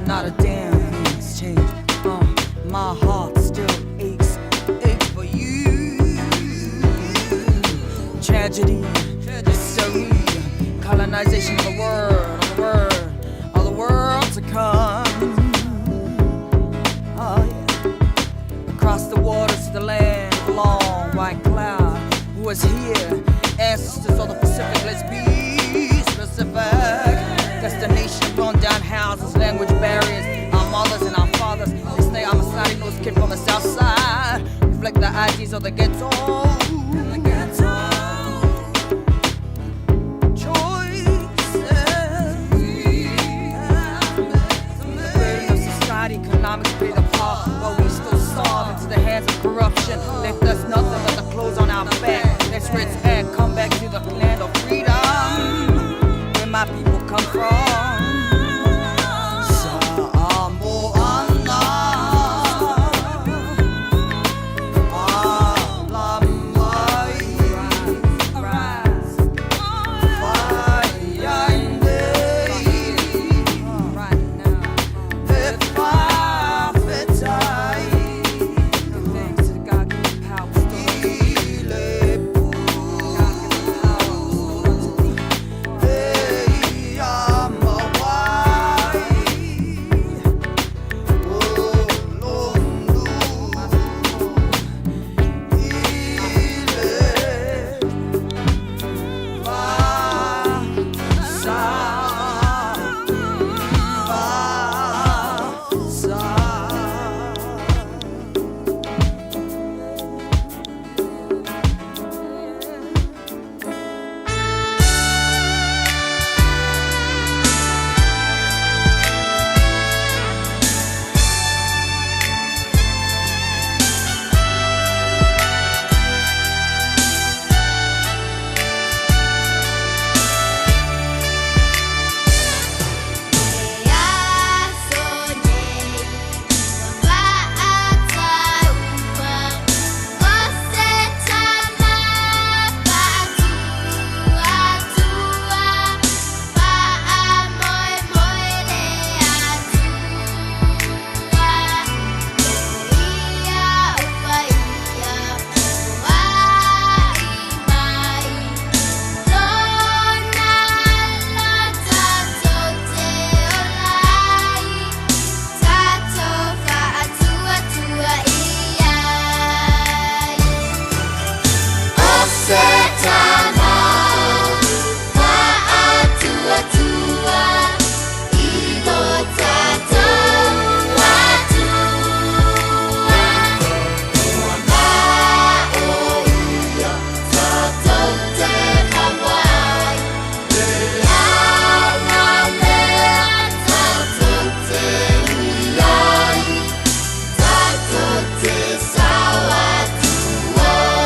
Not a damn thing's changed. Uh, my heart still aches, aches for you. Tragedy, history, colonization of the world, of the world, of the world to come. Oh yeah. Across the waters to the land of the long white cloud. Who was here? Ancestors of the Pacific, let's be specific. Destination, blown down houses, language barriers. Our mothers and our fathers. They say I'm a snotty nosed kid from the south side. Reflect the ideas of the ghetto. The ghetto. The burden of society, economics play the part, but we still starve into the hands of corruption. Left us nothing but the clothes on our back. That's where it's at. Come back to the land of freedom, where my people come from. Samoana. E aso nei ua faataua o se tama faatuatua faamoemoe le Atua o ia ua ia foai mai lona alo tatou te ola ai tatou faatuatua i ai. O se tama faatuatua i lo tatou Atua. Ua mao ia tatou te maua ai e a ngā mea tatou te ui ai, tatou te sao atu ai.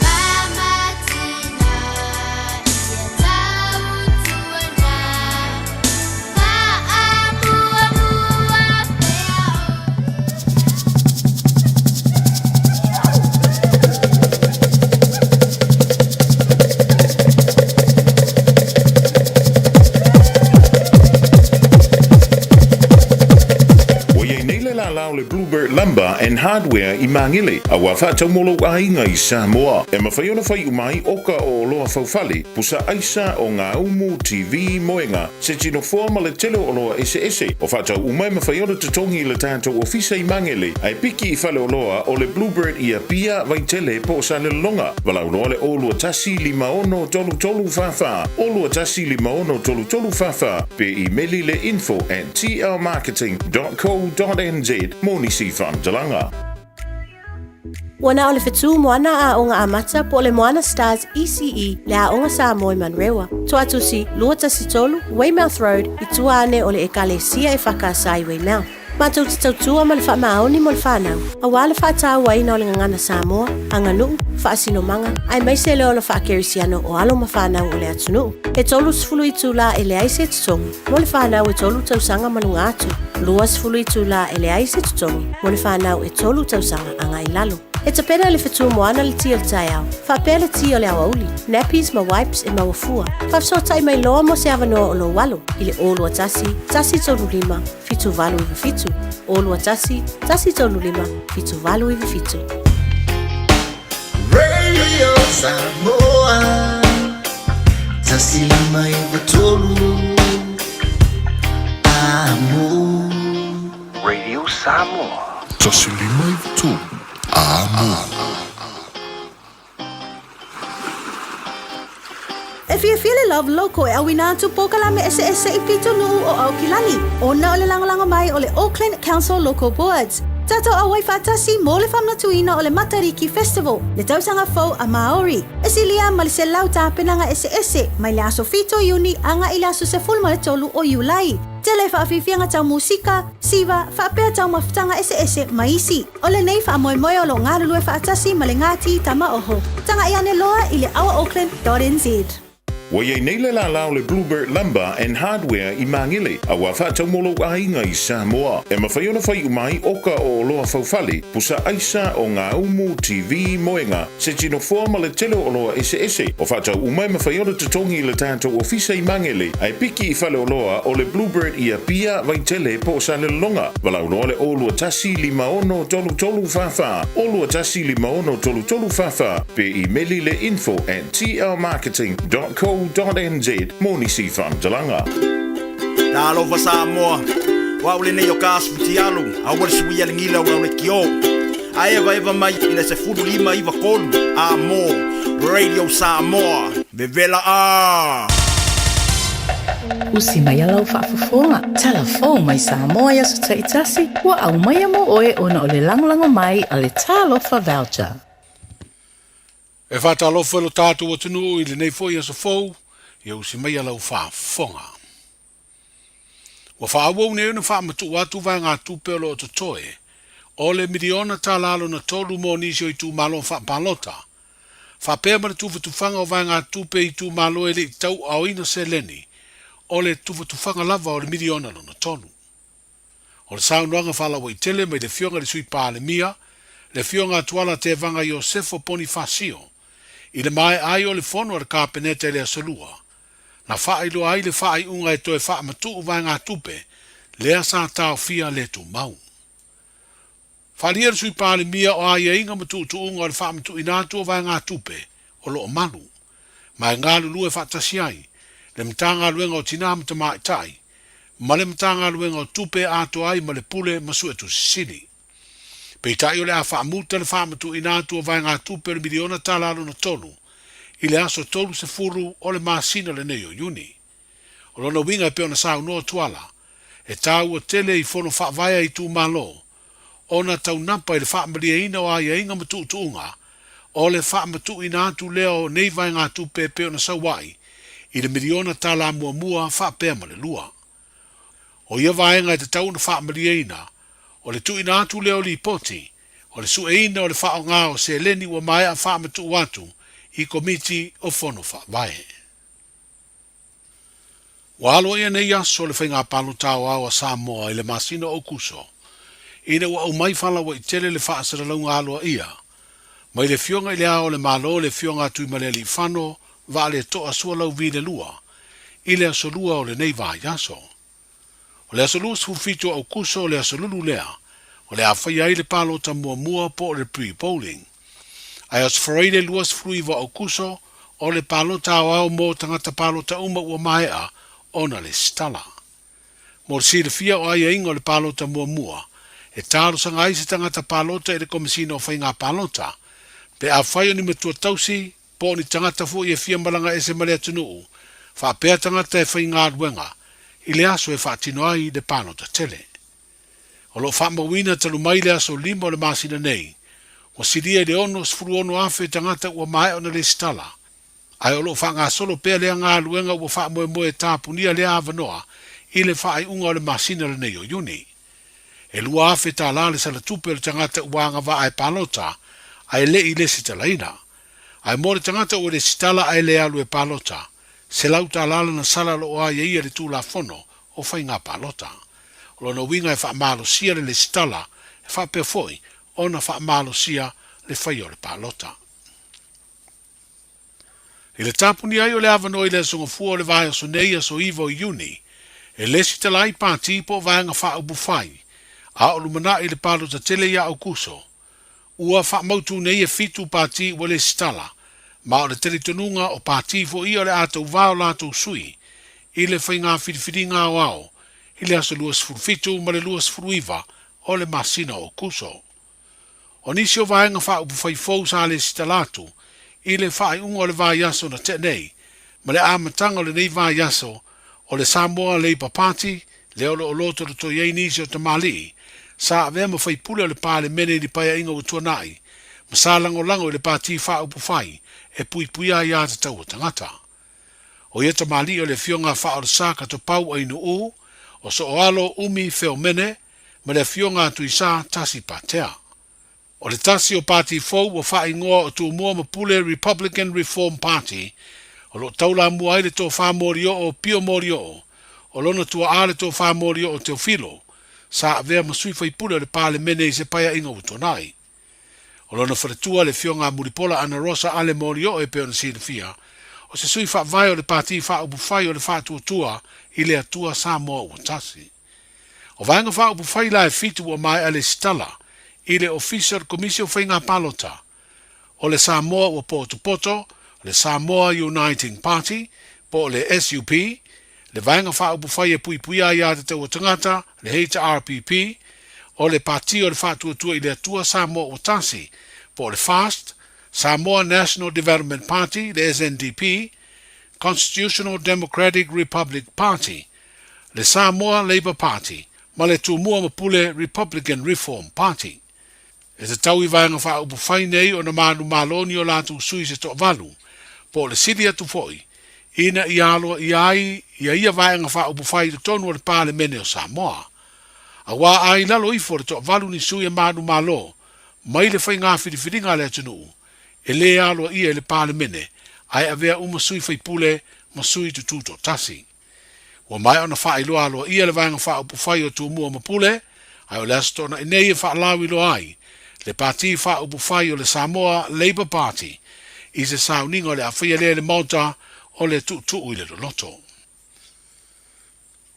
Tama matina ia tautuana faamuamua pea o. Ua i ai nei le lālā o le Bluebird Lumber and Hardware i Māgele, a ua faatau mo lou aiga i Samoa. E mafai ona fai uma ai oka o oloa faufale, pusa aisa, ogaumu, TV, moega, seti nofoa ma le tele o oloa eseese. O faatau uma e mafai ona totogi i le tatou ofisa i Māgele, ae piki i faleoloa o le Bluebird i Apia, Vaitele po o Salelologa. Valaau loa le 021 56 33 44, 021 56 33 44, pe imeli le info at tlmarketing dot co dot nz mo nisi faamatalaga. Ua na o le fetu moana aoga amata po o le Moana Stars ECE le Aoga Samoa i Manurewa. Toatusi, 213 Weymouth Road, i tua ane o le Ekalesia e Whakaasa i Weymouth. Matou te tautua ma le faamaoni mo le fanau, aua le faatauaina o le gagana Samoa, aganuu, faasinomaga, aemaise le ola faakerisiano o alo ma fanau o le atunuu. E 30 itulā e leai se totogi mo le fanau e tolu tausaga ma luga atu, 20 itulā e leai se totogi mo le fanau e tolu tausaga agai i lalo. E tapena e le fetu moana le ti o le taeao, faapea le ti o le aoauli, nappies ma wipes e maua fua. Faafesootai mai loa mo se avanoa o lou alo i le 021 135 7897, 021 135 7897. Radio Samoa 153 Amo. Radio Samoa. 153 Amo. E fiafia le Love Loco e auina atu polokalame eseese i pitonuu o Aukilani, ona o le lagolago mai o le Auckland Council Local Boards. Tatou auai faatasi mo le faamanatuina o le Matariki Festival, le tausaga fou a Māori. E silia ma le 100 tapenaga eseese mai le aso 7 o Iuni agai i le aso 13 o Iulai. Tele faafiafiaga tau musika, siva, faapea taumafataga eseese ma isi. O lenei faamoemoe o lo o galulue faatasi ma le Ngāti Tamaoho. Tagai ane loa i le ourauckland.nz. Ua i ai nei le lālā o le Bluebird Lumber and Hardware i Magele, a ua faatau mo lou aiga i Samoa. E mafai ona fai uma ai oka o oloa faufale, pusa aisa, ogaumu, TV, moega, se tinofoa ma le tele o oloa eseese. O faatau uma e mafai ona totogi i le tatou ofisa i Magele, ae piki i faleoloa o le Bluebird i Apia, Vaitele po o Salelologa. Valaau loa le 021 56 33 44, 021 56 33 44, pe imeli le info at tlmarketing dot co dot nz mo nisi faamatalaga. Talofa Samoa, o au lenei o ka asu fitialu, aua le suia le gila o le kio. A evaeva mai i le 15 93 a mo Radio Samoa, vevela a! Usi mai lau faafofoga, talafou mai Samoa i aso taitasi, ua aumaia mo oe ona o le lagolago mai a le Talofa Voucher. E faatalofa i lo tatou atunuu i lenei foi aso fou, ia usi maia lau faafofoga. Ua faaauau nei ona faamatuu atu vaegatupe o lo o totoe o le miliona tala lona tolu mo nisi o itumalo faapalota, faapea ma le tufatufaga o vaegatupe i itumalo e le i tauaaoina seleni o le tufatufaga lava o le miliona lona tolu. O le saunoaga faalauaitele mai le Afioga i le Sui Palemia, le Afioga a Tuala Tevaga Iosefo Ponifasio, i le maea ai o le fono a le Kapeneta i le Aso Lua, na faailoa ai le faaiuga e toe faamatuu vaegatupe lea sa taofia le tumau. Faaalia le Sui Palemia o aiaiga ma tuutuuga o le faamatuuina atu o vaegatupe o lo o malu, ma e galulue faatasi ai le Matagaluega o Tinā ma Tamaitai ma le Matagaluega o Tupe atoa ai ma le Pule ma Suetusi Sili. Peitai o le a faamuta le faamatuuina atu o vaegatupe o le miliona tala lona tolu i le aso 30 o le masina lenei o Iuni. O lona uiga e pei ona saunoa Tuala, e taua tele i fono faavae a itumalo ona taunapa i le faamalieina o aiaiga ma tuutuuga o le faamatuuina atu lea o nei vaegatupe e pei ona sau ai i le miliona tala muamua faapea ma le lua. O ia vaega e tatau ona faamalieina o le tuuina atu lea o lipoti o le sueina o le faaaoga o seleni ua maea faamatuu atu i Komiti o Fono Faavae. Ua aloaia nei aso le faiga palota aoao a Samoa i le masina o Aokuso, ina ua aumai faalauaitele le faasalalauga aloaia mai le Afioga i Le Ao o le Malo le Afioga a Tuimalealiifano Vaaleto'a Sualauvi le Lua i le aso Lua o lenei vaiaso. O le aso 27 o Aokuso o le aso lulu lea o le a faia ai le palota muamua po o le pre-polling. Ae aso Faraile 29 o Aokuso o le palota aoao mo tagata palota uma ua maea ona lesitala. Mo le silafia o aiaiga o le palota muamua, e talosaga ai se tagata palota i le Komesina o Faiga Palota pe afai o ni matua tausi po o ni tagata foi e fia malaga ese ma le atunuu, faapea tagata e faigaluega i le aso e faatino ai le palota tele. O lo o faamauina talu mai le aso 5 o le masina nei, ua silia i le 66,000 tagata ua maea ona lesitala, ae o lo o faagasolo pea lea galuega ua faamoemoe e tapunia lea avanoa i le faaiuga o le masina lenei o Iuni. E 2000 tālā le sala tupe o le tagata ua agavaa e palota ae le i lesitalaina. Ae mo le tagata ua lesitala ae le alu e palota, $100 lana sala o lo o aiaia i le Tulafono o Faiga Palota. O lona uiga e faamalosia le lesitala e faapea foi ona faamalosia le faia o le palota. I le tapunia ai o le avanoa i le Aso Gafua o le vaiaso nei, aso 9 o Iuni, e lesitala ai pati po o vaega faaupufai a o lumanai i le palota tele ia Aukuso. Ua faamautu nei e fitu pati ua lesitala, ma o le talitonuga o pati foi ia o le a tauvā o latou sui i le faiga filifiliga aoao i le aso 27 ma le 29 o le masina o Okuso. O nisi o vaega faaupufai fou sa lesitala atu i le faaiuga o le vaiaso na tea nei ma le amataga o lenei vaiaso o le Samoa Labour Party lea o lo o lotolotoi ai nisi o tamalii sa avea ma faipule o le Palemene i ni paeaiga ua tuanai ma sa lagolago i le Pati Faaupufai e Puipuia Aiā Tatau a Tagata. O ia tamalii o le Afioga a Faaolesa Katopau Ainuu, o Sooalo Umi Feomene ma le Afioga a Tuisa Tasi Patea. O le tasi o pati fou ua faaigoa o Tumua ma Pule Republican Reform Party, o lo o taulamua ai le Tofā Molioo Pio Molioo, o lona tuaa le Tofā Molioo Teofilo, sa avea ma sui faipule o le Palemene i se paeaiga ua tuanai. O lona faletua le Afioga a Mulipola Anarosa Ale Molioo e pei ona silafia, o se sui faavae o le Pati Faaupufai o le Faatuatua i le Atua Samoa Ua Tasi. O Vaega Faaupufai la e fitu ua maea lesitala i le Ofisa o le Komisi o Faiga Palota, o le Samoa Ua Potopoto, le Samoa Uniting Party, po o le SUP, le Vaega Faaupufai e Puipuia Aia Tatau a Tagata, le HRPP, o le Pati o le Faatuatua i le Atua Samoa Ua Tasi, po o le FAST, Samoa National Development Party, le SNDP, Constitutional Democratic Republic Party, le Samoa Labour Party ma le Tumua ma Pule Republican Reform Party. E tatau i Vaega Faaupufai nei ona manumalo ni o latou sui se toavalu, po o le sili atu foi, ina ia aloaia ai ia ia Vaega Faaupufai i totonu o le Palemene o Samoa. Auā a i lalo ifo o le toavalu ni sui e manumalo mai le faigā filifiliga a le atunuu, e lē aloaia i le Palemene ae avea uma sui faipule ma sui tututoatasi. Ua maea ona faailoa aloaia le Vaega Faaupufai o Tumua ma Pule, ae o le Aso Toonai nei e faalauiloa ai le Pati Faaupufai o le Samoa Labour Party i se sauniga o le a faia lea i le Maota o le Tuutuu i le Loloto.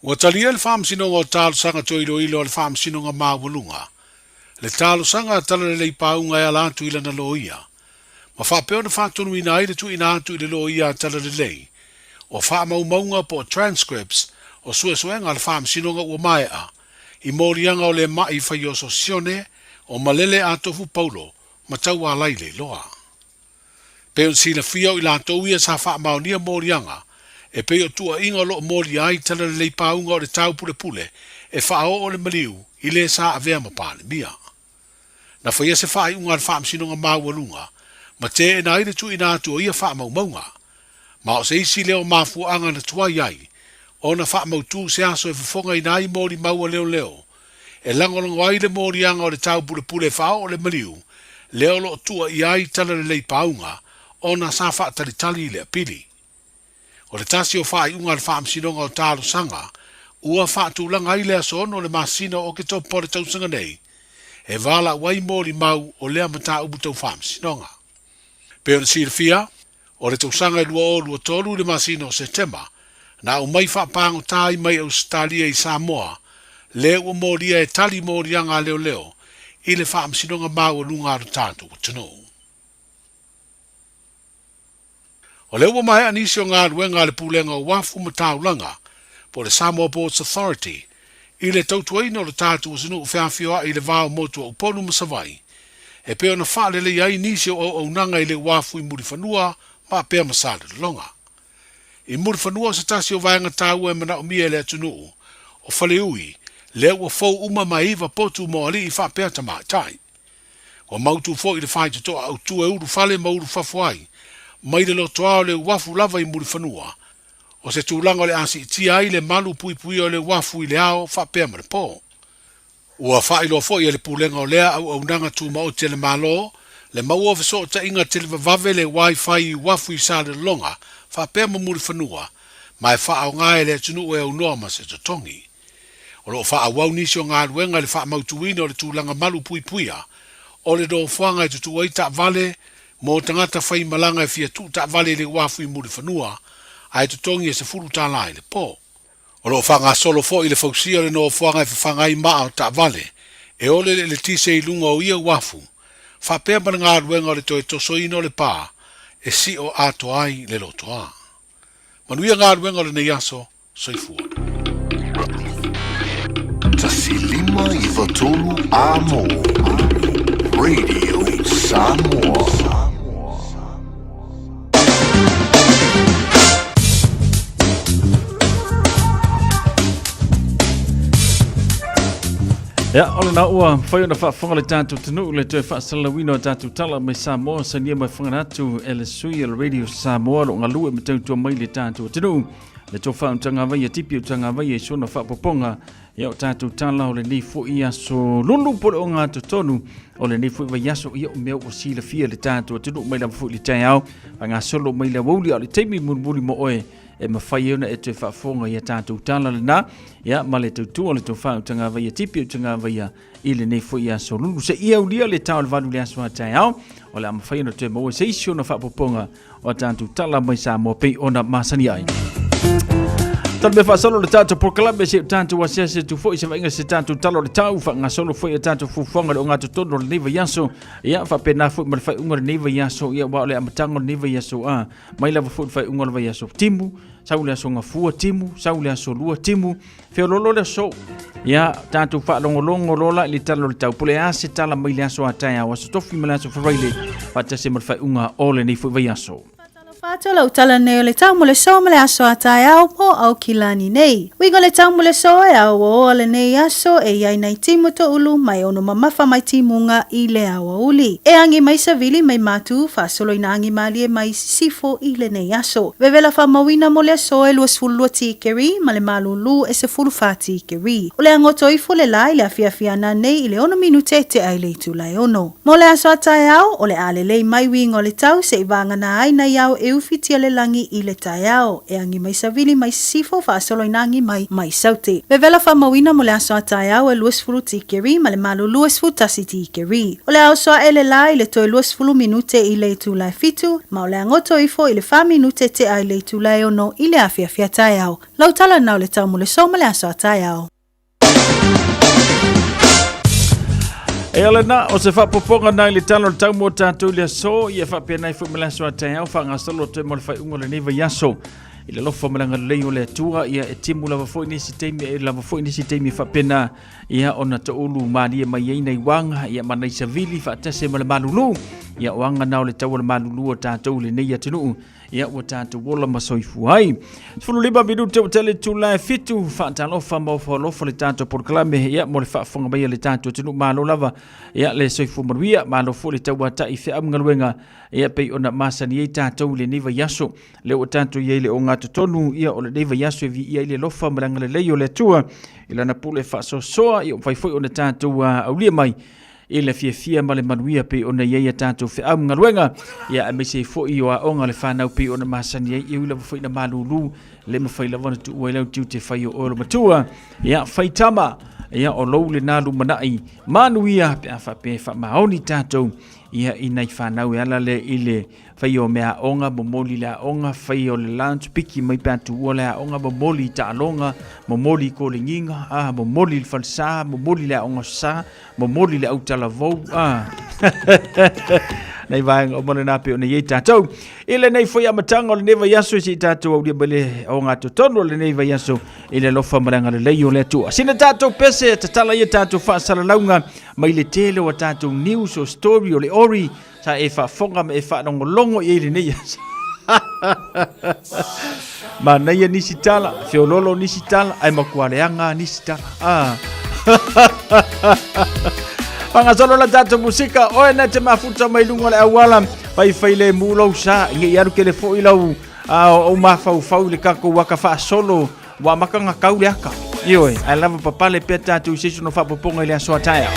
Ua talia le Faamasinoga o Talosaga Toe Iloilo a le Faamasinoga Maualuga le talosaga a Talalelei Pauga e ala atu i lana loia, ma faapea ona faatonuina ai le tuuina atu i le loia a Talalelei o faamaumauga po o transcripts o suesuega a le Faamasinoga ua maea i moliaga o le ma'i faioso sione o Malele Atofu Paulo ma Taualai Leiloa. Pei ona silafia o i latou ia sa faamaonia moliaga e pei o tuuaiga o lo o molia ai Talalelei Pauga o le taupulepule e faaoo le maliu i le sa avea ma Palemia. Na faia se faaiuga a le Faamasinoga Maualuga ma teena ai le tuuina atu o ia faamaumauga. Ma o se isi lea o mafuaaga na tuai ai ona faamautu se aso e fofogaina ai molimau a leoleo e lagolago ai le moliaga o le taupulepule faaoo le maliu lea o lo o tuuaia ai Talalelei Pauga ona sa faatalitali i le apili. O le tasi o faaiuga a le Faamasinoga o Talosaga ua faatulaga ai le aso 6 o le masina o Oketopa o le tausaga nei e valaau ai molimau o lea mataupu tau faamasinoga. Pei ona silafia, o le tausaga e 2023 i le masina o Setema, na aumai faapagota ai mai Ausetalia i Samoa, lea ua molia e tali moliaga a leoleo i le Faamasinoga Maualuga a lo tatou atunuu. O lea ua maea nisi o galuega a le Pulega o Uafu ma Taulaga, po o le Samoa Ports Authority, i le tautuaina o le tatou atunuu feafioai i le va o motu o Upolu ma Savaii, e pei ona faaleleia ai nisi o auaunaga i le uafu i Mulifanua ma Apea ma Salelologa. I Mulifanua o se tasi o vaega taua e manaomia e le atunuu, o Faleui, lea ua fou uma ma e iva potu mo alii faapea tamaitai. Ua mautu foi le faitotoa autu e ulu fale ma ulu fafo ai, mai le lotoa o le uafu lava i Mulifanua, o se tulaga o le a siitia ai le malu puipuia o le uafu i le ao faapea ma le po. Ua faailoa foi e le Pulega o lea auaunaga tumaoti a le Malo le maua o fesootaiga televavave le Wi-Fi i uafu i Salelologa faapea ma Mulifanua ma e faaaoga e le atunuu e aunoa ma se totogi. O lo o faaauau nisi o galuega i le faamautuina o le tulaga malu puipuia o le nofoaga e tutu ai taavale mo tagata faimalaga e fia tuu taavale i le uafu i Mulifanua ae totogi e $10 i le po. O lo o faagasolo foi le fausia o le nofoaga e fafaga ai maa o taavale e ole le eletise i luga o ia uafu, faapea ma le galuega o le toe tosoina o le pa e sio atoa ai le lotoa. Manuia galuega o lenei aso, soifua. 1593 Amo Radio Samoa. Ia, o lena ua mafai ona faafofoga le tatou atunuu le toe faasalalauina o tatou tala mai Samoa, sainia mai fagana atu e le sui o le Radio Samoa lo galue ma tautua mai le tatou atunuu. Le tofa o Tagavaia Tipi o Tagavaia i sona faapopoga Ia o tatou tala o lenei foi aso lulu po o le ogatotonu o lenei foi vaiaso, ia o mea ua silafia le tatou atunuu mai lava foi i le taeao, faagasolo mai le aoauli, a o le taimi mulimuli mo oe e mafai ai ona e toe faafofoga i a tatou tala lena, ia ma le tautua o le tofa o Tagavaia Tipi o Tagavaia i lenei foi aso lulu. Seia aulia le tao o le 8 i le aso a taeao, o le a mafai ona toe maua se isi ona faapopoga o a tatou tala mai Samoa pei ona masani ai. Tala mea faasolo le tatou polokalame se o tatou asiasi atu foi se vaaiga se tatou tala o le tau faagasolo foi a tatou fuafuaga le ogatotonu o lenei vaiaso ia faapena foi ma le faaiuga o lenei vaiaso ia aua o le amataga o lenei vaiaso a mai lava foi le faaiuga o le vaiaso timu sau le aso gafua timu sau le aso lua timu Feololo le aso. Ia, tatou faalogologo loa la i le tala o le tau. Po o le a se tala mai le aso a taeao, aso tofi ma le aso Faraile, faatasi ma le faaiuga o lenei foi vaiaso. Faatalofa atu lau tala nei o le tau mo le so ma le aso a taeao po Aukilani nei. Uiga o le tau mo le so e auaoa lenei aso e i ai nai timu toulu mai ono mamafa mai timuga i le aoauli. E agi mai savili mai matu faasolo ina agi malie mai sisifo i lenei aso. Vevela faamauina mo le aso e 22 tikeri ma le malūlū e 14 tikeri. O le agoto ifo le la i le afiafi ana nei i le 6 minute tea i le itula e 6. Mo le aso a taeao, o le a lelei mai uiga o le tau se i vagana ai nai ao e ufitia le lagi i le taeao, e agi mai savili mai sisifo faasolo ina agi mai mai saute. Vevela faamauina mo le aso a taeao e 20 tikeri ma le malūlū e 11 tikeri. O le a oso aʻe le lā i le toe 20 minute i le itula e fitu, ma o le a goto ifo i le fa minute tea i le itula e ono i le afiafi a taeao. Lau tala na o le tau mo le so ma le aso a taeao. E ala na, o se faapopoga na i le tala o le tau mo tatou i le aso, ia faapena ai foi ma le aso a taeao, faagasolo atu ai mo le faaiuga o lenei vaiaso. I le alofa ma le agalelei o le Atua, ia e timu lava foi nisi taimi, e lava foi nisi taimi faapena, ia ona toulu malie mai ai nai uaga ia ma nai savili faatasi ma le malulu ia o aga na o le tau o le malulu o tatou i lenei atunuu ia ua tatou ola ma soifua ai. 15 minute ua tele itula e fitu faatalofa ma ofo alofa le tatou polokalame ia mo le faafofoga mai a le tatou atunuu malo lava ia le soifua manuia malo foi le tauata'i feau galuega ia pei ona masani ai tatou i lenei vaiaso Lea ua tatou i ai i le ogatotonu ia o lenei vaiaso e viia ai le alofa ma le agalelei o le Atua i lana pule faasoasoa ia ua mafai foi ona tatou aulia mai i le fiafia ma le manuia pei ona i ai a tatou feau ma galuega ia aemaise ai foi o aoga a le fanau pei ona masani ai e ui lava foi ina malulu le mafai lava ona tuua ai lau tiute fai o oe o le matua ia fai tama ia o lou lena lumanai manuia pe a faapea e faamaoni tatou ia i nai fanau e ala lea i le Faia o mea aoga, momoli le aoga, faia o le lunch, piki mai pe a tuua le aoga, momoli i taaloga, momoli i kolegiga, ah, momoli i le falesa, momoli i le aoga sa, momoli i le autalavou, ah. Nei vaega uma lena pei ona i ai tatou. I lenei foi amataga o lenei vaiaso, se i tatou aulia mai le ogatotonu o lenei vaiaso i le alofa ma le agalelei o le Atua. Sina tatou pese, tatala ia tatou faasalalauga mai le tele o a tatou news o story o le ori, Sa e faafofoga ma e faalogologo i ai lenei aso. Manaia nisi tala, feololo nisi tala, ae matua leaga nisi tala. Ah. Fangasolo la tatou musika, oe na te mafuta mai luga o le auala, faifai le mu lou sa, nge i alu kele foi lau au mafaufau i le tatou aka faasolo, ua amata ona tau le aka. Ioe, ae lava papale pea tatou i se isi ona faaopoopoga i le aso a taeao.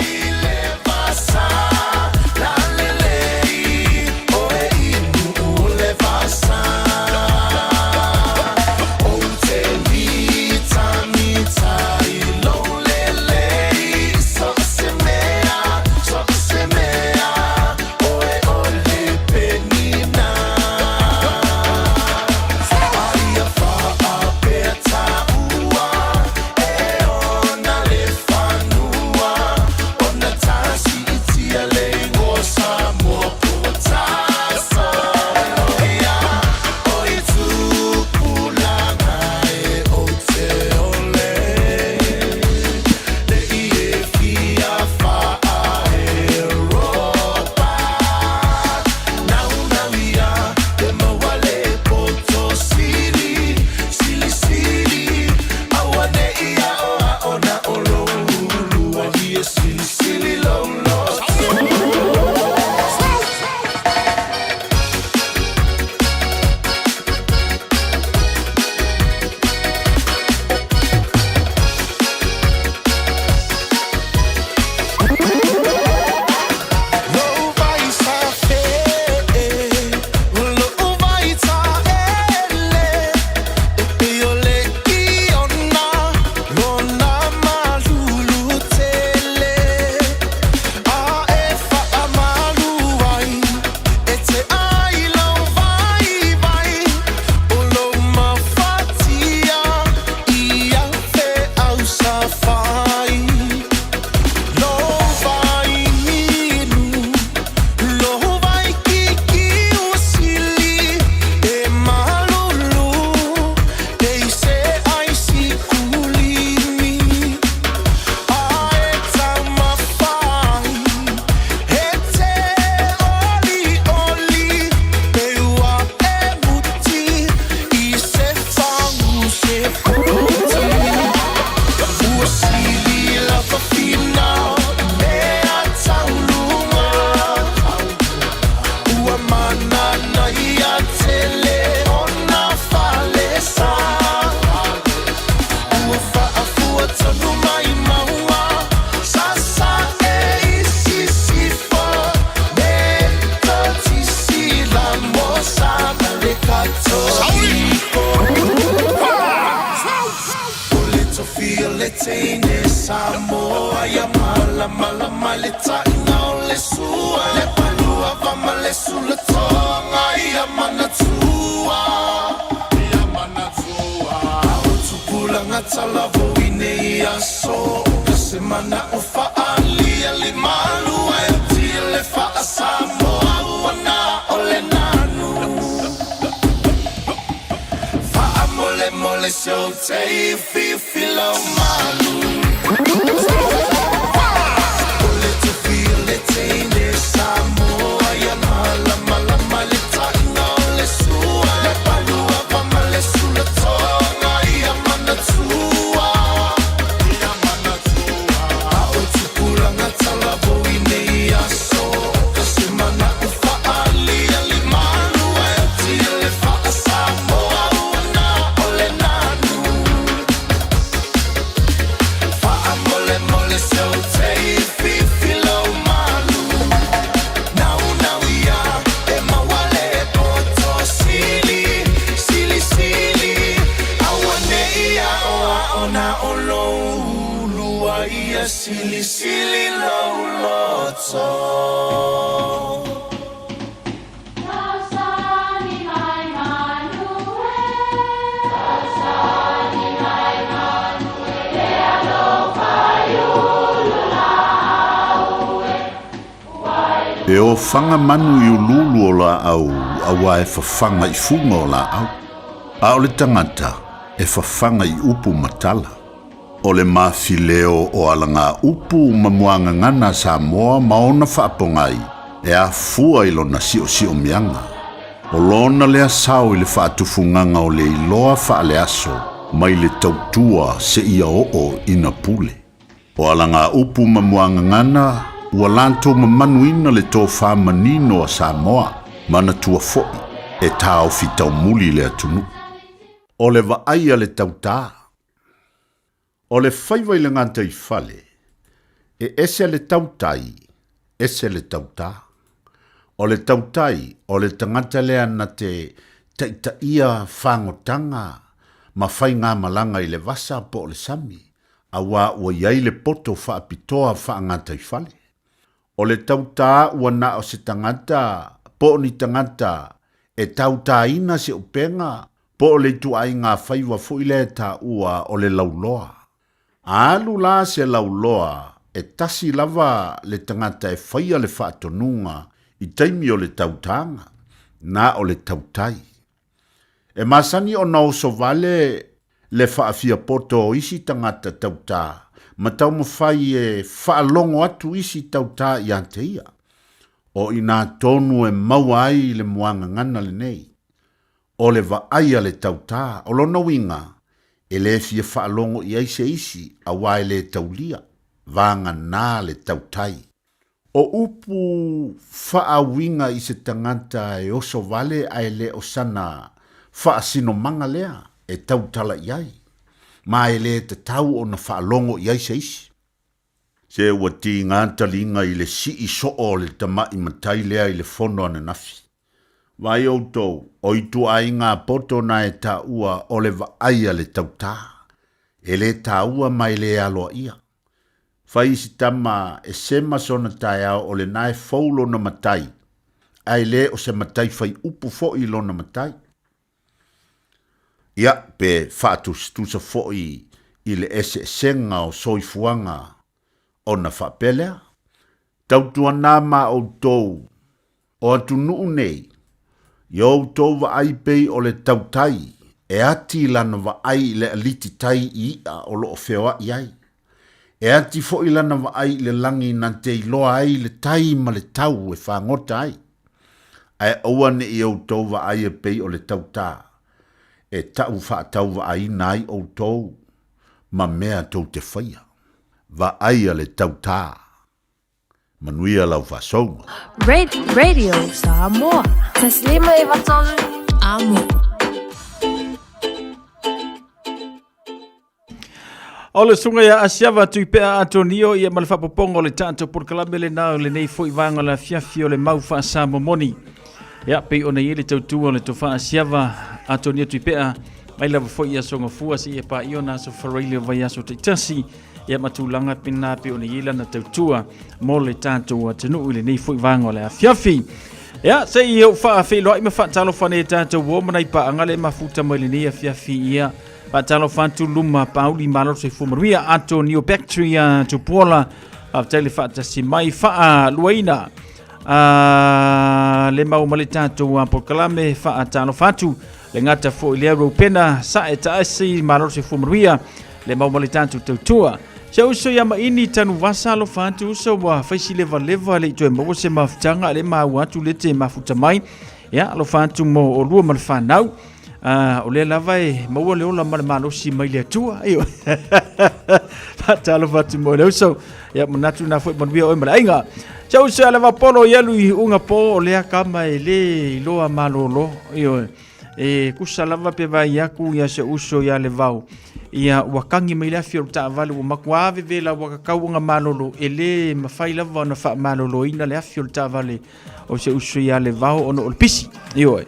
E ofaga manu i uluulu o laau auā e fafaga i fuga o laau, a o le tagata e fafaga i upu ma tala. O le mafileo o alagaupu ma muagagana a Samoa ma ona faapogai e afua i lona siosiomiaga. O lona lea sao i le faatufugaga o le iloa faaleaso mai le tautua seia oo ina pule. O alagaupu ma muagagana ua latou mamanuina le tofa manino a Samoa, manatua foi e taofi taumuli le atunuu. O le vaai a le tautā. O le faiva i le gataifale, e ese le tautai, ese le tautā. O le tautai, o le tagata lea na te taitaia fagotaga ma faigamalaga i le vasa po o le sami, auā ua i ai le poto faapitoa faagataifale. O le tautā ua na o se tagata po o ni tagata e tautāina se upega po o le ituaiga faiva foi lea e taua o le lauloa. A alu la se lauloa e tasi lava le tagata e faia le faatonuga i taimi o le tautāga, na o le tautai. E masani ona oso vale le faafiapoto o isi tagata tautā ma taumafai e faalogo atu isi tautā ia te ia. O i inā tonu e maua ai le muagagana lenei. O le vaai a le tautā, o lona uiga, e le fia faalogo i ai se isi auā e le taulia, vagana le tautai. O upu faauiga i se tagata e oso vale ae le o sana faasinomaga lea e tautala i ai, ma e le tatau ona faalogo i ai se isi. Se ua tiga taliga i le sii soo o le tamaʻi matai lea i le fono ananafi. Vaai outou, o ituaiga poto na e taua o le vaai a le tautā. E le taua ma e le aloaia. Fai isi tama e sema sona taeao o lena e fou lona matai, ae le o se matai fai upu foi lona matai. Ia, pe faatusatusa foi i le eseesega o soifuaga ona faapea lea, Tautuana ma outou o atunuu nei, i o outou vaai pei o le tautai e ati lana vaai i le aliti tai i iʻa o lo o feoaʻi ai. E ati foi lana vaai i le lagi na te iloa ai le tai ma le tau e fagota ai. Ae aua ne i outou vaai e pei o le tautā, e taʻu faatauvaaina ai outou ma mea tou te faia. Vaai a le tautā. Manuia lau faasouga. Radio Samoa. Taslima e vatolu. Amo. O le susuga ia Asiava Tuipea Atonio ia ma le faapopoga o le tatou polokalame lena o lenei foi vaega o le afiafi o le mau faasamomoni. Ia, pei ona i ai le tautua o le tofa Asiava Atonio Tuipea mai lava foi i aso gafua seia paia ona aso faraile o vaiaso taitasi ia ma tulaga pena pei ona i ai lana tautua mo le tatou atunuu i lenei foi vaega o le afiafi. Ia, se i ou faafeiloai ma faatalofa nei tatou uo ma nai paaga le mafuta mai lenei afiafi ia. Faatalofa atu luma Pauli Malo Soifua Manuia Antonio Bactria Tupuola faafetai le faatasi mai faaluaina le mau ma le tatou polokalame faatalofa atu le gata foi lea Rupena Sae Taasi Malo Soifua Manuia le mau ma le tatou tautua Se uso ia maini tanuvasa alofa atu uso ua faisi levaleva le i toe maua se mafutaga le maua atu le te mafuta mai ia alofa atu mo olua ma le fanau o lea lava e maua le ola ma le malosi mai le Atua. Io. Faatalofa atu mo le uso. Ia manatu na foi manuia oe ma le aiga. Se uso ia lava polo i alu i unga po o lea kama e le iloa malolo. Io. E kusa lava pe vai aku ia se uso ia le vau. Ia ua kagi mai le afi o le taavale ua matua ave vela ua kakauga malolo e le mafai lava ona faamaloloina le afi o le taavale o se uso ia le vao ona o le pisi. Ioe.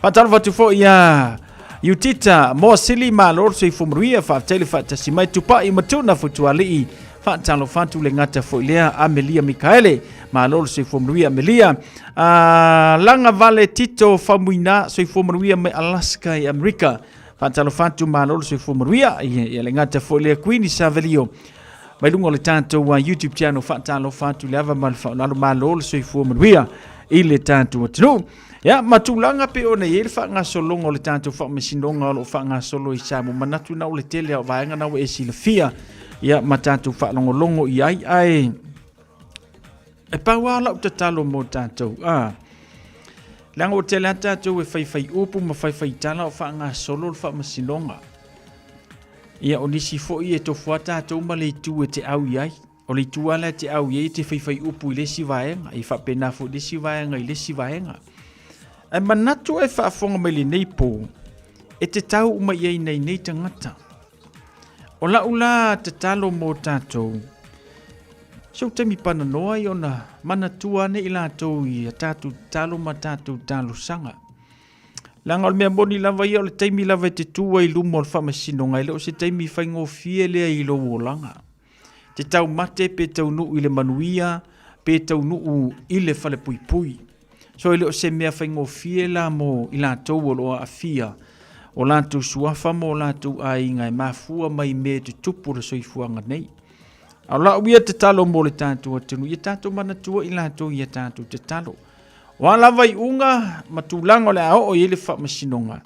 Faatalofa atu foi ia Iutita Moasili Malo le soifua manuia faafetai le faatasi mai Tupai Matuna Fotualii faatalofa atu le gata foi lea Amelia Mikaele Malo le soifua manuia Amelia Laga Vale Tito Faumuina soifua manuia mai Alaska i Amerika faatalofa atu Malo le soifua manuia ia le gata foi lea Queen Savelio mai luga o le tatou YouTube channel faatalofa atu le ava ma le faaaloalo Malo le soifua manuia i le tatou atunuu. Ia, ma tulaga pei ona i ai le faagasologa o le tatou faamasinoga o lo o faagasolo i Samoa, manatu na o le tele o vaega na ua e silafia, ia, ma tatou faalogologo i ai, ae e pau lava lau tatalo mo tatou, a, leaga ua tele lava tatou e faifai upu ma faifai tala o faagasolo le faamasinoga. Ia, o nisi foi e tofu lava tatou ma le itu e te au i ai. O le itu lava lea e te au i ai e te faifai upu i le isi vaega, e faapena foi le isi vaega i le isi vaega. Ae manatu e faafofoga mai lenei po, e te tau uma i ai nei nei tagata. O la'u la tatalo mo tatou, se o taimi pananoa ia ona manatua ane i latou i a tatou tatalo ma tatou talosaga. Leaga o le mea moni lava ia o le taimi lava e te tu ai i luma o le faamasinoga e le o se taimi faigofie lea i lou olaga. Te taumate pe taunuu i le manuia pe taunuu i le falepuipui. So e le o se mea faigofie la mo i latou o lo o aafia o latou suafa ma o latou aiga e mafua mai i mea e tutupu o le soifuaga nei. A o lau ia tatalo mo le tatou atunuu, ia tatou manatua i latou i a tatou tatalo. O a lava iuga ma tulaga o le a oo i ai le faamasinoga,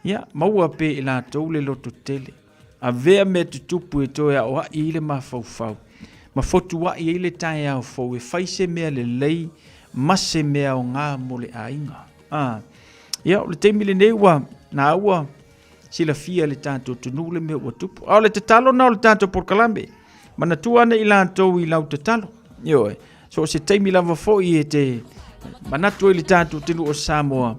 ia maua pea i latou le lototele. Avea mea tutupu e toe aoai ai le mafaufau ma fotuai ai le taeao fou e fai se mea lelei ma se mea aoga mo le aiga. A, ia, o le taimi lenei ua na ua silafia e le tatou atunuu le mea ua tupu. A o le tatalo na o le tatou polokalame, manatua ane i latou i lau tatalo. Ioe, so o se taimi lava foi e te manatu ai le tatou atunuu o Samoa,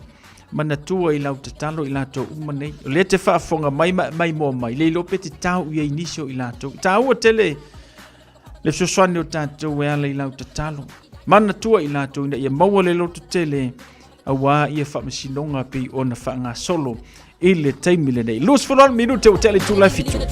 manatua i lau tatalo i latou uma nei. O lea te faafofoga mai ma e maimoa mai, le iloa pe te tau i ai nisi o i latou. E taua tele le fesoasoani o tatou e ala i lau tatalo. Manatua i latou ina ia maua le loto tele auā ia faamasinoga pei ona faagasolo i le taimi lenei. 28 minute ua tea le itula e 7.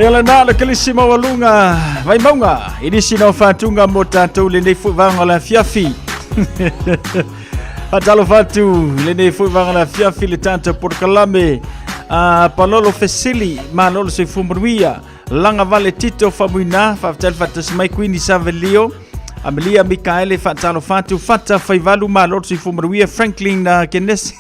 E ala nā le kalisi maualuga Vaimauga i nisi na o fātuga mo tātou lenei foi vaega o le afiafi. Faatalofa atu i lenei foi vaega o le afiafi le tātou polokalame a Palolo Fesili, malo le soifua manuia. Lagavale Tito Famuina, faafetai le faatasi mai Queen Savelio, Amelia Mikaele, faatalofa atu Fata Faivalu, malo le soifua manuia Franklin Kenesi.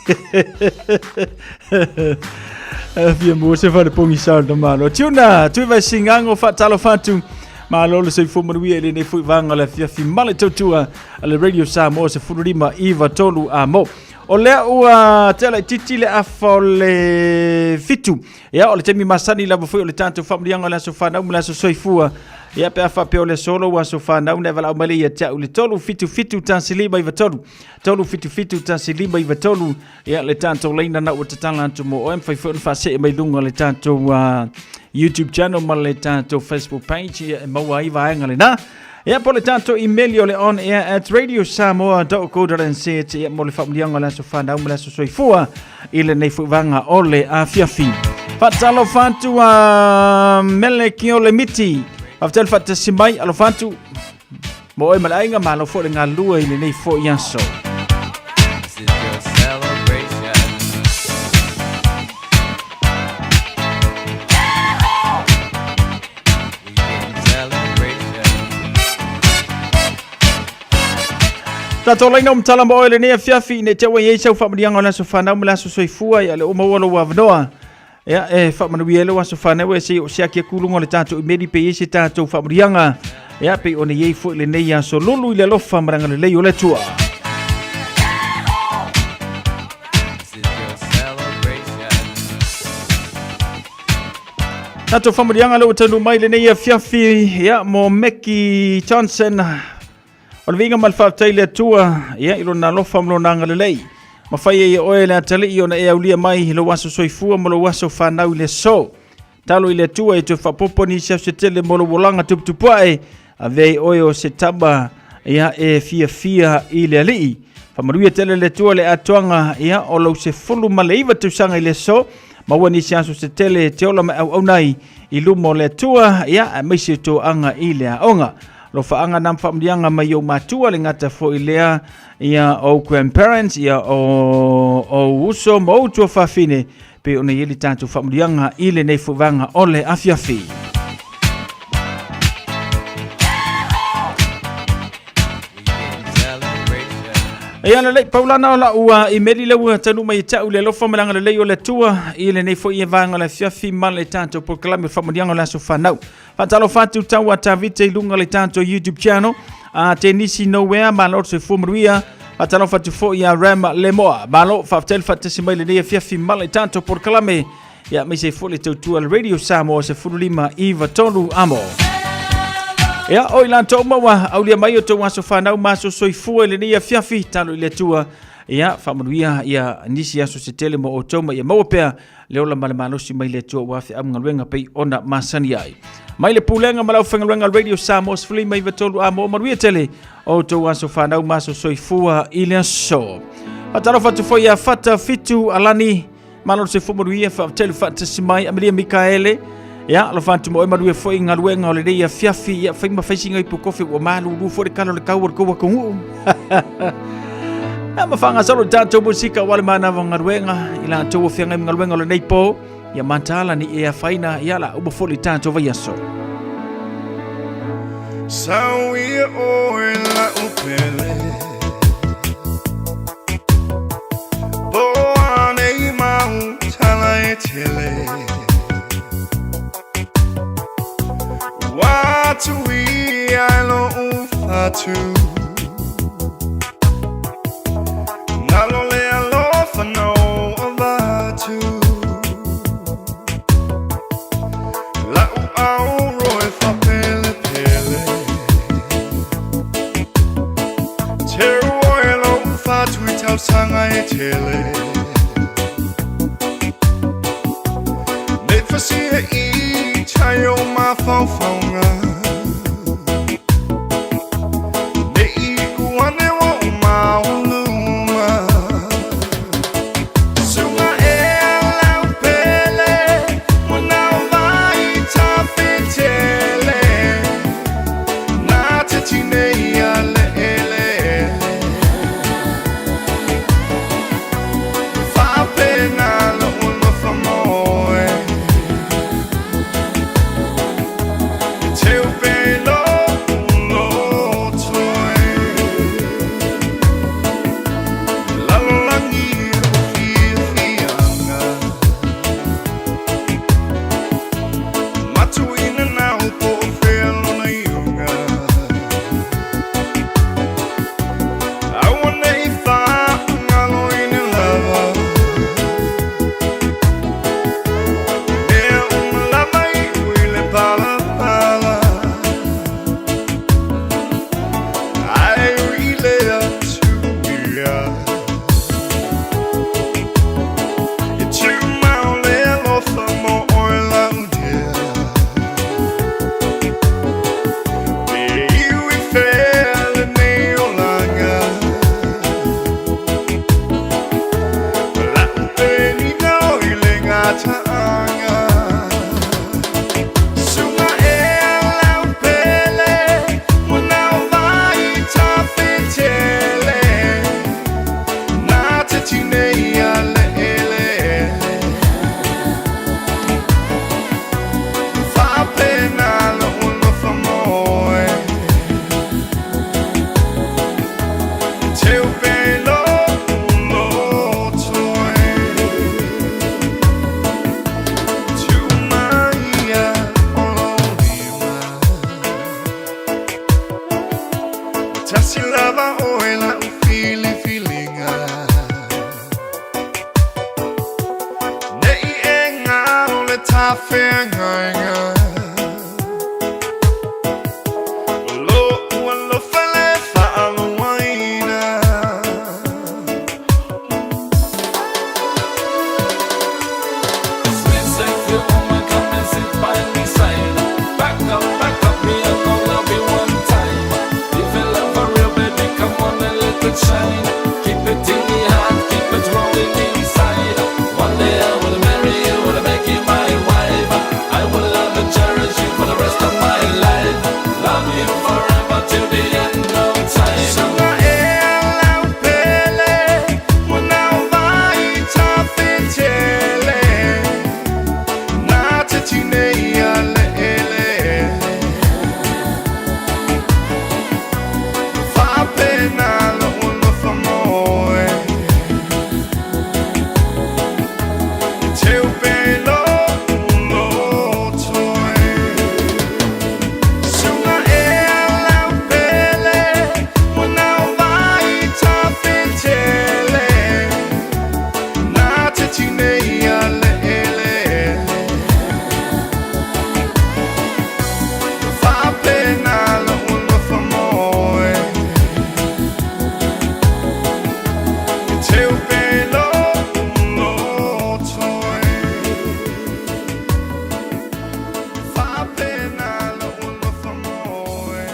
Fia mua se fale pogisa o le malo. Tuna, Tuivai Singango, faatalofa atu. Malo le soifua manuia i lenei foi vaega o le afiafi ma le tautua a le Radio Samoa 15 93 a mo. O lea ua tea laitiiti le afa o le 7. Ia, o le taimi masani lava foi o le tatou faamanuiaga o le aso fanau ma le aso soifua. Ia, pe a faapea o le aso lou aso fanau, na e valaau mai lea ia te au i le 377 1 5 93. 377 1 5 93. Ia, le tatou laina na ua tatala atu mo oe, mafai foi ona faasee mai luga o le tatou YouTube channel ma le tatou Facebook page, ia e maua ai vaega lena. Ia, po le tatou email o le onair@radiosamoa.co.nz, ia mo le faamanuiaga o le aso fanau ma le aso soifua i lenei foi vaega o le afiafi. Faatalofa atu a Mele Kiole Miti. Faafetai le faatasi mai, alofa atu mo oe ma le aiga, malo foi le galulue i lenei foi aso. This is your celebration. We can celebration. Tatou laina o matala mo oe lenei afiafi, ne i te ua i ai sau faamanuiaga o le aso fanau ma le aso soifua, ia le ua maua lou avanoa. Ia, e faamanuia ai lou aso fanau e se i o siaki atu luga o le tatou imeli pe i ai se tatou faamanuiaga. Ia, pei ona i ai foi lenei aso lulu i le alofa ma le agalelei o le Atua. This is your celebration. Tatou faamanuiaga lea ua taunuu mai lenei afiafi, ia, mo Mackie Johnson. O le viiga ma le faafetai i le Atua, ia, i lona alofa ma lona agalelei. Mafai ai e oe le atalii ona e aulia mai lou aso soifua ma lou aso fanau i le aso. Talo i le Atua e toe faaopoopo nisi aso se tele mo lou olaga tuputupuae, avea ai oe o se tama, ia, e fiafia i le Alii. Faamanuia tele le Atua le atoaga, ia, o lou 19 tausaga i le aso, maua nisi aso se tele e te ola ma e auauna ai i luma o le Atua, ia, aemaise o toaga i le aoga. Alofaaga na ma faamanuiaga mai ou matua, le gata foi lea, ia ou grandparents, ia o ou uso ma ou tuafafine, pei ona i ai le tatou faamanuiaga i lenei foi vaega o le afiafi. Ia lelei, paulana o lau imeli lea ua taunuu mai ia te au i le alofa ma le agalelei o le Atua i lenei foi vaega o le afiafi ma le tatou polokalame o le faamanuiaga o le aso fanau. Faatalofa atu tau a Tavita i luga o le tatou YouTube channel. A Tenisi Nowhere, malo le soifua manuia. Faatalofa atu foi ia Ram Lemoa. Malo, faafetai le faatasi mai lenei afiafi ma le tatou polokalame. Ia, aemaise ai foi le tautua le Radio Samoa 15 93 amo. Ia, o i latou uma ua aulia mai o tou aso fanau ma aso soifua i lenei afiafi, talo i le Atua. Ia, faamanuia ia nisi aso se tele mo outou ma ia maua pea le ola ma le malosi mai le Atua ua afe amugaluega pei ona masani ai. Mai le pulega ma le aufaigaluega Radio Samoa 15 93 a mo manuia tele o outou aso fanau ma aso soifua i le aso. Faatalofa atu foi ia Fata Fitu Alani, malo le soifua manuia, faafetai le faatasi mai, Amelia Mikaele, ia, alofa atu mo oe manuia foi i galuega o lenei afiafi, ia, fai ma fai singa ipu kofi ua malulu foi le kala o le kau o le kou atunuu. Ia ma faagasolo i tatou musika aua le manava o galuega i latou ua feagai ma galuega o lenei po, ia mataala ni e afaina, ia la uma foi le tatou vaiaso. Sauia oe lau pele Po anei mau tala e tele Ua tui ai lo u fatu Nalo le alofa no avatu Lau auro e whapele pele Te oe lo u fatu i tausanga e tele Me whasia i tai o mafaufauga Me i uane wa o maoluma Sunga e lau pele Mwana o vai tafetele Nā te tinei a le ele Whapena lo alofa moe. Tasi lava oe la'u filifiliga. Ne'i e galo le tafeagaiga. O lo'u alofa le fa'aluaina. Sweet sexy woman, come and sit by me side. Back up, back up, me I gon' love you one time. If you love for real, baby, come on and let it shine. Keep it in the heart, keep it rolling inside. One day I will marry you, will make you my wife. I will love and cherish you for the rest of my life. Love you forever till the end of time. Suga ea lau pele, ua nao vai tafetele. Na te tinei a le ele. Faapena lo'u alofa moe. E teu pea i lo'u loto e. Suga ea lau pele, ua nao vai tafetele. Na te tinei a le ele. Faapena lo'u alofa moe. E teu pea i lo'u loto e. Faapena lo'u alofa moe.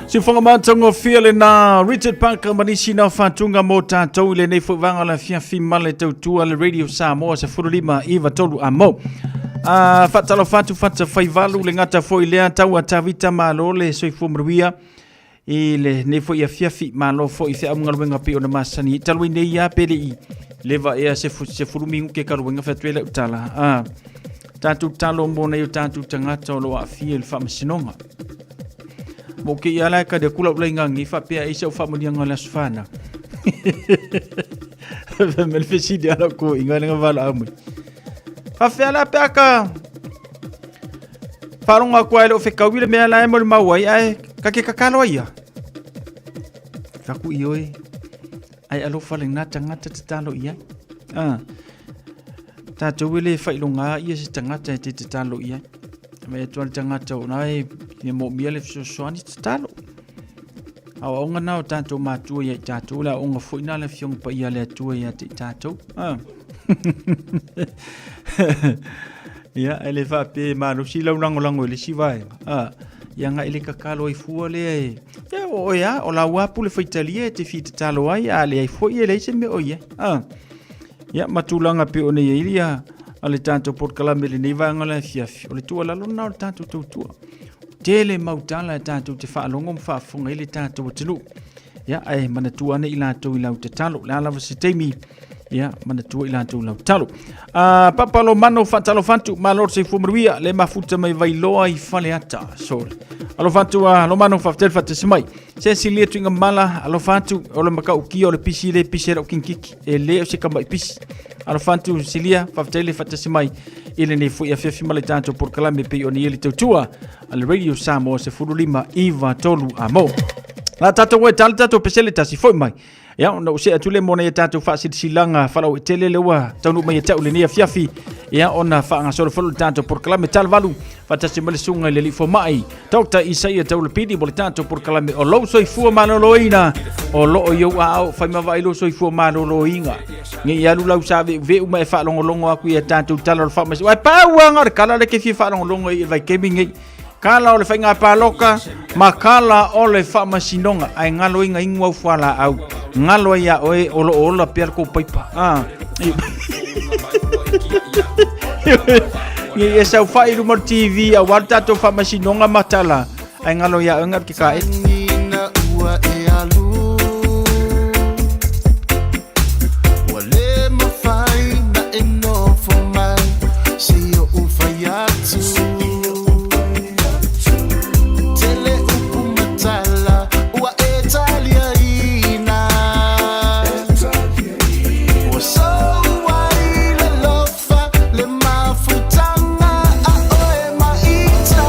Siufoga matagofie lena Richard Parker ma nisi na faatuga mo tatou i lenei foi vaega o le afiafi ma le tautua le Radio Samoa 15 9 3 amo. A faatalofa atu Fata Faivalu le gata foi lea tau a Tavita malo le soifua manuia i lenei foi afiafi malo foi i feaugaluega pei ona masani. Talu ai nei lava pe le i leva ea se 10 minute galuega fai atu ai lau tala. A tatou talo mo nai o tatou tagata o lo o aafia i le faamasinoga. Mo ke ia la ka de kula ula inga ngi fa pea isa u faamanuiaga o le aso fanau. Fai mai le fesili a lau ko inga lenga valaau mai. Faafefea la pe a ka faalogo atu ai le o fekaui le mea la e molimau ai ae ka ke kakalo ai ia. Fai atu ioe ai alofa lena tagata tatalo i ai. Ah. Tatou e le faailoga ia se tagata e te tatalo i ai. Mai atu le tagata o na e fia moomia le fesoasoani tatalo. Aoaoga na o tatou matua ia i tatou, le aoaoga foi na le Afioga Paia a le Atua ia te i tatou. Ah. Ia, e le faapea e malosi lau lagolago i le isi vaega. Ah. Ia agai le kakalo ai fua lea e... Ia, o oe a, o lau a pule faitalia e te fia tatalo ai, a leai foi e leai se mea o i ai. Ah. Ia, ma tulaga pei ona i ai ia a le tatou polokalame i lenei vaega o le afiafi, o le tuualalo lena o le tatou tautua. Tele mau tala e tatou te faalogo ma faafofoga ai le tatou atunuu. Ia, ae manatua ane i latou i lau tatalo. O le a lava se taimi, ia, manatua i latou i lau tatalo. Papa Lomano, faatalofa atu, malo le soifua manuia, le mafuta mai Vailoa i Faleata. Sorry. Alofa atu, Lomano, faafetai le faatasi mai. Se silia tuiga mala, alofa atu, o le matautia o le pisi le pisi ai lau kinkiki, e le o se kamai pisi. Alofa atu, Silia, faafetai le faatasi mai i lenei foi afiafi ma le tatou polokalame pei ona i ai le tautua a le Radio Samoa 15 9 3 amo. La tatou e tala tatou pesele tasi foi mai. Ia, ona ou see atu lea mo nai a tatou faasilasilaga faalauaitele lea ua taunuu mai ia te au i lenei afiafi. Ia, ona faagasolo foi le tatou polokalame Tala Valu faatasi mai le susuga i le Alii Fomai Dr. Isaia Taulapili mo le tatou polokalame o lou soifua maloloina o loo i ou aao fai ma vaai lou soifua maloloina. Ne i alu lau saveuveu ma e faalogologo atu i a tatou tala o le faamaisega. Ai pau lava o le kala lea e te fia faalogologo ai i le vaitaimi lenei. Kala o le faiga paloka ma kala o le faamasinoga ae galo ai inu au fualaau. Galo ai ia oe o loo ola pea le kou paipa. Ah. Ia saofai i luma o le TV aua le tatou faamasinoga ma tala ae galo ia oe galu ke kaele. Ina ua e alu Ua le mafai na e nofo mai Se i ou fai atu Tele upu ma tala ua e taliaina Ua sou ai le alofa le mafutaga a oe ma ita.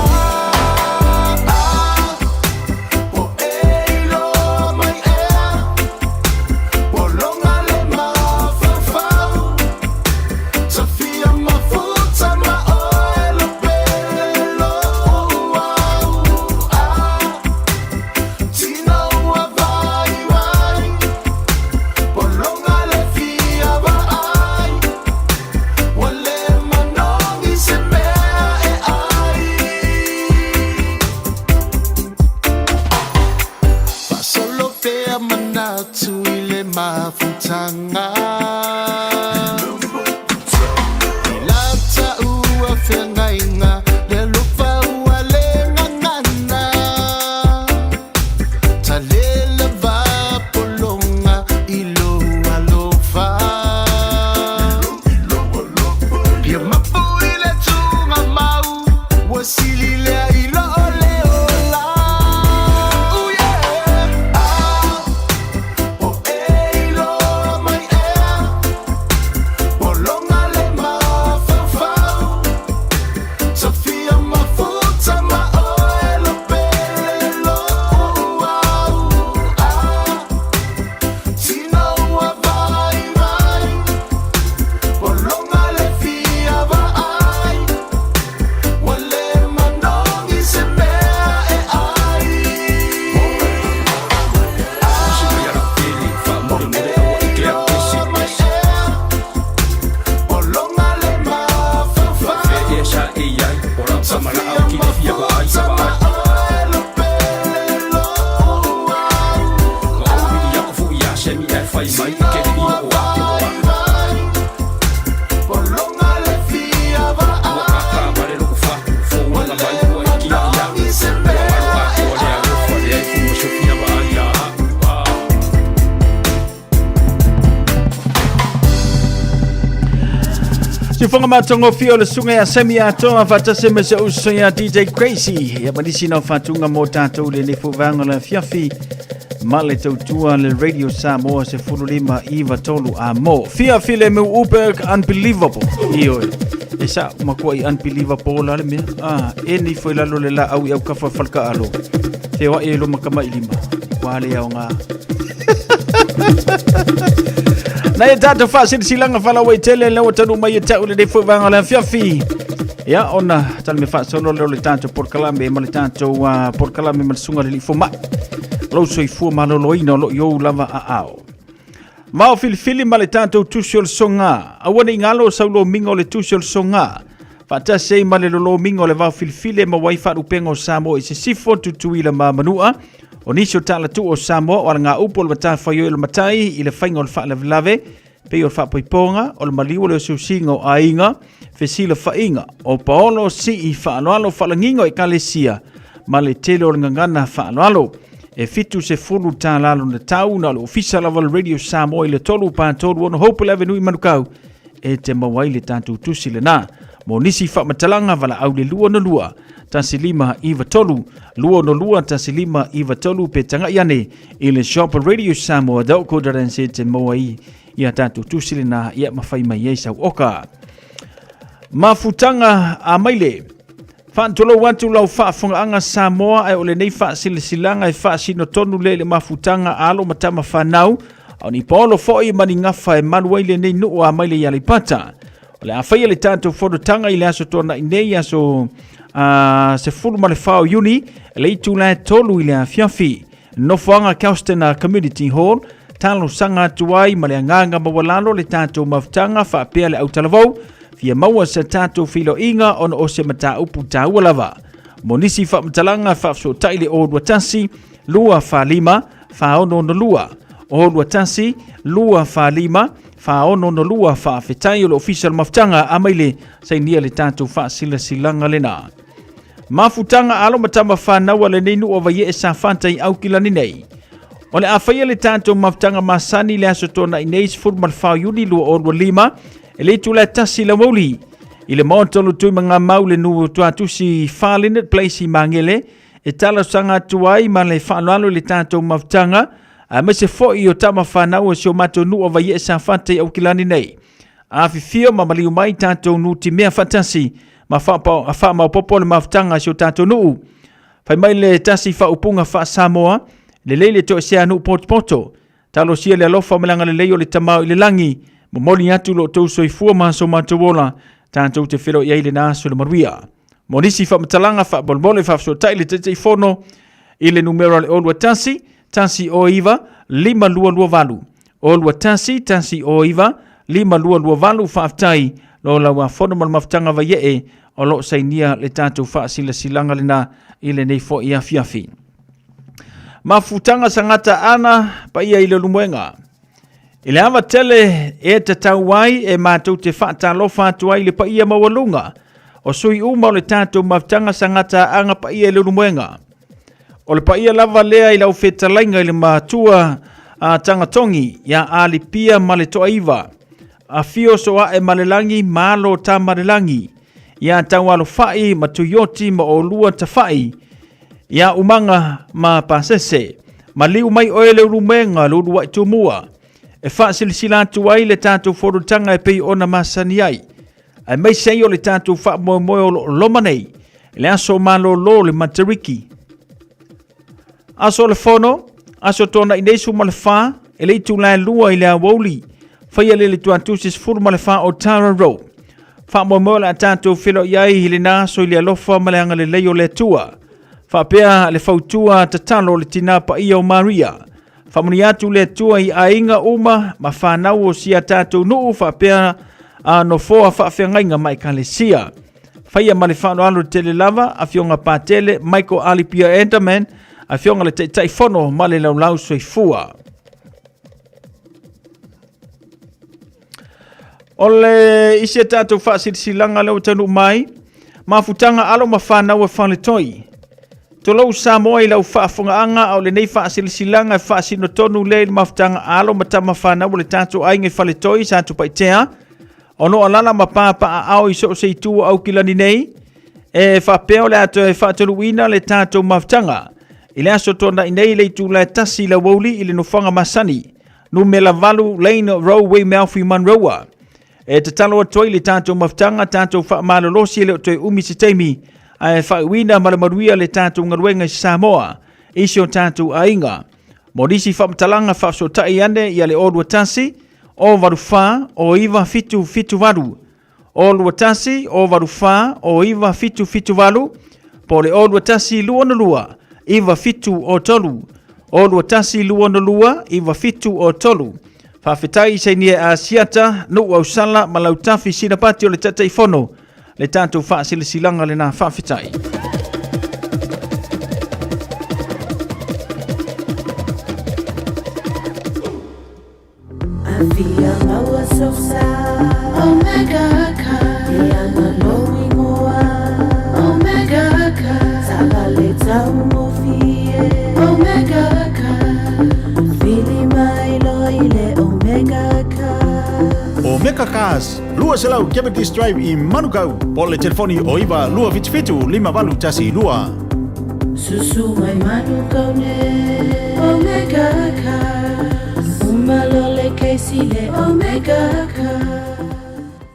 atu i le mafutaga. I la taua feagaiga le alofa ua le gagana. Talela va pologa i lou alofa. Ia mapu i le tugamau ua sili lea i loo le ola. Ooh yeah. Ah, po e iloa mai ea, pologa le mafaufau. Tafia mafuta ma oe lo pele lou au. Ah, tino ua vaivai, pologa le fia vaai. Ua le manogi se mea e ai. Pologa le mafaufau. Tafia mafuta ma oe lo pele lou au. Tino ua vaivai, pologa le fia vaai. Ua le manogi se mea e ai. Siufoga matagofie o le susuga ia Semi Atoa faatasi ma si ou uso ia DJ Crazy ia ma nisi nao faatuga mo tatou i lenei foi vaega o le afiafi ma le tautua le Radio Samoa 15 93 a mo. Fia file mu Uberg unbelievable. Ioe. E sa makuai unbelievable la le mea. Ah, e nei foi lalo le la au i au kafa falka alo. Te wa e lo makama i lima. Ua le au ngā. Na e tātou whaasilisilanga whalawa i tele lea ua tanu mai e tau lenei foi vaega o le afiafi. Ia, ona tala me faasolo lea o le tātou polokalame ma le tātou polokalame ma le susuga i le alii fomai. Lou soifua maloloina o lo o i ou lava aao. Ma o filifili ma le tātou tusi o le soga. Aua ne i galo sau lomiga o le tusi o le soga. Faatasi ai ma le lolomiga o le vao filifili e maua ai faalupega o Samoa i Sisifo, Tutuila ma Manua. O nisi o talatuu o Samoa o alagaupu o le matafaioi o le matai i le faiga o le faalavelave, pei o le faapoipoga, o le maliu o le osiosiga o aiga, fesilafaiga, o paolo, sii, faaaloalo, faalagiga o ekalesia, ma le tele o le gagana faaaloalo. E $70 lona tau, na o le ofisa lava o le Radio Samoa i le 3 4 3 6 Hopewell Avenue i Manukau e te maua ai le tatou tusi lena. Mo nisi faamatalaga valaau le 262 1593 262 1593 pe tagai ane i le shop radiosamoa.co.nz te maua ai ia tatou tusi lena ia ma fai mai ai sau oka. Mafutaga a maile. Faatulou atu lau faafogaaga Samoa ae o lenei faasilasilaga e faasino tonu lea i le mafutaga a alo ma tama fanau, a o ni paolo foi ma ni gafa e malu ai lenei nuu a maile i Aleipata. O le a faia le tatou fonotaga i le aso Toanai nei, aso 14 o Iuni, le itula e 3 i le afiafi. Nofoaga Kelston Community Hall, talosaga atu ai ma le agaga maualalo le tatou mafutaga faapea le autalavou, fia maua sa tatou feiloaiga ona o se mataupu taua lava. Mo nisi faamatalaga faafesootai le 021 245 4662 021 245 4662. Faafetai o le Ofisa o le Mafutaga a maile sainia le tatou faasilasilaga lena. Mafutaga alo ma tama fanau a lenei nuu o Vaiee Safata i Aukilani nei. O le a faia le tatou mafutaga masani i le aso Toanai nei 14 Iuni 2025 e le itula e 1 i le aoauli i le maota o le Tuimagamau le nuu tuatusi Farlinet Place i Magele e talosaga atu ai ma le faaaloalo i le tatou mafutaga aemaise foi o tama fanau o si o matou nuu o Vaiee Safata i Aukilani nei. Afifio ma maliu mai tatou nutimea faatasi ma faamaopoopo le mafutaga a si o tatou nuu. Fai mai le tasi faaupuga faa-Samoa, lelei le toesea nuu potopoto. Talosia le alofa ma le agalelei o le Tama i le lagi, momoli atu lo outou soifua ma so matou ola, tatou te feiloai ai i lena aso i le manuia. Mo nisi faamatalaga faamolemole faafesootai le Taitaifono i le numera o le 021 109 5228. 021 109 5228. Faafetai lo lau afono ma le mafutaga Vaiee o lo o sainia le tatou faasilasilaga lena i lenei foi afiafi. Mafutaga sagata ana paia i le Ulumoega. I le ava tele e tatau ai e matou te faatalofa atu ai i le paia maualuga o sui uma o le tatou mafutaga sagata aga paia i le Ulumoega. O le paia lava lea i lau fetalaiga i le matua a Tagatogi ia Alipia ma le Toaiva, Afio Soae ma le Lagi, Malo Tamalelagi, ia Taualofai ma Tuioti ma Olua Tafai, ia Umaga ma Pasese. Maliu mai oe le Ulumoega le uluai tumua e faasilasila atu ai le tatou fonotaga e pei ona masani ai, aemaise ai o le tatou faamoemoe o lo o loma nei i le aso malolo o le Matariki. Aso o le Fono, aso tuanai nei 14, e le itula e 2 i le aoauli, faia le le tuatusi 14 o Tara Road. Faamoemoe o le a tatou feiloai ai i lena aso i le alofa ma le agalelei o le Atua. Faapea le fautua tatalo o le tina paia o Maria. Faamanuia atu le Atua i aiga uma ma fanau o si a tatou nuu faapea a nofoa faafeagaiga ma ekalesia. Faia ma le faaaloalo tele lava, Afioga Patele Michael Alipia Enderman, Afioga le Taitaifono ma le Laulau Soifua. O le isi a tatou faasilasilaga lea ua taunuu mai, mafutaga alo ma fanau a Faletoi. Tolou Samoa i lau faafogaaga a o lenei faasilasilaga e faasino tonu lea i le mafutaga alo ma tama fanau a le tatou aiga i Faletoi, Satupaitea, o lo o alaala ma papaaao i so o se itu o Aukilani nei, e faapea o le a toe faatonuina le tatou mafutaga i le aso tuanai nei i le itula e 1 i le aoauli i le nofoaga masani, numera 8 Lane Row Weymouth i Monroe. E tatalo atu ai le tatou mafutaga, tatou faamalolosi e le o toe umi se taimi, ae faaiuina ma le manuia le tatou galuega i Samoa, i si o tatou aiga. Mo nisi faamatalaga faafesootai ane ia le 021 084 09778, 021 084 09778, po o le 021 262 9703, 021 262 9703. Faafetai i Sainia Asiata, Nuu Ausala ma Lautafi Sinapati o le Taitaifono le tatou faasilasilaga lena. Faafetai. Afia maua sosa Omega Car E ana lou ingoa Omega Car Taavale taugofie Omega Car Vili mai loa i le Omega Car Omega Cars, 200 Cavendish Drive i Manukau, po o le telefoni o 9 277 5812. Susu mai Manukau nei Omega Cars Uma loa le kesi le Omega Cars.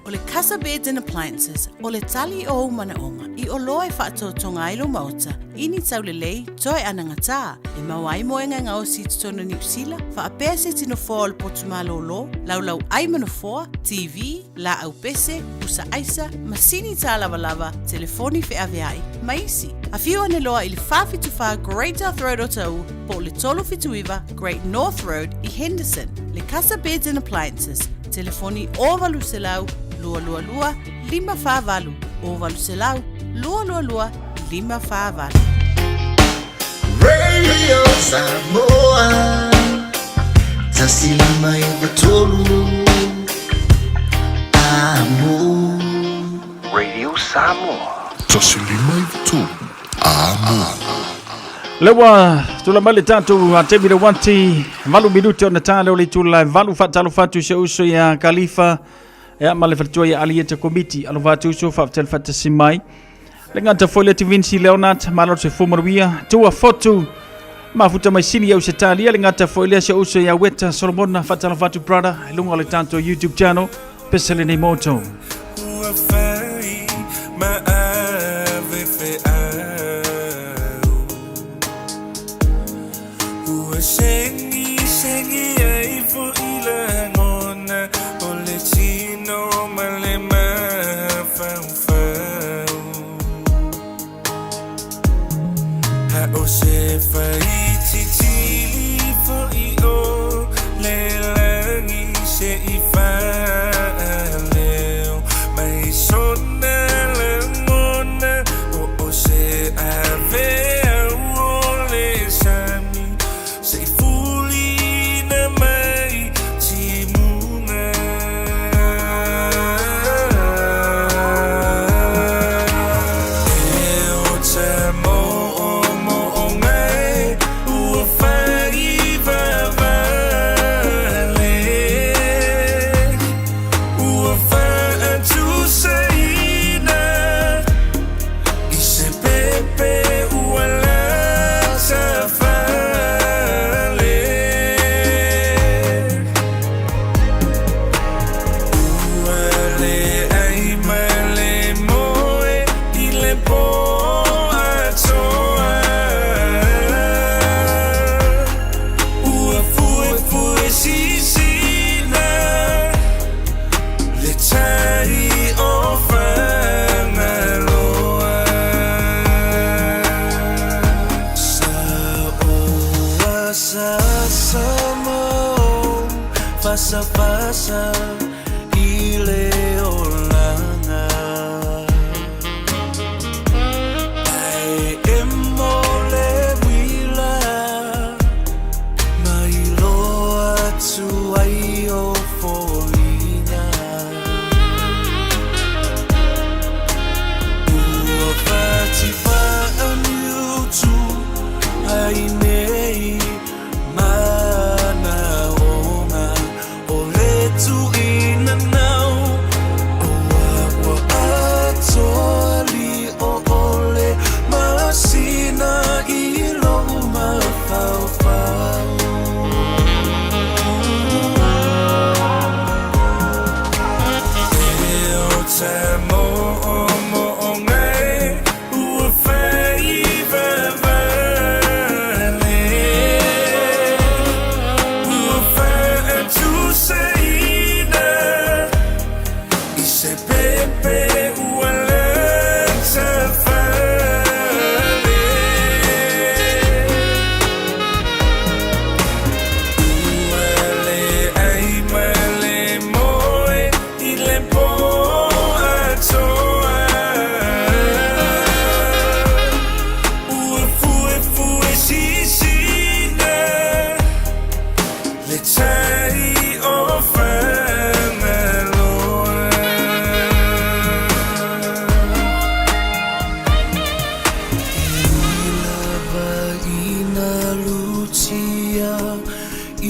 O le Casa Beds and Appliances, o le tali o ou manaoga i oloa e faatotoga ai lou maota i ni taulelei toe anagatā e maua ai moega e gaosi i totonu o Niu Sila, faapea se tino foa o le potu malōlō, laulau ai ma nofoa, TV, laau pese, pusa aisa, masini tālavalava, telefoni feaveai, ma isi. Afio ane loa i le 474 Great South Road Otahuhu po o le 379 Great North Road i Henderson. Le Casa Beds and Appliances, telefoni 0800 222 548, 0800 222 548. Radio Samoa 105 9 3 Amo. Radio Samoa. 105 9 3 Amo. Lea ua tula mai le tatou taimi le uati 8 minute ona ta lea o le itula e 8. Faatalofa atu i si ou uso ia Kalifa ia ma le faletua ia Alieta Komiti. Alofa atu uso, faafetai le faatasi mai. Le gata foi le Vinci Leonard, malo se fua manuia, tua fotu, mafuta mai sini au se talia, le gata foi lea se uso ia Weta Solomona, faatalofa atu brother, i luga o le tatou YouTube channel, pese lenei moto. Ua fai ma ave feau. Ua segi segi ai foi lagona o le tino ma le mafaufau. A o se faititili foi o le lagi se i faaleo mai sona lagona o o se aveau o le sami. Fasafasa i le olaga. Ae emo le uila ma iloa atu ai o foliga. Ua fatifaaniutu ai nei manaoga o le tuinanau. O ua atoa lio o le masina i lou mafaufau. E o ta mo'omo'oga e ua faivavale. Ua faatusaina i se pepe ua latafale. Ua leai ma le moe i le po atoa. Ua fuefue sisina le tai o Fagaloa. E ui lava ina lutia i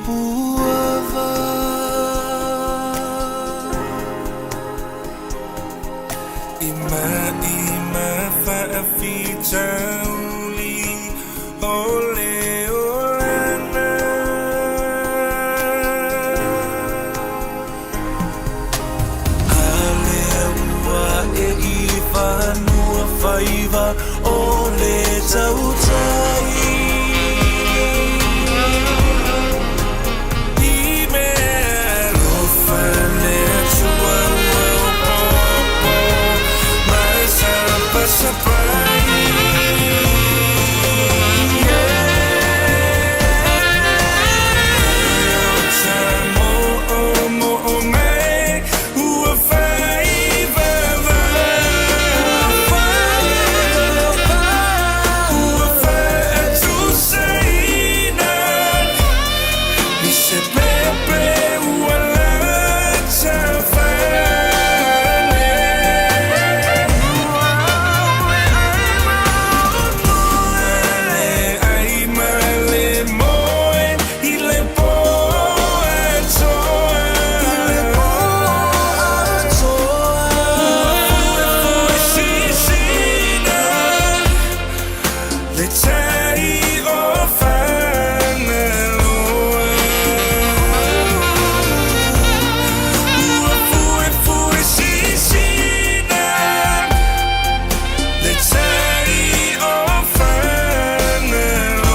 Puava. I ma'i ma faafitauli o le olaga. A lea ua e i fanua faiva o le tautai. I mea alofa le Atua ua opopo ma sapasapai. E o ta mo'omo'oga e ua faivavale. Ua faatusaina i se pepe ua latafale. Leai ma le moe i le po atoa. Ua sisina le tai o Fagaloa. Ua fuefue sisina le tai o Fagaloa.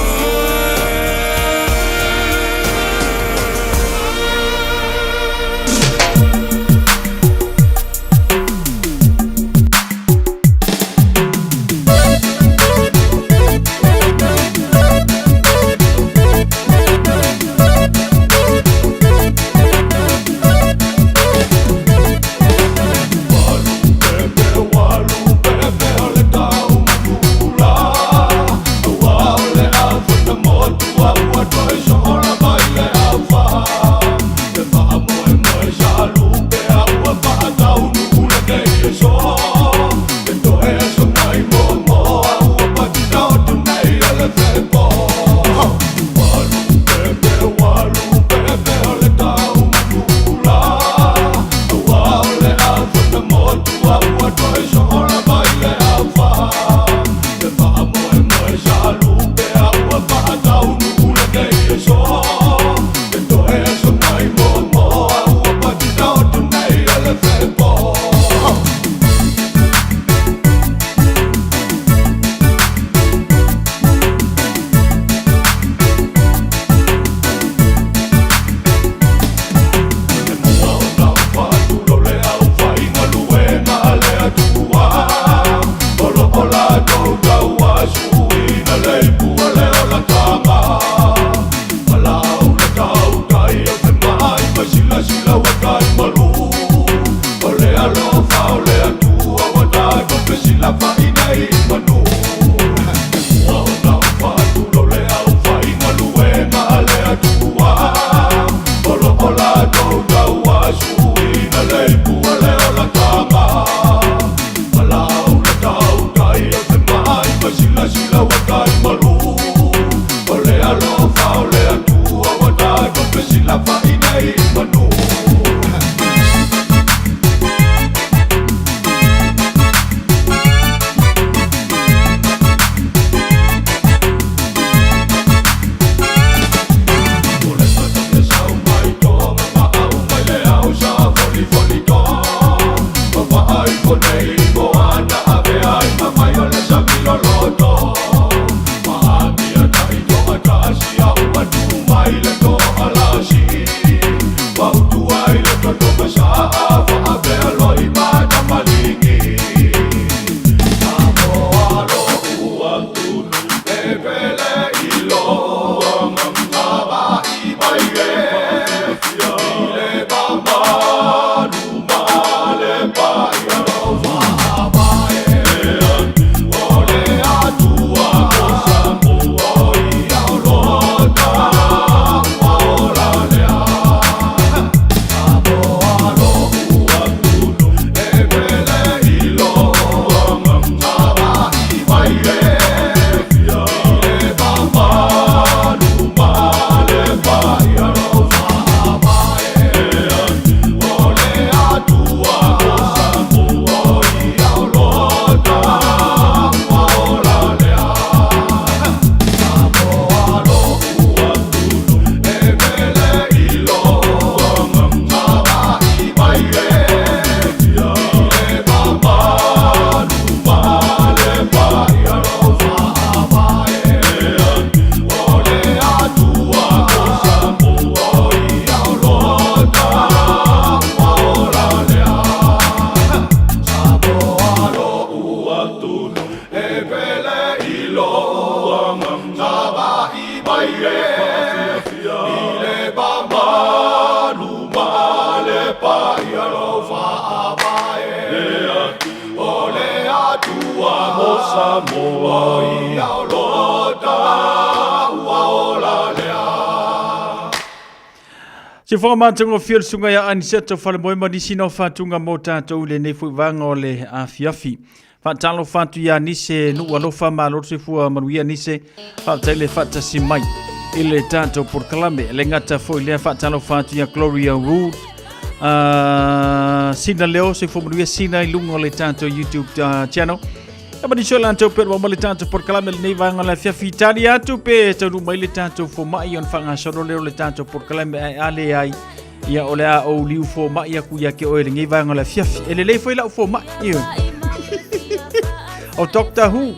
Samoa. O ia o lo taua ola lea. Sifoga matagofie le susuga ia Aniseto Falemoe ma nisi na o faatuga mo tatou i lenei foi vaega o le afiafi. Faatalofa atu ia Nise nuu alofa malo le soifua manuia Nise. Faafetai le faatasi mai i le tatou polokalame. Le gata foi lea faatalofa atu ia Gloria Wood. Sina Leo, soifua manuia Sina i luga o le tatou YouTube channel. Ia ma nisi o latou pe ua ma le tatou polokalame lenei vaega o le afiafi. Tali atu pe taunuu mai le tatou fomai ona faagasolo lea o le tatou polokalame ae a leai ia o le a ou liu fomai aku ia ke oe lenei vaega o le afiafi. E lelei foi lau fomai. Ioe. O Doctor Who.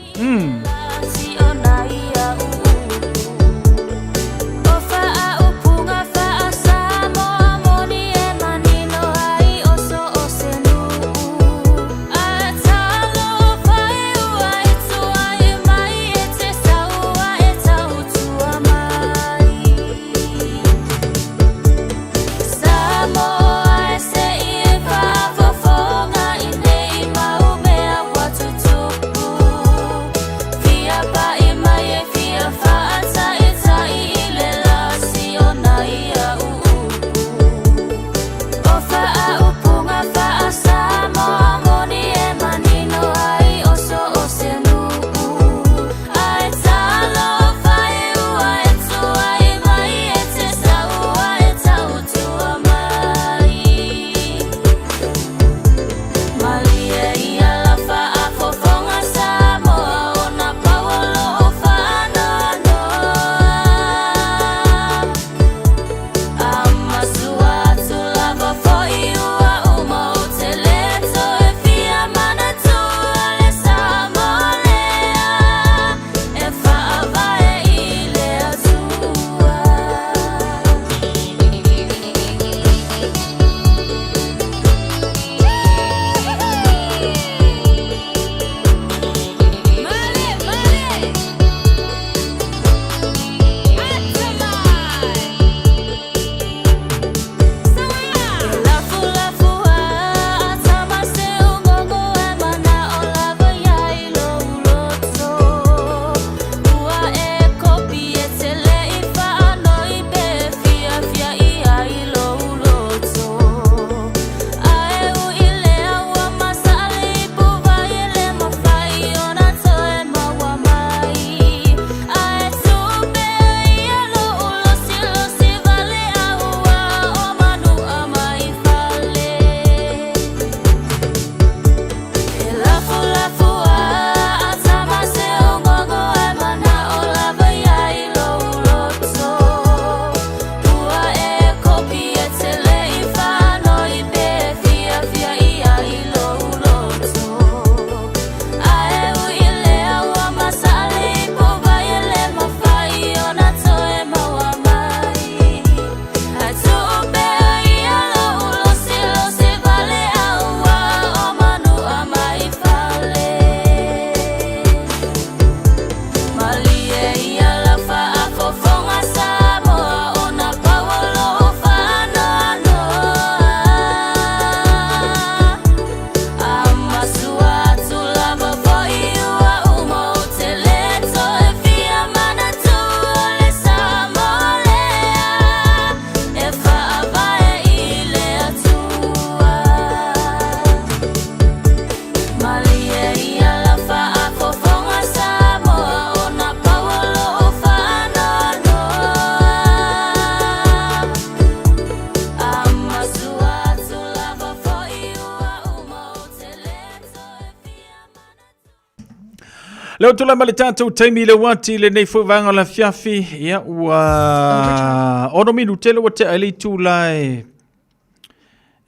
Le o tulai mai le tatou taimi i le uati i lenei foi vaega o le afiafi, ia ua ono minute le ua tea i le itula e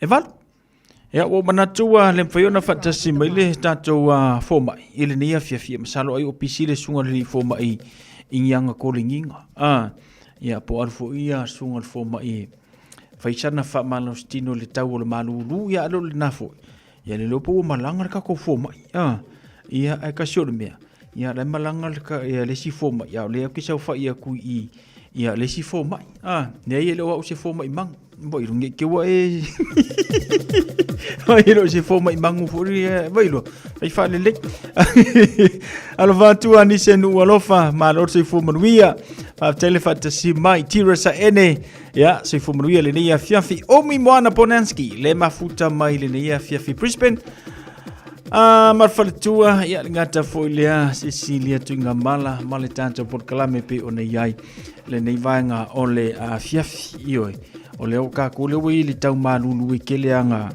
8. Ia ua ou manatu ua le mafai ona faatasi mai le tatou fomai i lenei afiafi. Ia masalo ai o pisi le susuga i le fomai i Niaga Koligiga. Ia po o alu foi ia susuga i le fomai e fai sana faamalositino i le tau o le malulu, ia a le o lena foi. Ia le iloa po ua malaga le tatou fomai. Ia ae kasi o le mea, ia la e malaga le, ia, le isi fomai, a o lea ou te saofai atu i i. Ia, le isi fomai. Ah, leai e le o au se fomai magu. Vai lo nge ke ua e. Vai lo se fomai magu foi e vai lo. Vai fa le le. Alofa atu a nisi e nuu alofa, malo le soifua manuia. Faafetai le faatasi mai Tira Saene. Ia, soifua manuia lenei afiafi. Omi Moana Ponanski, le mafuta mai lenei afiafi Brisbane. Ah, ma le faletua, ia le gata foi lea Cecilia Tuigamala ma le tatou polokalame pei ona i ai lenei vaega o le afiafi. Ioe, o lea o kākou lea ua i le tau malulu e kele aga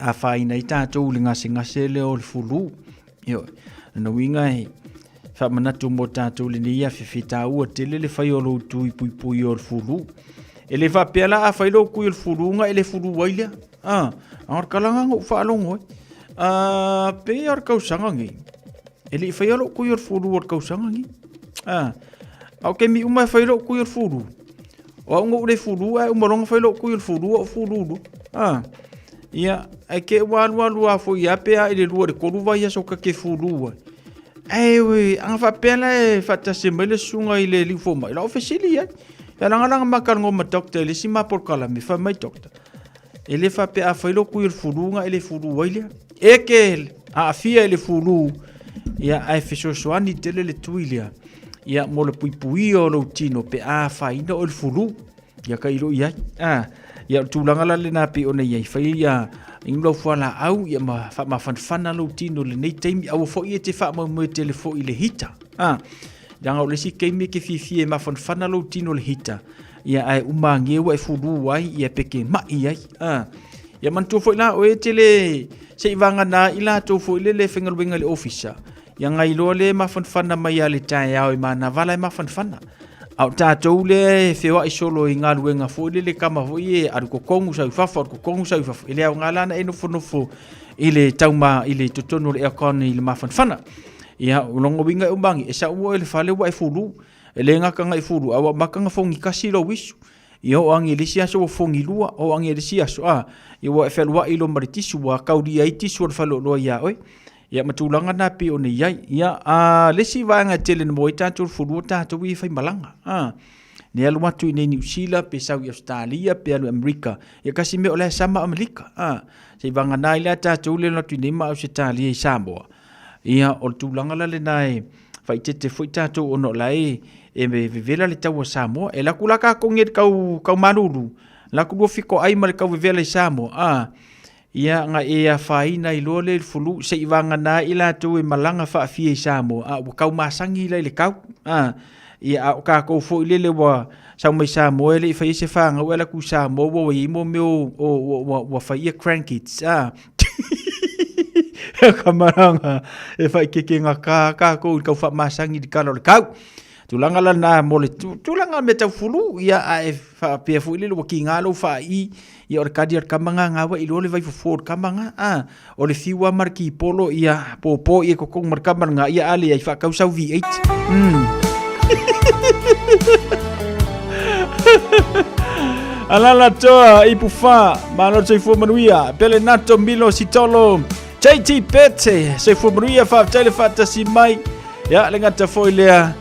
afaina ai tatou i le gasegase lea o le fulu. Ioe, lona uiga e faamanatu mo tatou lenei afiafi e taua tele le fai o lou tui puipui o le fulu. E le faapea la a fai lou tui o le fulu ona e le fulu ai lea. Ah, a o le kalaga na ou faalogo ai. Ah, pei o le tausaga nei. E le i faia lou tui o le fulu o le tausaga nei. Ah, a o taimi uma e fai lou tui o le fulu. O au na ou le fulu ae uma loa ona fai lou tui o le fulu ou fulu loa. Ah, ia, ae te i ua alu alu lava foi lava pe a i le 2 i le 3 vaiaso ta te fulu ai. Ae ue, a na faapea la e faatasi mai le susuga i le alii fomai, o la e fesili i ai. Ia lagalaga ma talanoa ma doctor i le isi ma polokalame, fai mai doctor, E le faapea a fai lou kui o le fulu na e le fulu ai lea. E ke aafia i le fulu, ia ae fesoasoani tele le tui lea. Ia mo le puipuia o lou tino pe a afaina oe i le fulu. Ia ka ilo i ai. Ah, ia o le tulaga la lena pei ona i ai. Fai ia inu lau fualaau ia ma faamafanafana lou tino i lenei taimi. Aua foi e te faamoemoe tele foi i le hita. Ah, leaga o le isi taimi e te fiafia e mafanafana lou tino i le hita. Ia ae uma age ua e fulu ai ia pe ke maʻi ai. A. Ia manatua foi la oe e te le se i vagana i latou foi le le faigaluega i le ofisa. Ia ngai loa le mafanafana mai a le taeao i manavala e mafanafana. A o tatou lea e feoai solo i galuega foi lele kama foi e alu totogu sau i fafo, alu totogu sau i fafo. E le aoga la ona e nofonofo i le tauma i le totonu o le aircon i le mafanafana. Ia, o lona uiga e uma age, e sau oe i le fale ua e fulu. E le gata na i fulu, a ua amata na fogi tasi lou isu. Ia oo ane i le isi aso ua fogi lua, oo ane i le isi aso, a, ia ua e fealuai loa ma le tisu, ua taulia ai tisu o le faleoloa iā oe. Ia ma tulaga na pei ona i ai. Ia, a, le isi vaega e tele na maua ai tatou i le fulu o tatou ia e faimalaga. A, ne alu atu i inei Niu Sila, pe sau i Ausetalia, pe alu i Amerika. Ia kasi mea o la e sama Amerika. A, se i vagana ai la tatou le alu atu i inei ma Ausetalia i Samoa. Ia, o le tulaga la lena e faaeteete foi tatou ona o la e e vevela le tau a Samoa. E alu atu la tatou nei i le tau, tau malulu, alu atu lua fitoai ma le tau vevela i Samoa, a, ia, ona e afaina ai loa lea i le fulu, seiavagana ai latou e malaga faafia i Samoa, a ua tau masani la i le tau, a. Ia, a o tatou foi lele ua sau mai Samoa e le i faia se fanau ae alu atu i Samoa ua i ai mo mea o, o, ua, ua, ua fai ia grandkids, a. Ka malaga e faaikeikegata tatou i le tau faamasani i le tala o le tau. Tulaga la lena mo le tulaga mea tau fulu, ia ae faapea foi lele ua kiga lou faai, ia o le kali a le tama lena, na ua iloa le vaifofo o le tama lena, a. O le fiu lava ma le kipolo, ia popo i totonu ma le tama lena, ia a leai faatau sau V8. Alala toa ipu fa, malo le soifua manuia, Pele Nato Milo Sitolo, JT Pete, soifua manuia, faafetai le faatasi mai. Ia, le gata foi lea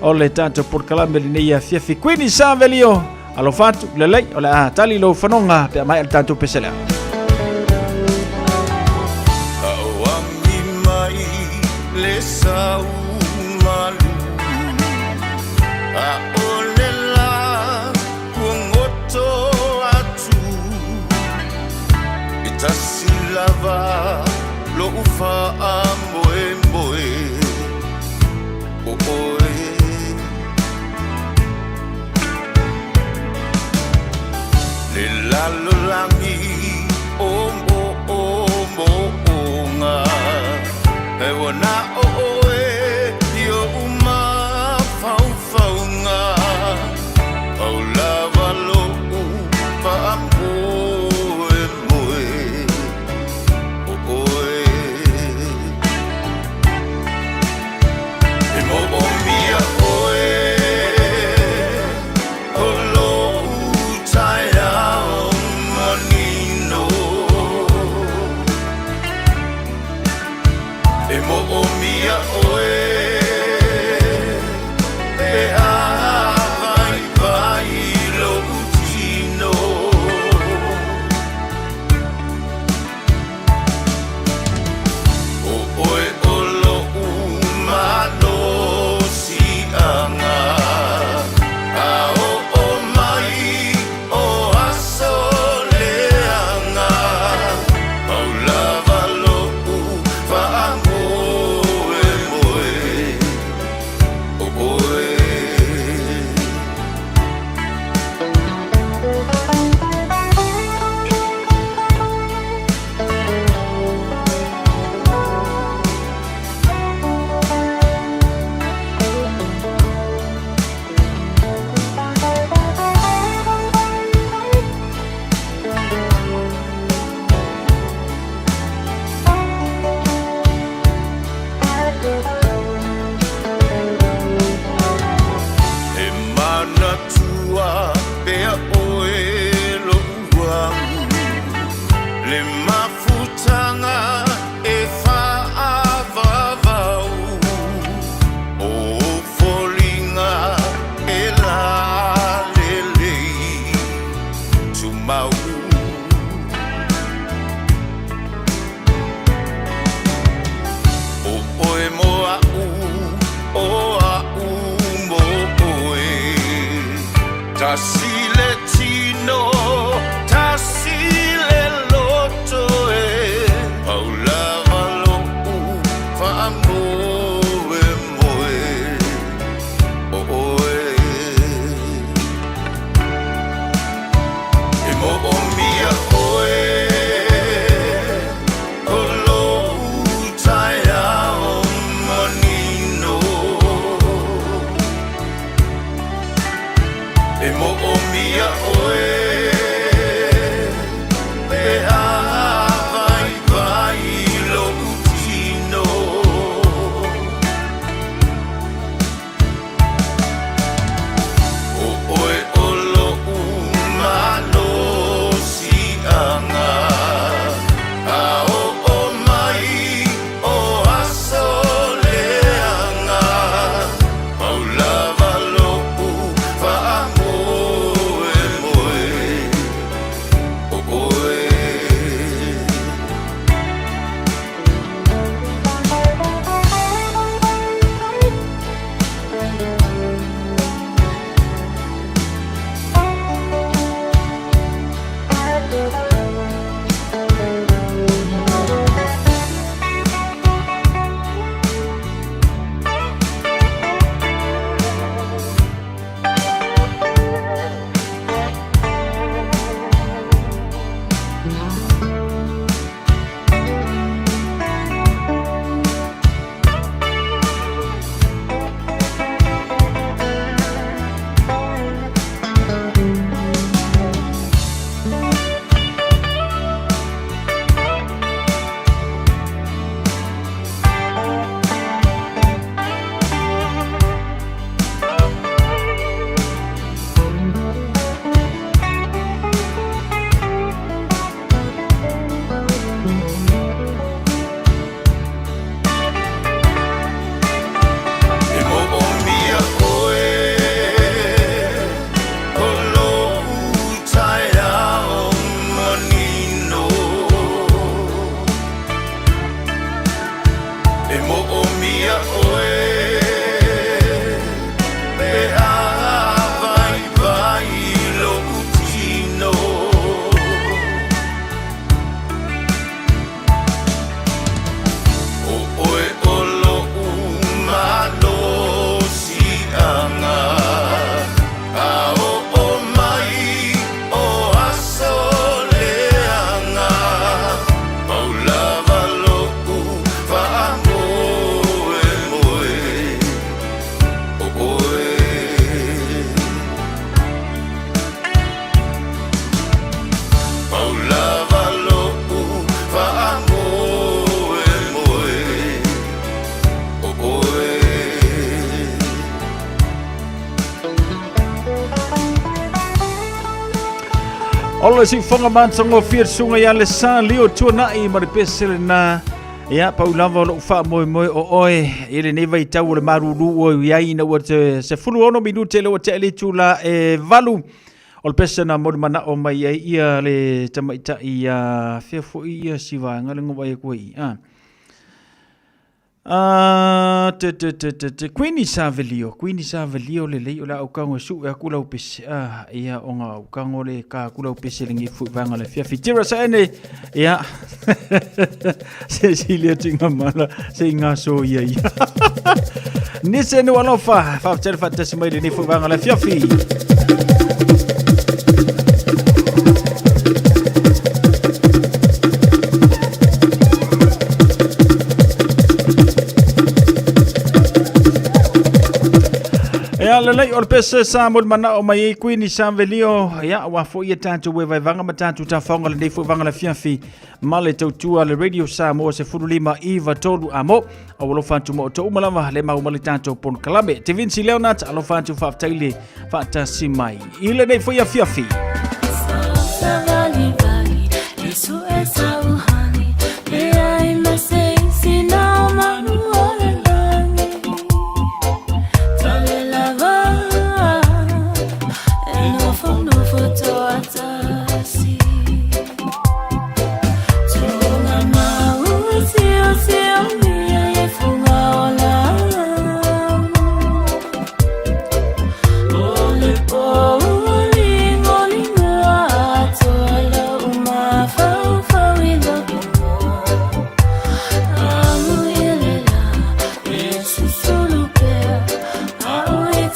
o le tatou polokalame lenei afiafi. Queenie Savelio, alofa atu, lelei, o le a tali lou fanoga pe a maea le tatou pese lea. Auami mai le sau malu A o le la kuagoto atu E tasi lava lo'u faamoemoe O oe Le lalolagi o moomooga E ua na o oe i o'u mafaufauga Pau lava lo'u faamoemoe O oe E moomia oe O lo'u taeao moni. Tasi le tino, tasi le loto e Pau lava lo'u faamoemoe o oe. E mo'omia oe o lo'u taeao manino. E mo'omia oe pe a vaivai lo'u tino. O oe o lo'u malosi'aga a o'o mai o aso leaga. Pau lava lo'u faamoemoe o oe. E mo'omia oe o lo'u taeao manino. E mo'omia oe pe a vaivai lo'u tino. O oe o lo'u malosi'aga a o'o mai o aso leaga. Pau lava lo'u faamoemoe o oe. Pau lava lo'u faamoemoe o oe. O le siufoga matagofie susuga ia le sa lio tuana'i ma le pese lenā. Ia pau lava o lo'u faamoemoe o oe i lenei vaitau o le malūlū ua i ai ina ua te 16 minute le ua te'a le itulā e 8 o le pese na mo le mana'o mai ai ia le tamaita'i ia fea fo'i ia si vaega le govaai aku ai a Ah, te te te te te Queenie Savelio, Queenie Savelio lelei o le a ou tago e su'e aku lau pese. Ah, ia ona ou tago le ka aku lau pese lenei fo'i vaega le afiafi. Tira saene, ia. Se sili atu i ngā mala, se i ngā so ia ia. Nise nu alofa, faafetai le faatasi mai lenei fo'i vaega le afiafi. Ia lelei o le pese sa mo le manao mai ai Queen i Savelio. Ia ua foi ia tatou e vaevaga ma tatou tafaoga lenei foi vaega le afiafi ma le tautua le Radio Samoa 15 iva tolu amo. Au alofa atu ma outou uma lava le mau ma le tatou polokalame. Te Vinci Leonard, alofa atu faafetai le faatasi mai i lenei foi afiafi.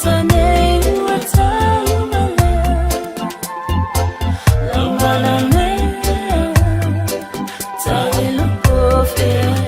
Maota nei ua tauma lea Lau mana lea Ta e loko fea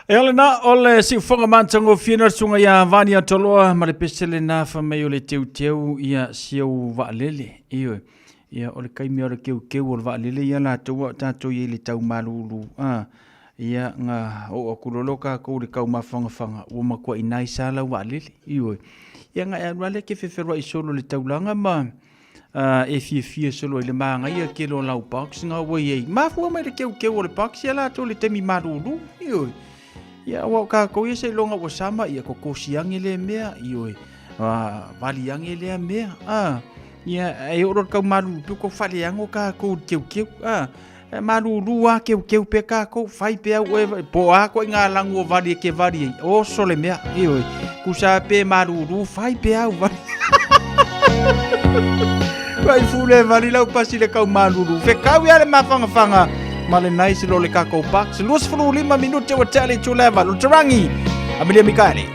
E ole na o le siufoga matagofie na le susuga ia Vani Atoloa ma le pese lena fai mai o le teuteu ia si ou vaalele. Ioe. Ia o le taimi o le keukeu o le vaalele ia latou a o tatou i ai i le tau malulu. A, ia na oo atu loa lea o tatou i le tau mafanafana ua matuai nice lava lau vaalele. Ioe. Ia na e alu lava lea e te fefeloai solo i le taulaga ma e fiafia solo ai le manaia tele o lau box na ua i ai. Mafua mai le keukeu o le box ia latou i le taimi malulu. Ioe. Ia aua o tatou ia seiloga ua sama ia kokosi ane lea mea, ioe, vali ane lea mea. Ia e oo loa i le tau malulu pea ua tau faaleago tatou i le keukeu. E malulu lava keukeu pea tatou, fai pea au oe, po o a ituaiga lanu o vali e te vali ai, oso le mea, ioe. Tusa pe malulu, fai pea au vali. Fai fule vali lau pasi le kau malulu. Fekau ia le mafangafaga ma le nice lo le tatou box. 25 minute ua tea le itula e valu. Tarangi, Amelia Mikaele.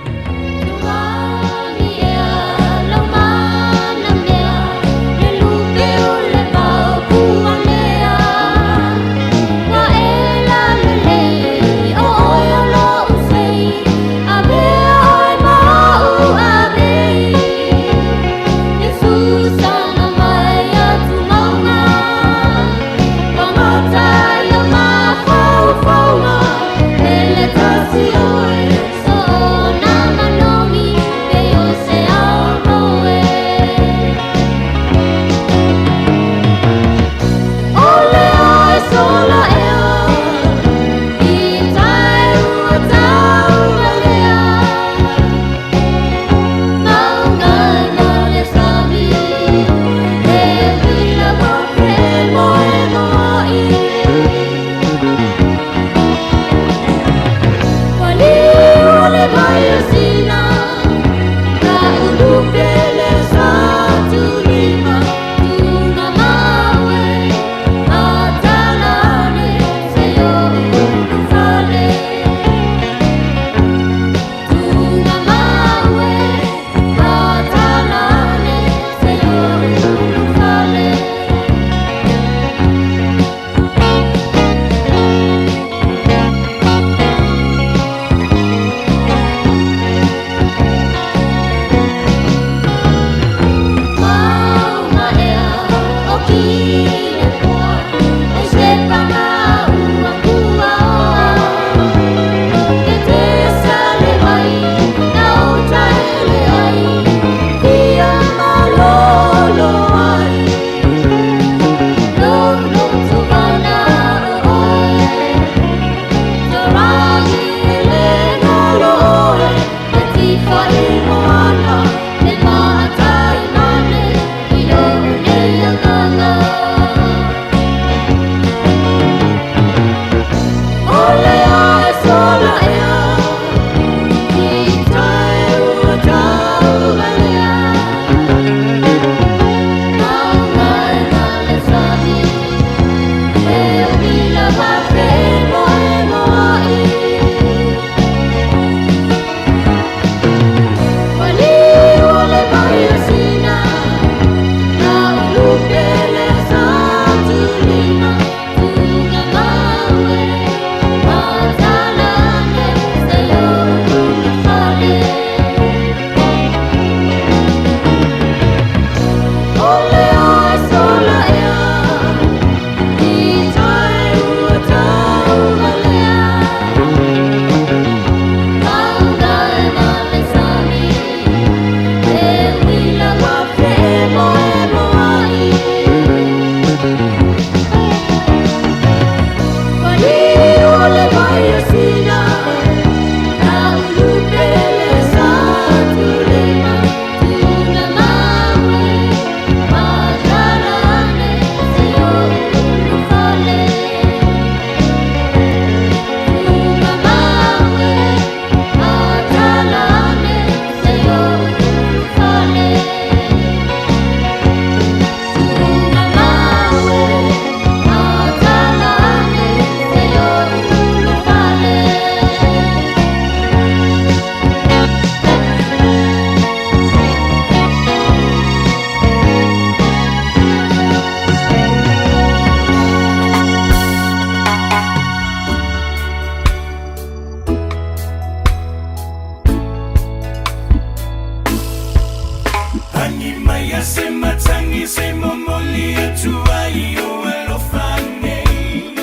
mai se matangi se momoli atu ai o alofa nei.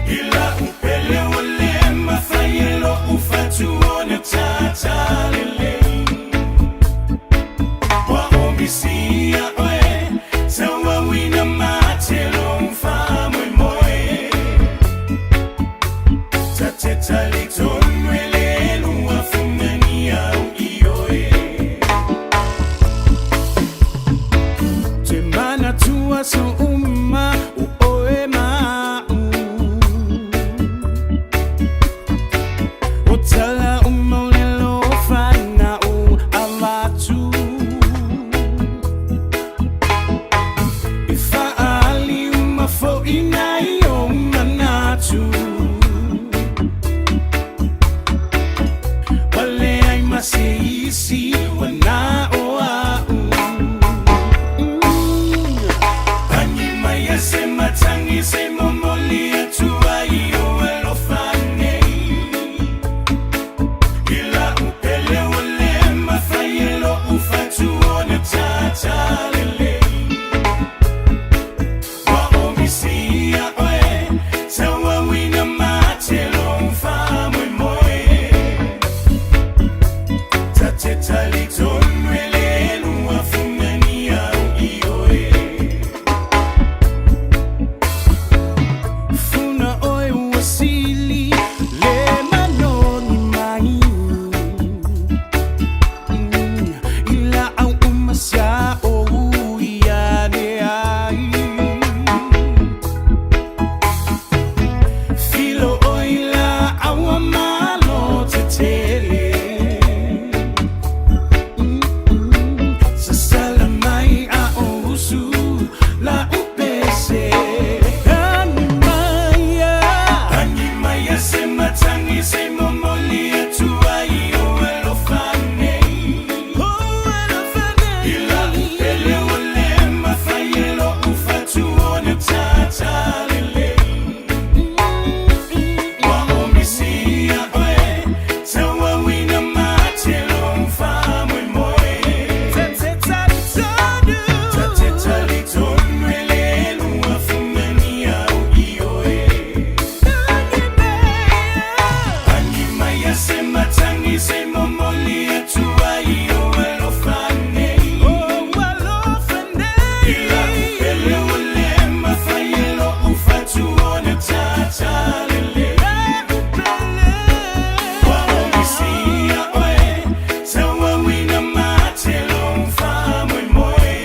Ila upele o le mawhai e lo ufatu o na tātālele. Wa o misia oe, taua wina matelo umfa moe moe. Tate tali tonwele lua funani au ioe. Te mana tua so uma o oe ma'u. O tala uma o lelo whana o avatu. E whaali uma fo inai o manatu. Wale ai mase isi wana o au. Pani mai se matangi se momoli atu ai o alofa nei. Ila upele o le mawhai e lo ufatu o na tātālele. Wa o misia oe, taua wina matelo umfa moe moe. Tate tali tonwele lua funani au ioe. Funa oe wasili le manoni mai. Ila au umasia o uia ne ai. Filo o ila aua malo te tele. Sasala mai a o usu la upese. Ani maia. Ani maia se matangi se momoli atu ai o alofa nei. Ila upele o le mawhai e lo ufatu o na tātālele. Wa o misia oe, taua wina matelo umfa moe moe. Tate tali tonwele lua funani au ioe. Ani maia se matangi se momoli atu ai o alofa nei. Ila upele o le mawhai e lo ufatu o na tātālele. Wa o misia oe, taua wina matelo umfa moe moe.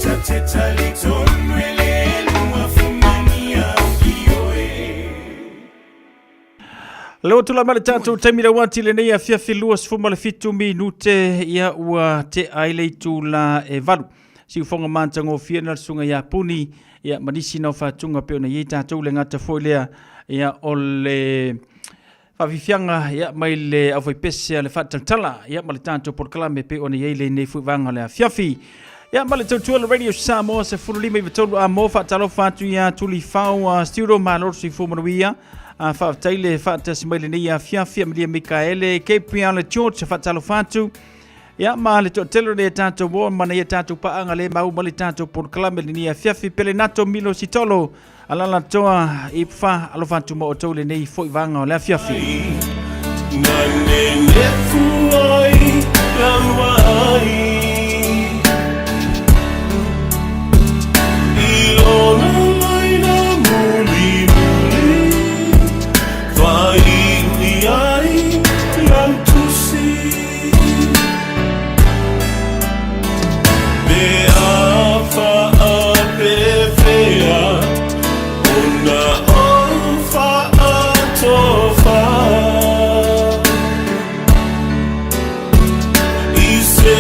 Tate tali tonwele lua funani au ioe. Leo tula ma le tatou taimi lau ati lenei afiafi 27 minute ia ua te ai le itula e 8. Siufoga matagofie na le susuga ia Puni ia ma nisi na o faatuga pei ona i ai tatou le gata foi lea ia o le faafiafiaga ia mai le aufaipese a le faatalatala ia ma le tatou polokalame pei ona i ai lenei foi vaega o le afiafi. Ia ma le tautua le Radio Samoa 15 93 a mo faatalofa atu ia Tulifau a Studio Malo Soifua Manuia. A faafetai le faatasi mai lenei afiafi Amelia Mikaele Gabriel George faatalofa atu. Ia ma le toatele o le tatou moa mana ia tatou paaga le mau ma le tatou polokalame lenei afiafi Pelenato Milo Sitolo alala toa i fa alofa atu ma outou lenei foi vaega o le afiafi. Na nenefu ai lau ai I lona laina muli muli Fai ai lau tusi Pe a fa a pe fea Ona o fa a tofa I se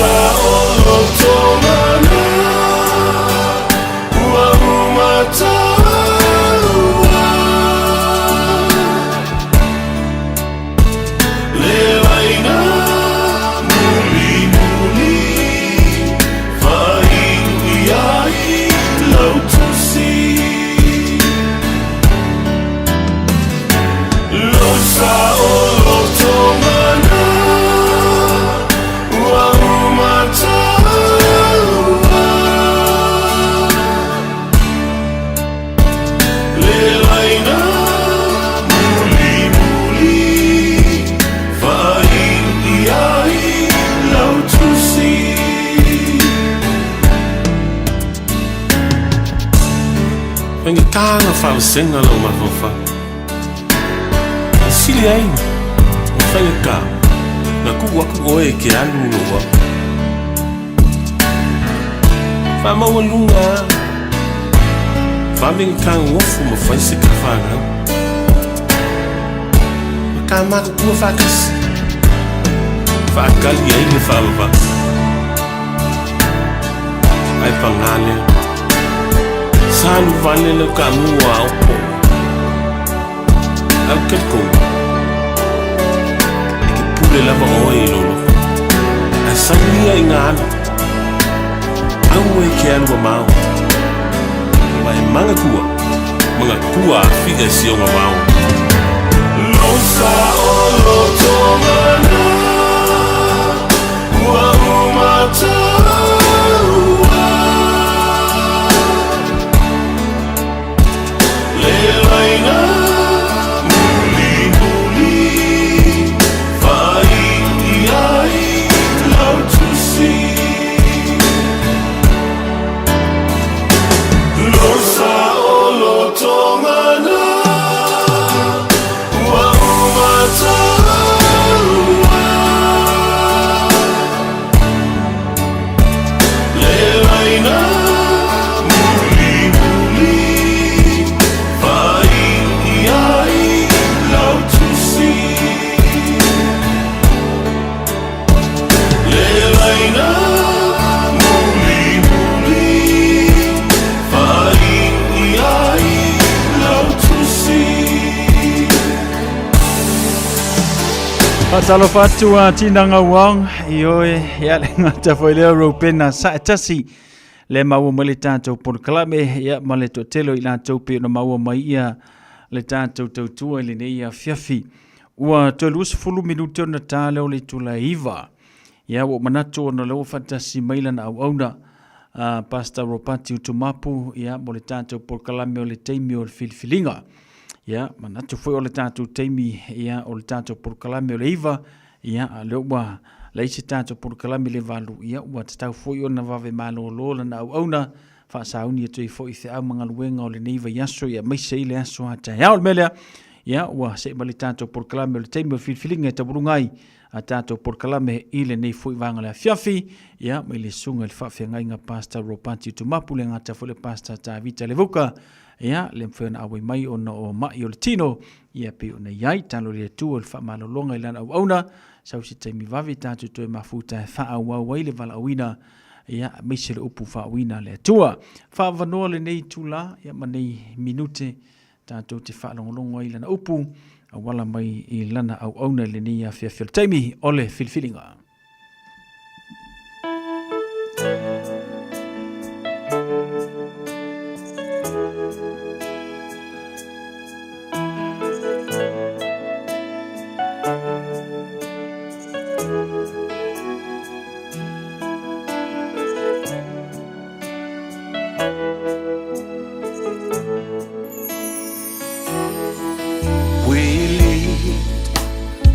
Sa o lo ua umataua. Le laina muli muli, faiu ai lau tusi. Lo sa o lo tongana, ua umataua. Le laina muli muli, faiu ai lau tusi. Faigata na faavasega lou mafaufau. E sili ai ma faigata na ku'u aku oe e ke alu lou au. Faamaualuga a vave gagofo ma fai se kafanau. Ma kamatutua faatasi. Faakali ai le faavavaa. Ae pagā lea. Sa alu vale lau kaamu ua aopo. Ae ou talitonu. E te pule lava oe i lou loto. Ae sau ia i gā alu. Aua e ke alu mamao. Ma e magatua. Magatua afi'a i sioga vao. Lo sa o lo tongana, ua umataua. Le laina muli muli, faiu ai lau tusi. Lo sa o lo tongana, ua umataua. Le laina muli muli, faiu ai lau tusi. Le laina muli muli, faiu ai lau tusi. Faatalofa atu a Tinaga Uang, ioe, ia le gata foi lea Rupena Saetasi, le maua mai le tatou polokalame, ia ma le toatele o i latou pei ona maua mai ia le tatou tautua i lenei afiafi. Ua toe 20 minute ona ta lea o le itula e 9. Ia ua ou manatu ona o lea ua faatasi mai lana auauna a Pastor Ropati Utumapu ia mo le tatou polokalame o le taimi o le filifiliga. Ia manatu foi o le tatou taimi ia o le tatou polokalame o le 9 ia a o lea ua leai se tatou polokalame i le 8 ia ua tatau foi ona vave malolo lana auauna faasauni atu ai foi i feau ma galuega o lenei vaiaso ia aemaise i le aso a taeao. O le mea lea ia ua see mai le tatou polokalame o le taimi o le filifiliga e taualuga ai a tatou polokalame i lenei foi vaega o le afiafi ia mai le susuga i le faafeagaiga Pastor Ropati Utumapu le gata foi le Pastor Tavita Levuka ia le mafai ona auai mai ona o ma'i o le tino ia pei ona i ai talo i le Atua le faamalologa i lana auauna sau se taimi vave tatou toe mafuta e faaauau ai le valaauina ia aemaise le upu faauuina a le Atua. Faavanoa lenei itula ia ma nei minute tatou te faalogologo ai i lana upu auala mai i lana auauna i lenei afiafi o le taimi o le filifiliga. We lead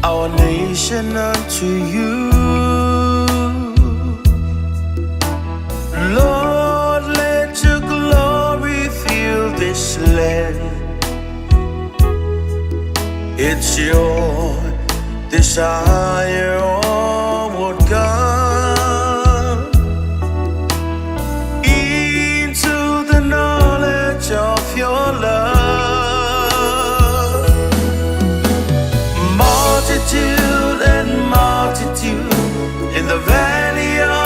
our nation unto you. Lord, let your glory fill this land. It's your desire, oh Lord God, into the knowledge of your love. Multitude and multitude in the valley of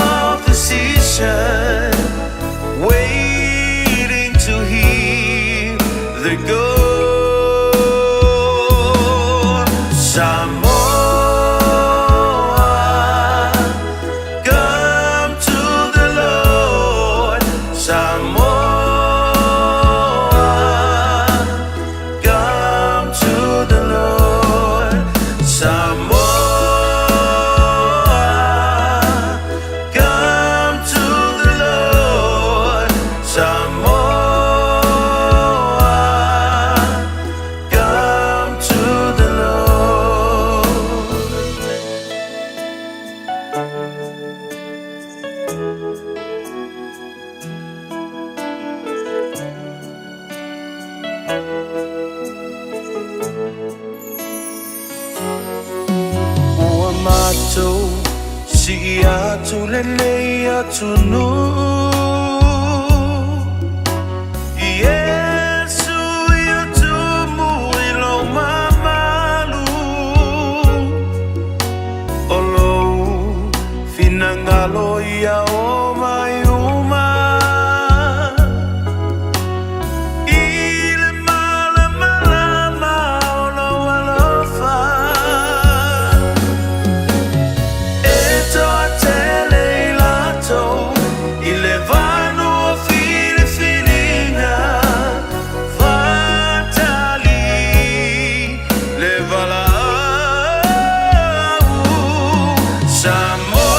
Sii atu lenei atunuu Iesu ia tumu i lou mamalu O lou finagalo ia o mai uma I le malamalama o lou alofa E toatele i latou i le vanua filifiliga Fatali le valaau Samoa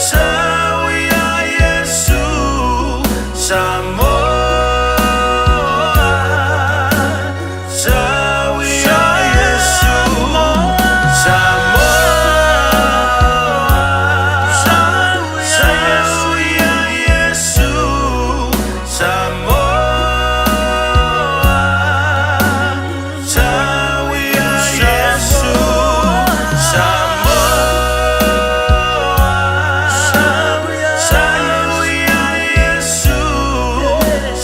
Sau ia Iesu Samoa Sau ia Iesu Samoa Sau ia Iesu Samoa Sau ia Iesu Samoa Sau ia Iesu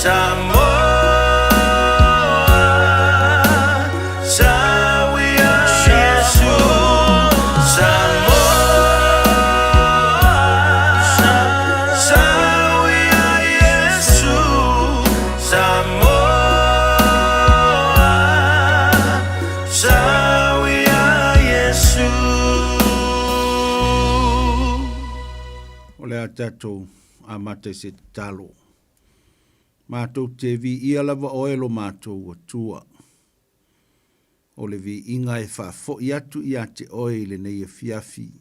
Samoa Sau ia Iesu Samoa Sau ia Iesu Samoa Sau ia Iesu. O le a tatou amata i se tatalo. Matou te viia lava oe lo matou Atua. O le viiga e faafoi atu ia te oe i lenei afiafi,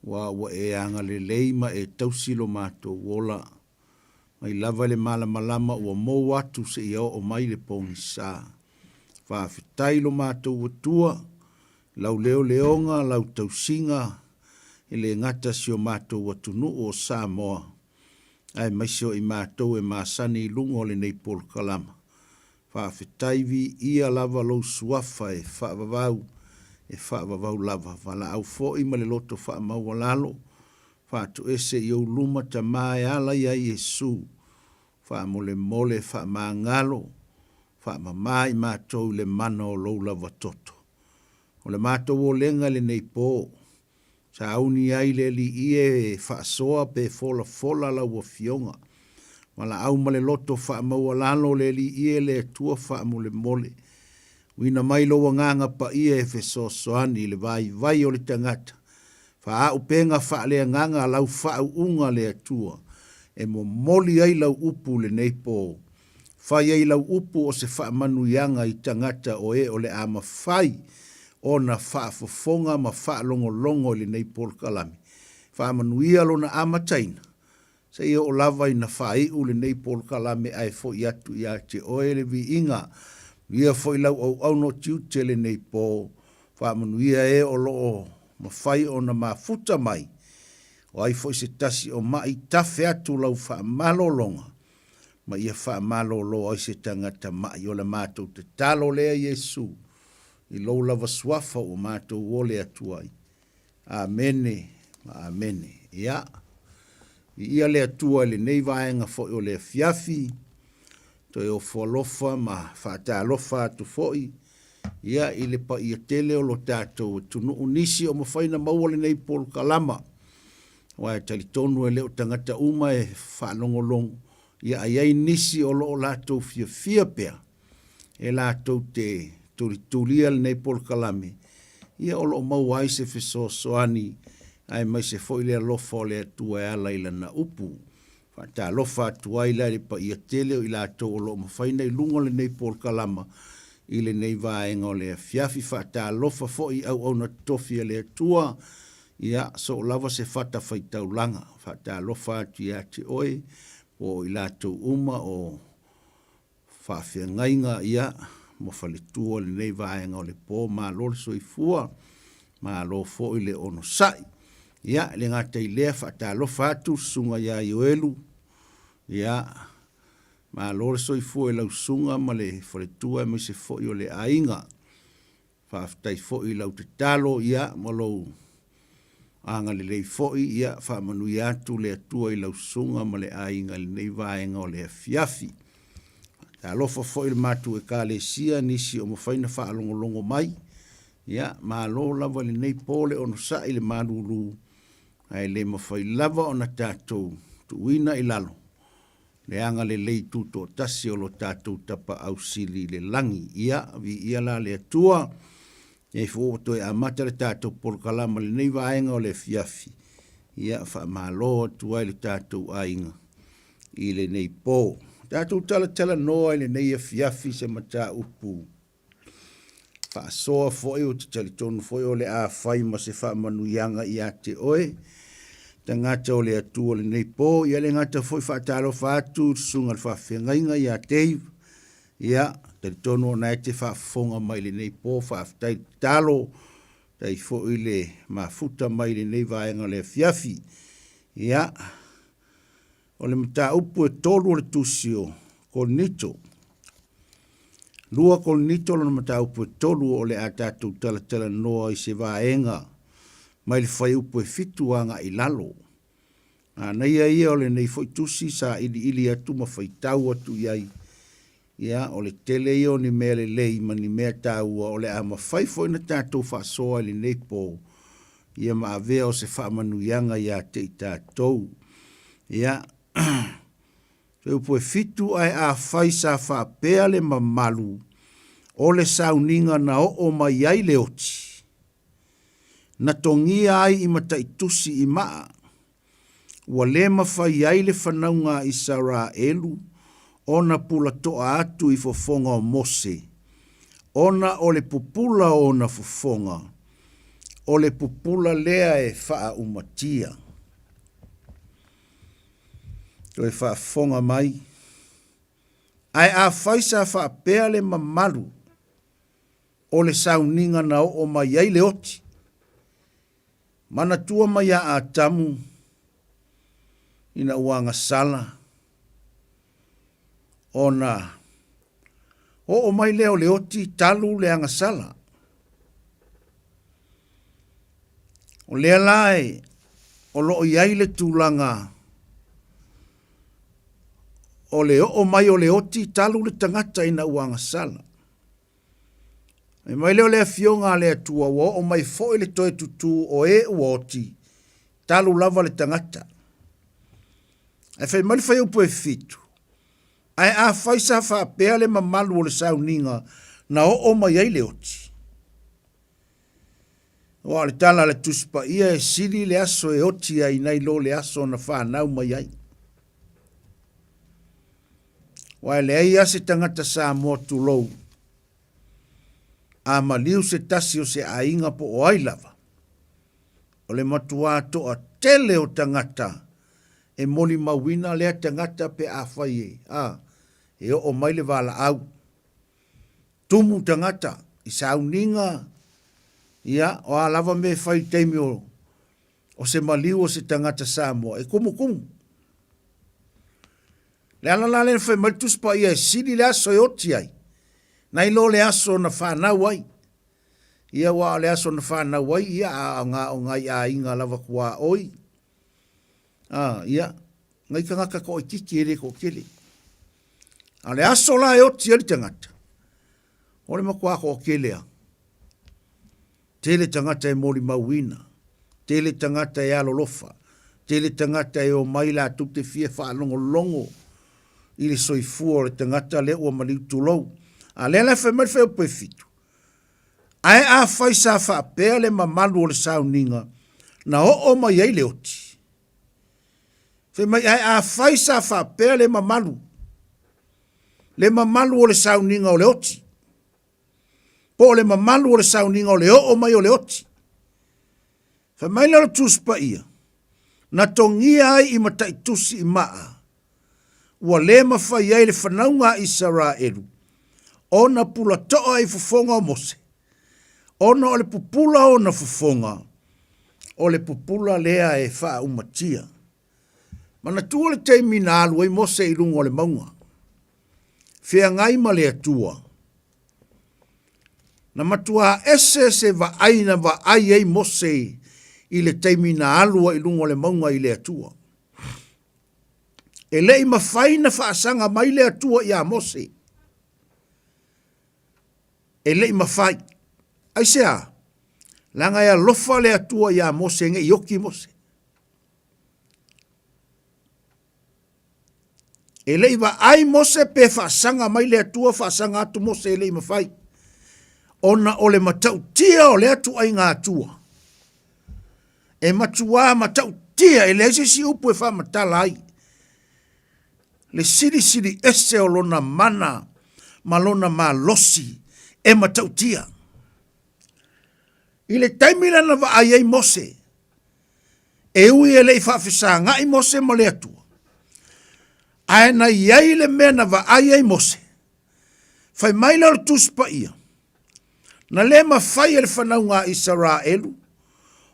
aua ua e agalelei ma e tausi lo matou ola, mai lava i le malamalama ua mou atu seia oo mai le pogisa. Faafetai lo matou Atua, i lau leoleoga, lau tausiga, e le gata si o matou atunuu o Samoa, aemaise o i matou e masani i luga o lenei polokalama. Faafetai viia lava lou suafa e faavavau, e faavavau lava. Valaau foi ma le loto faamaualalo, faatoese i ou luma Tama e ala ia Iesu. Faamolemole, faamagalo, faamama i matou i le mana o lou lava toto. O le matou olega i lenei po, Sauni ai le Alii e faasoa pe folafola lau Afioga. Valaau ma le loto faamaualalo le Alii e le Atua faamolemole. Uina mai lou Agaga Paia e fesoasoani i le vaivai o le tagata. Faaauupega faaleagaga lau faauuga le Atua e momoli ai lau upu i lenei po. Fai ai lau upu o se faamanuiaga i tagata o e o le a mafai ona faafofoga ma faalogologo i lenei polokalame. Faamanuia lona amataina, seia oo lava ina faaiu lenei polokalame ae foi atu ia te oe le viiga. Manuia foi lau auauna o tiute lenei po. Faamanuia e o lo o mafai ona mafuta mai. O ai foi se tasi o ma'i tafe atu lau faamalologa ma ia faamalolo ai se tagata ma'i. O le matou tatalo lea Iesu, i lou lava suafa ua matou ole atu ai. Amene ma amene. Ia, viia le Atua i lenei vaega foi o le afiafi, toe ofo alofa ma faatalofa atu foi, ia, i le paia tele o lo tatou atunuu, nisi o mafai ona maua lenei polokalama. Aua e talitonu e le o tagata uma e faalogologo, ia a i ai nisi o lo o latou fiafia pea e latou te tulitulia lenei polokalame, ia o lo o maua ai se fesoasoani aemaise foi le alofa o le Atua e ala i Lana upu. Faatalofa atu ai la i le paia tele o i latou o lo o mafai ona i luga o lenei polokalama i lenei vaega o le afiafi. Faatalofa foi i auauna totofi a le Atua, ia, soo lava se fatafaitaulaga. Faatalofa atu ia te oe po o i latou uma o faafeagaiga, ia, ma faletua i lenei vaega o le po. Malo le soifua, malo foi le onosai. Ia, e le gata i lea, faatalofa atu Susuga ia Ioelu, ia, malo le soifua i lau susuga ma le faletua aemaise foi o le aiga. Faafetai foi i lau tatalo, ia, ma lou agalelei foi, ia, faamanuia atu le Atua i lau susuga ma le aiga i lenei vaega o le afiafi. Talofa foi i le matou Ekalesia, nisi o mafai ona faalogologo mai, ia, malo lava i lenei po le onosai i le malulu, ae le mafai lava ona tatou tuuina i lalo le agalelei tutoatasi o lo tatou Tapaau Sili i le lagi. Ia, viia la le Atua, e foi ua toe amata le tatou polokalama i lenei vaega o le afiafi, ia, faamalo atu ai le tatou aiga i lenei po. Tatou talatalanoa i lenei afiafi se mataupu faasoa foi, ou te talitonu foi o le a fai ma se faamanuiaga ia te oe, tagata o le Atua lenei po. Ia le gata foi faatalofa atu i le susuga i le faafeagaiga ia Dave, ia talitonu ona e te faafofoga mai i lenei po, faafetai tatalo, tai foi le mafuta mai i lenei vaega o le afiafi. Ia, O le mataupu e tolu o le tusi o Korinito. 2 Korinito lona mataupu e tolu o le a tatou talatalanoa i se vaega mai le fuaiupu e fitu agai i lalo. Manaia ia o lenei foi tusi sa iliili atu ma faitau atu i ai. Ia, o le tele ia o ni mea lelei ma ni mea taua o le a mafai foi ona tatou faasoa i lenei po, ia ma avea o se faamanuiaga ia te i tatou. Ia, se upu e fitu ae afai sa faapea le mamalu o le sauniga na oo mai ai le oti, na togia ai i mataitusi i maa, ua le mafai ai le fanauga a Isaraelu ona pulatoa atu i fofoga o Mose, ona o le pupula o ona fofoga, o le pupula lea e faaumatia. Toe faafofoga mai, ae afai sa faapea le mamalu o le sauniga na oo mai ai le oti, Manatua mai ia Atamu ina ua agasala ona oo mai lea o le oti talu le agasala. O lea la e o lo o i ai le tulaga o le oo mai o le oti talu le tagata ina ua agasala. Fai mai lea o le Afioga a le Atua, ua oo mai foi le toe tutū o e ua oti, talu lava le tagata. Ae fai mai le fuaiupu e fitu, Ae afai sa faapea le mamalu o le sauniga na oo mai ai le oti. Aua o le tala a le Tusi Paia e sili le aso e oti ai nai lo le aso na fanau mai ai. Aua e leai lava se tagata Samoa tulou, a maliu se tasi o se aiga po o ai lava, o le matuā toatele o tagata e molimauina lea tagata pe afai e, a, e oo mai le valaau. Tumu tagata i sauniga, ia, o a lava mea e fai i taimi o, o se maliu o se tagata Samoa, e kumukumu. Le ala la lea na fai mai le Tusi Paia e sili le aso e oti ai, nai lo le aso na fanau ai. Ia aua o le aso na fanau ai, ia a o ngā o ngai aiga lava kua oi. A, ia, ngai tagata ko oi kiki e le ko kele. A o le aso la e oti ai le tagata, o le matua ko kele a. Tele tagata e molimauina, tele tagata e alolofa, tele tagata e omai latou te fia faalogologo i le soifua o le tagata lea ua maliu tulou. A lea la e fai mai le fuaiupu e fitu, Ae afai sa faapea le mamalu o le sauniga na oo mai ai le oti. Fai mai, ae afai sa faapea le mamalu, le mamalu o le sauniga o le oti, po o le mamalu o le sauniga o le oo mai o le oti. Fai mai lea o le Tusi Paia, na togia ai i mataitusi i maa, ua le mafai ai le fanauga a Isaraelu ona pulatoa i fofoga o Mose, ona o le pupula o ona fofoga, o le pupula lea e faaumatia. Manatua le taimi na alu ai Mose i luga o le mauga, feagai ma le Atua. Na matuā ese se vaai na vaai ai Mose i le taimi na alu ai i luga o le mauga i le Atua. E le i mafai na faasaga mai le Atua iā Mose. E le i mafai. Aisea? Leaga e alofa le Atua iā Mose ne i oki Mose. E le i vaai Mose pe faasaga mai le Atua faasaga atu Mose e le i mafai, ona o le matautia o lea ituaiga Atua. E matuā matautia, e leai se isi upu e faamatala ai le silisili ese o lona mana ma lona malosi e matautia. I le taimi lea na vaai ai Mose, E ui e le i faafesagai Mose ma le Atua, ae na i ai le mea na vaai ai Mose. Fai mai lea o le Tusi Paia, Na le mafai e le fanauga a Isaraelu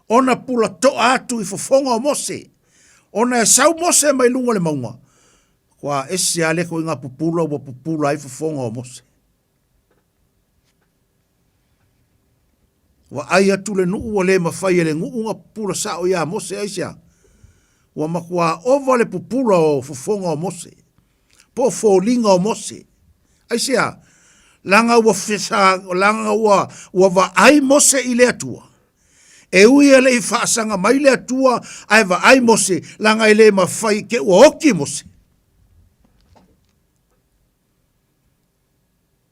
ona pulatoa atu i fofoga o Mose, ona e sau Mose mai luga o le mauga, kua ese lava le koiga pupula ua pupula ai fofoga o Mose. Vaai atu le nuu ua le mafai e le nuu ona pupula sao iā Mose, aisea? Ua matuā ova le pupula o fofoga o Mose, po o foliga o Mose. Aisea? Leaga ua fesa, leaga ua, ua vaai Mose i le Atua. E ui e le i faasaga mai le Atua, ae vaai Mose, leaga e le mafai ke ua oki Mose.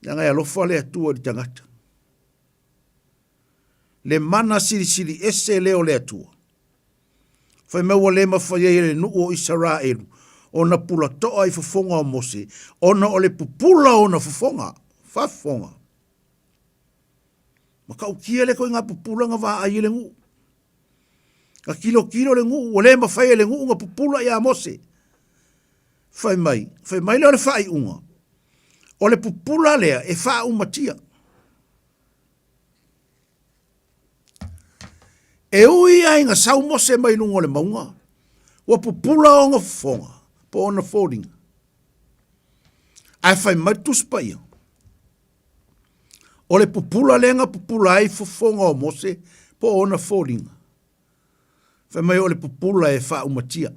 Leaga e alofa le Atua i le tagata. Le mana silisili ese lea o le Atua. Fai mai ua le mafai ai e le nuu o Isaraelu ona pulatoa i fofoga o Mose, ona o le pupula o ona fofoga, faafofoga. Matautia le koiga pupula na vaai e le nuu. Na tilotilo le nuu, ua le mafai e le nuu ona pupula ia Mose. Fai mai, fai mai lea o le faaiuga, o le pupula lea e faaumatia. E ui lava ina sau Mose mai luga o le mauga, ua pupula ona fofoga po o ona foliga. Ae fai mai le Tusi Paia, o le pupula lea na pupula ai fofoga o Mose po o ona foliga, fai mai o le pupula e faaumatia.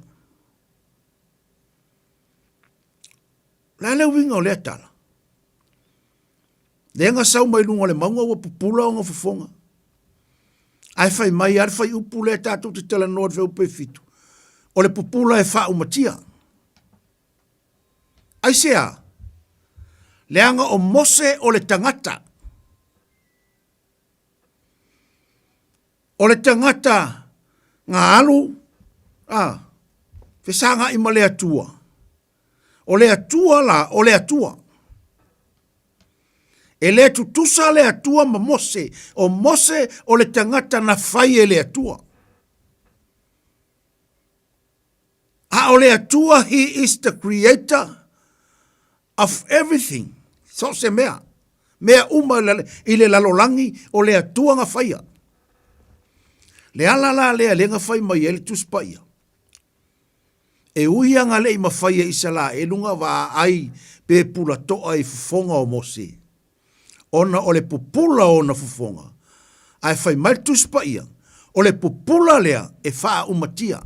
O le a le uiga o lea tala? Lea na sau mai luga o le mauga ua pupula ona fofoga. Ae fai mai lava le fuaiupu lea tatou te talanoa i le fuaiupu e 7, o le pupula e faaumatia. Aisea? Leaga o Mose o le tagata. O le tagata na alu, a, fesagai ma le Atua. O le Atua la, o le Atua. E le tutusa le Atua ma Mose. O Mose o le tagata na fai e le Atua. A o le Atua, He is the creator of everything. So o se mea. Mea uma i le lalolagi o le Atua na faia. Le ala la lea lea na fai mai ai le Tusi Paia. E ui a na le i mafai e Isalaelu na vaai pe pulatoa i fofoga o Mose, ona o le pupula o ona fofoga, ae fai mai le Tusi Paia, o le pupula lea e faaumatia.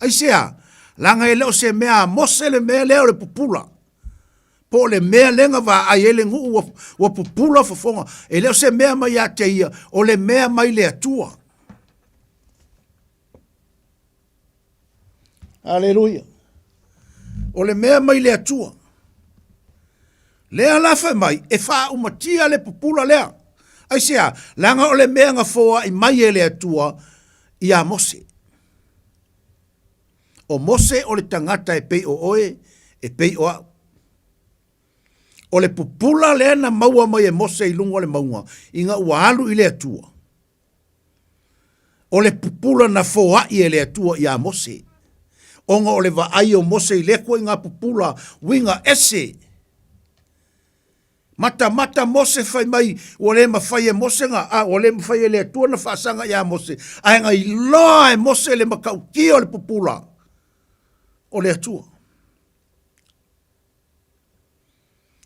Aisea? Leaga e le o se mea a Mose le mea lea o le pupula, po o le mea lea na vaai ai le nuu ua, ua pupula fofoga, e le o se mea mai ia te ia, o le mea mai le Atua. Aleluia. O le mea mai le Atua. Lea la fai mai, e faaumatia le pupula lea. Aisea, leaga o le mea na foai mai e le Atua iā Mose. O Mose o le tagata e pei o oe, e pei o au. O le pupula lea na maua mai e Mose i luga o le mauga, ina ua alu i le Atua. O le pupula na foai e le Atua iā Mose, ona o le vaai o Mose i lea ituaiga pupula uiga ese. Matamata Mose fai mai ua le mafai e Mose na, a, ua le mafai e le Atua na faasaga iā Mose, ae na iloa e Mose le matautia o le pupula o le Atua.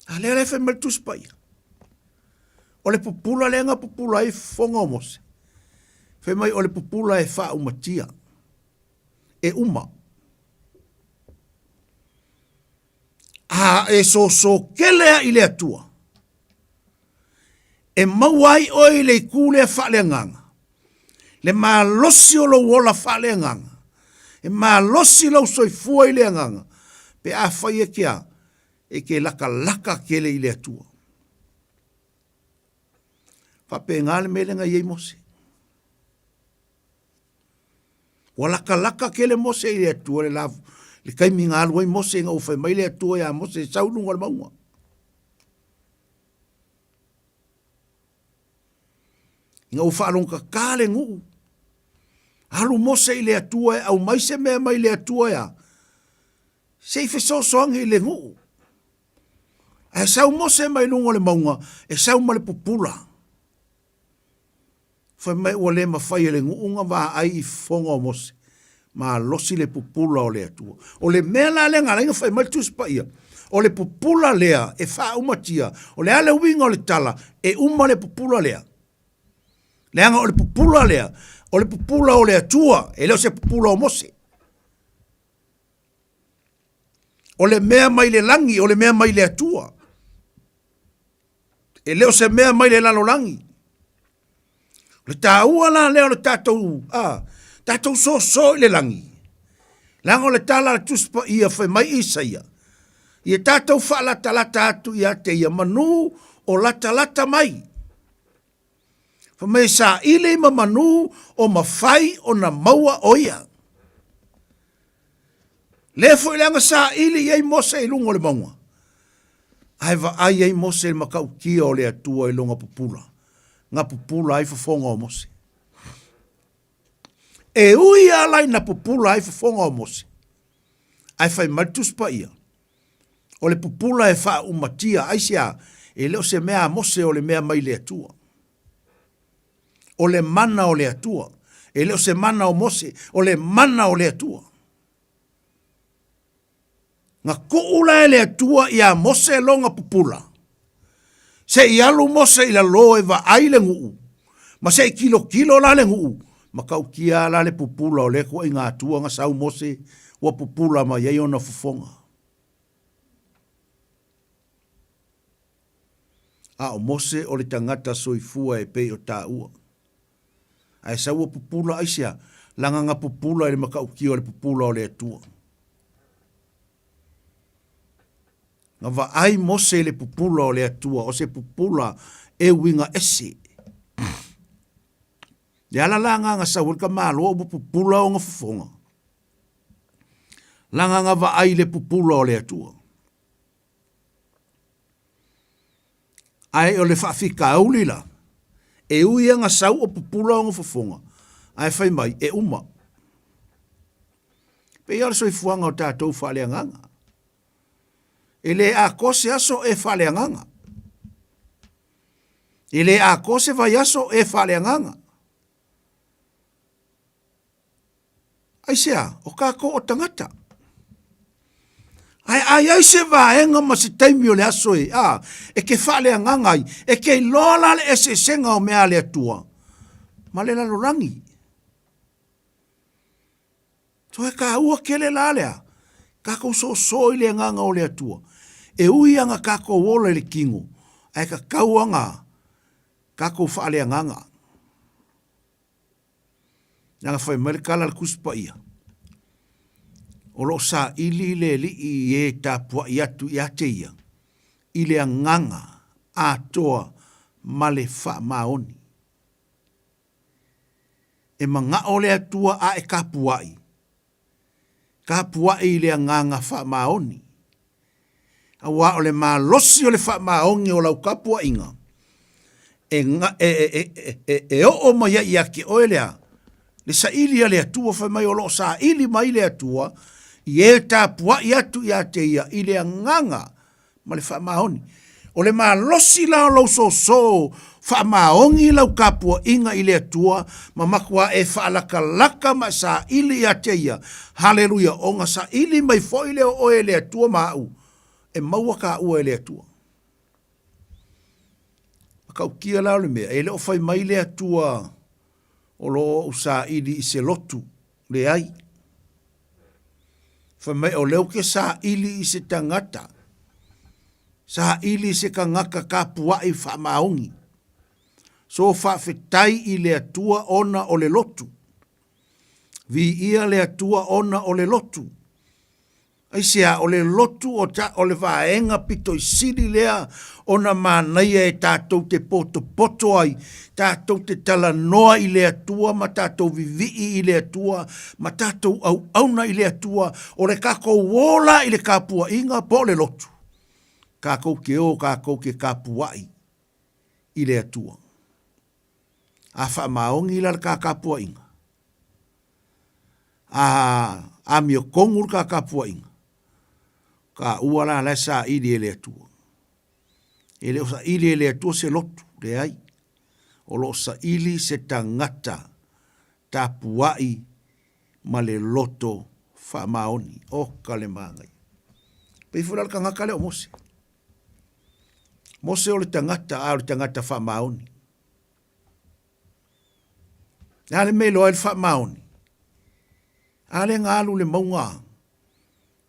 A lea la e fai mai le Tusi Paia. O le pupula lea na pupula ai fofoga o Mose, fai mai o le pupula e faaumatia, e uma. A e soso kele a i le Atua, e maua ai oe i le itu lea faaleagaga, le malosi o lou ola faaleagaga, e malosi lou soifua i le agaga, pe afai e ke a, e ke lakalaka tele i le Atua. Faapena le mea lea na i ai Mose. Ua lakalaka tele Mose i le Atua le la le taimi na alu ai Mose ina ua fai mai le Atua ia Mose e sau i luga o le mauga. Ina ua faalogotata le nuu, alu Mose i le Atua e aumai se mea mai le Atua ea, se i fesoasoani i le nuu. Ae sau Mose mai luga o le mauga, e sau ma le pupula. Fai mai ua le mafai e le nuu na vaai i fofoga o Mose, malosi le pupula o le Atua. O le mea la lea na ala ai ona fai mai le Tusi Paia, o le pupula lea e faaumatia, o le a le uiga o le tala, e uma le pupula lea. Leaga o le pupula lea, o le pupula o le Atua, e le o se pupula o Mose. O le mea mai le lagi, o le mea mai le Atua. E le o se mea mai le lalolagi. O le taua la lea o le tatou, a, tatou soso i le lagi. Leaga o le tala a le Tusi Paia fai mai Isaia, ia tatou faalatalata atu ia te ia manu o latalata mai. Fai mai e saili ma manu o mafai ona maua o ia. Lea foi leaga saili i ai Mose i luga o le mauga. Ae vaai ai Mose i le matautia o le Atua i lona pupula, na pupula ai fofoga o Mose. E ui lava la ina pupula ai fofoga o Mose, ae fai mai le Tusi Paia, o le pupula e faaumatia, aisea? E le o se mea a Mose o le mea mai le Atua. O le mana o le Atua. E le o se mana o Mose, o le mana o le Atua. Na tuu la e le Atua iā Mose lona pupula, se i alu Mose i lalo e vaai le nuu, ma se i tilotilo la le nuu, matautia la le pupula o lea ituaiga Atua na sau Mose ua pupula mai ai ona fofoga. A o Mose o le tagata soifua e pei o tāua. Ae sau ua pupula aisea? Leaga na pupula i le matautia o le pupula o le Atua. Na vaai Mose i le pupula o le Atua, o se pupula e uiga ese. Le ala la na na sau ai le tamaloa ua pupula ona fofoga. Leaga na vaai i le pupula o le Atua. Ae o le faafitauli la, e ui lava na sau o pupula ona fofoga, ae fai mai, e uma. E pei lava o le soifuaga o tatou faaleagaga. E le atoa se aso e faaleagaga. E le atoa se vaiaso e faaleagaga. Aisea? O tatou o tagata. Ae a i ai se vaega ma se taimi o le aso e, a, e ke faaleagaga ai, e ke iloa la le eseesega o mea a le Atua ma le lalolagi. So he kāua kele la lea, kākou soosoo i le agaga o le Atua. E ui ana kākou ola i le kino, ae tatau ana kākou faaleagaga. Leaga fai mai le tala a le Tusi Paia, o lo o saili le Alii i e tapuai atu ia te ia i le agaga atoa ma le faamaoni. E manao le Atua a e tapuai, tapuai i le agaga faamaoni. Aua o le malosi o le faamaoni o lau tapuaiga, e, e, e, e, e, e oo mai ai ia te oe lea, le saili a le Atua, fai mai o lo o saili mai le Atua, i e tapuai atu ia te ia i le agaga ma le faamaoni. O le malosi la o lou soso faamaoni i lau tapuaiga i le Atua ma matua e faalatalata ma e saili ia te Ia, haleluia, ona saili mai foi lea o oe e le Atua ma au, e maua taua e le Atua. Matautia la o le mea, e le o fai mai le Atua o lo o ou saili i se lotu, leai. Fai mai o lea ou te saili i se tagata, saili i se tagata tapuai faamaoni. So faafetai i le Atua ona o le lotu. Viia le Atua ona o le lotu. Aisea, o le lotu o ta, o le vaega pito i sili lea ona manaia e tatou te potopoto ai, tatou te talanoa i le Atua ma tatou vivii i le Atua ma tatou auauna i le Atua, o le takou ola i le tapuaiga po o le lotu, takou te o tatou te tapuai i le Atua. A faamaoni la le ta tapuaiga, a amiotonu le ta tapuaiga, taua la la e saili e le Atua. E le o saili e le Atua se lotu, leai. O lo o saili se tagata tapuai ma le loto faamaoni. Oka le manaia. Pei foi la le tagata lea o Mose. Mose o le tagata, a o le tagata faamaoni. Le a le mea iloa ai le faamaoni? A lea na alu i le mauga,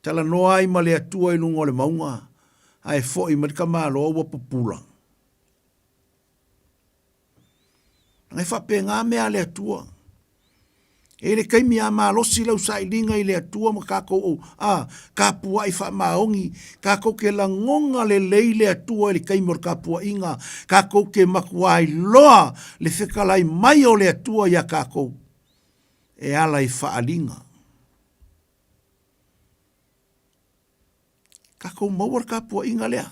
talanoa ai ma le Atua i luga o le mauga, ae foi mai le tamaloa ua pupula. Leaga e faapena mea a le Atua. E i ai le taimi a malosi lau sailiga i le Atua ma tatou a, tapuai faamaoni, tatou te lagona lelei le Atua i le taimi o le tapuaiga, tatou te matuā iloa le fetalai mai o le Atua iā tatou e ala i faaaliga. Tatou maua le tapuaiga lea.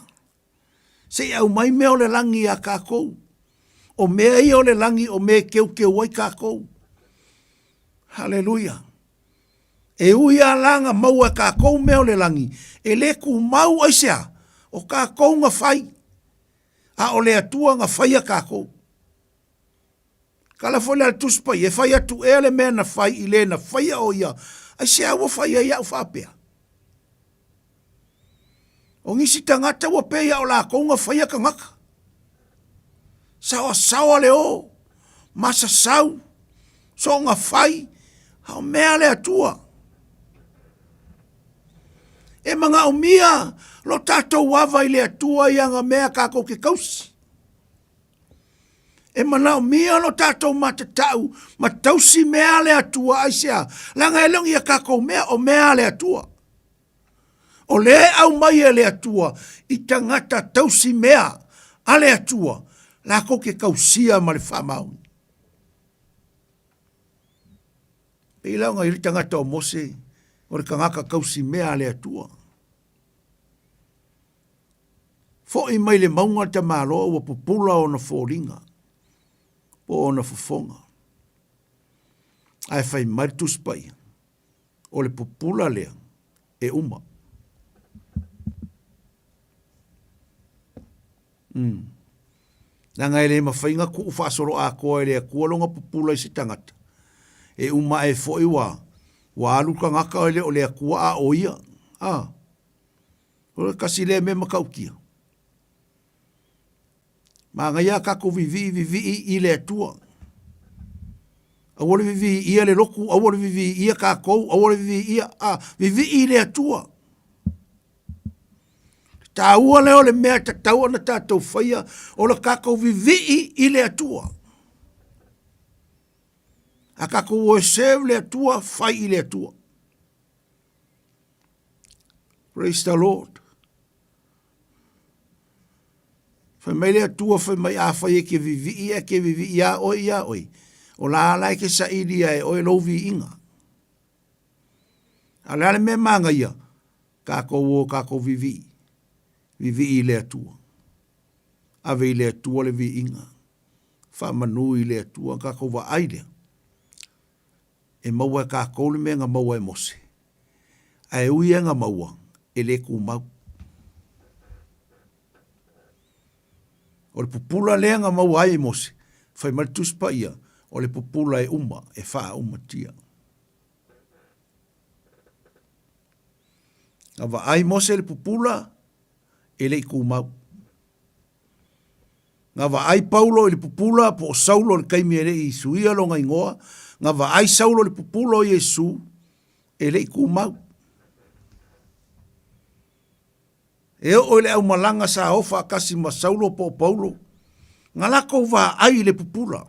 Se i aumai mea o le lagi iā tatou. O mea ia o le lagi o mea e keukeu ai tatou. Haleluia. E ui lava la na maua e tatou mea o le lagi, e le tumau aisea? O tatou na fai, a o le Atua na faia tatou. Kala foi la le Tusi Paia, e fai atu ea le mea na fai i le na faia o ia, aisea ua fai ai au faapea? O nisi tagata ua pei a o lakou na faia tagata. Saoasaoa le o, masasau, soona fai, a o mea a le Atua. E manaomia lo tatou ava i le Atua i ana mea tatou te tausi. E manaomia lo tatou matatau ma tausi mea a le Atua aisea? Leaga e le o ni a tatou mea, o mea a le Atua. O lea e aumai e le Atua i tagata tausi mea a le Atua, latou te tausia ma le faamaoni. Pei la ona i ai le tagata o Mose, o le tagata tausi mea a le Atua. Foi mai le mauga le tamaloa ua pupula ona foliga po o ona fofoga. Ae fai mai le Tusi Paia, o le pupula lea e uma. Mm. Leaga e le mafai na tuu faasoloatoa e le Atua lona pupula i se tagata. E uma ae foi ua, ua alu le tagata e le o le Atua a o ia. Ah. O le tasi lea mea matautia. Manaia a tatou vivii vivii i le Atua. Aua le viviia le lotu, aua le viviia tatou, aua le viviia, a, vivii i le Atua. Le taua lea o le mea e tatau ona tatou faia, o le tatou vivii i le Atua. A tatou o e serve le Atua, fai i le Atua. Praise the Lord. Fai mai le Atua, fai mai afai e ke vivii ae ke vivii a oe ia oe, o la la e ke saili a e oe lou viiga. A o le a le mea manaia? Tatou o tatou vivii, vivii i le Atua. Ave i le Atua le viiga, faamanu i le Atua, ona tatou vaai lea. E maua e tatou le mea na maua e Mose, ae ui e na maua, e le tumau. O le pupula lea na maua ai e Mose, fai mai le Tusi Paia, o le pupula e uma, e faaaumatia. Na vaai Mose i le pupula, e le i tumau. Na vaai Paulo i le pupula, po o Saulo i le taimi e le i suia lona igoa, na vaai Saulo i le pupula o Iesu, e le i tumau. E oo i le aumalaga sa o faatasi ma Saulo po o Paulo, na latou vaai i le pupula,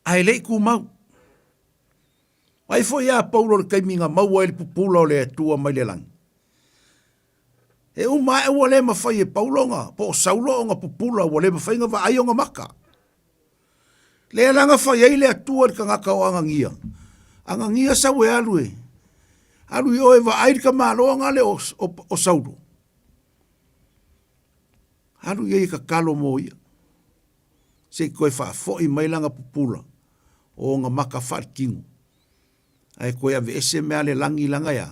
ae le i tumau. Vaai foi ia Paulo i le taimi na maua ai le pupula o le Atua mai le lagi. E uma ae ua le mafai e Paulo ona, po o Saulo ona pupula, ua le mafai ona vaai ona maka. Lea la na fai ai le Atua i le tagata o Anania, Anania sau e alu e, alu i o e vaai le tamaloa na le o, o, o Saulo. Alu i ai e tatalo mo ia. Se i toe faafoi mai lana pupula o ona maka faaletino. Ae toe aveese mea le lagi lana ea,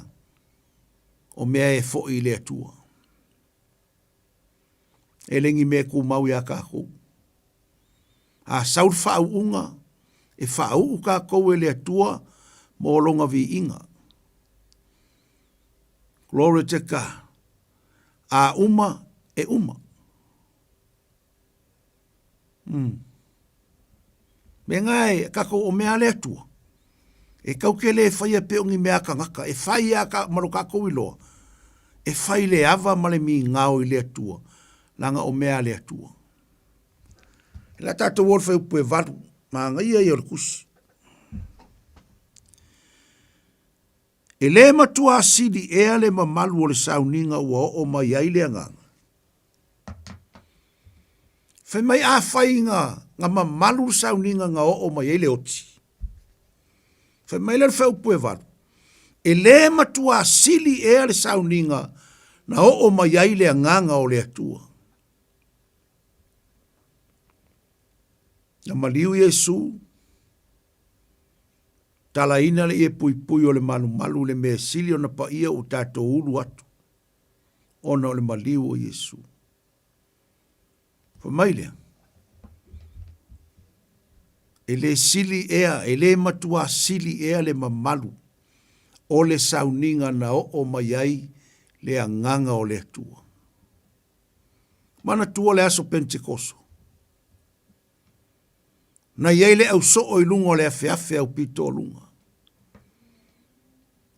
o mea e foi i le Atua. E le ni mea e tumau iā kākou. A sau le faauuga, e faauu kākou e le Atua mo lona viiga. Glory to God. A uma, e uma. Mm. Me ngā e, kākou o mea a le Atua. E kau ke le whaia pe o ni mea kangaka, e whai a ka, malo kākou i loa. E whai le ava ma le mi ngao i le Atua, langa o mea a le Atua. E la tātou o le whai upu e valu, ma ngai ia o le kusi. E le matua sili ea le mamalu o le sauniga ua oo mai ai le agaga. Fai mai afai nga, nga mamalu le sauniga nga oo mai ai le oti. Fai mai lea le faaupu e valu, e le matua sili ea le sauniga na oo mai ai le agaga o le Atua. Na maliu Iesu, talaina le ie puipui o le malumalu le mea sili ona paia ua tatou ulu atu. ona o le maliu o Iesu. Fai mai lea, e le sili ea, e le matuā sili ea le mamalu o le sauniga na oo mai ai le agaga o le Atua. Manatua le aso Pentekoso, na i ai le ausoo i luga o le afeafe aupito o luga.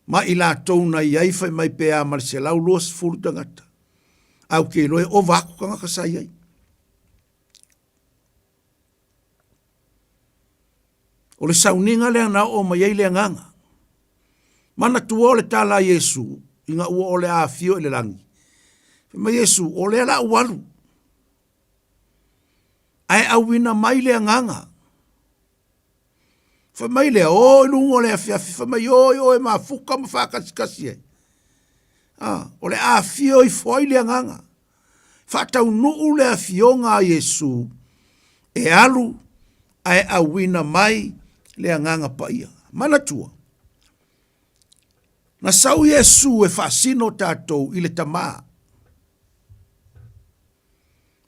Ma i latou na i ai fai mai pe a ma le 120 tagata. Ae ou te iloa e ova atu tagata sa i ai. O le sauniga lea na oo mai ai le agaga. Manatua o le tala a Iesu ina ua o le a afio i le lagi. Fai mai Iesu, o lea la ua alu. Ae auina mai le agaga. Fai mai lea, o i luga o le afiafi, fai mai o i o e mafuka ma faakasikasi ai. Ah, o le afio ifo ai le agaga. Faataunuu le afioga a Iesu e alu ae auina mai le agaga paia. Manatua, na sau Iesu e faasino tatou i le Tamā.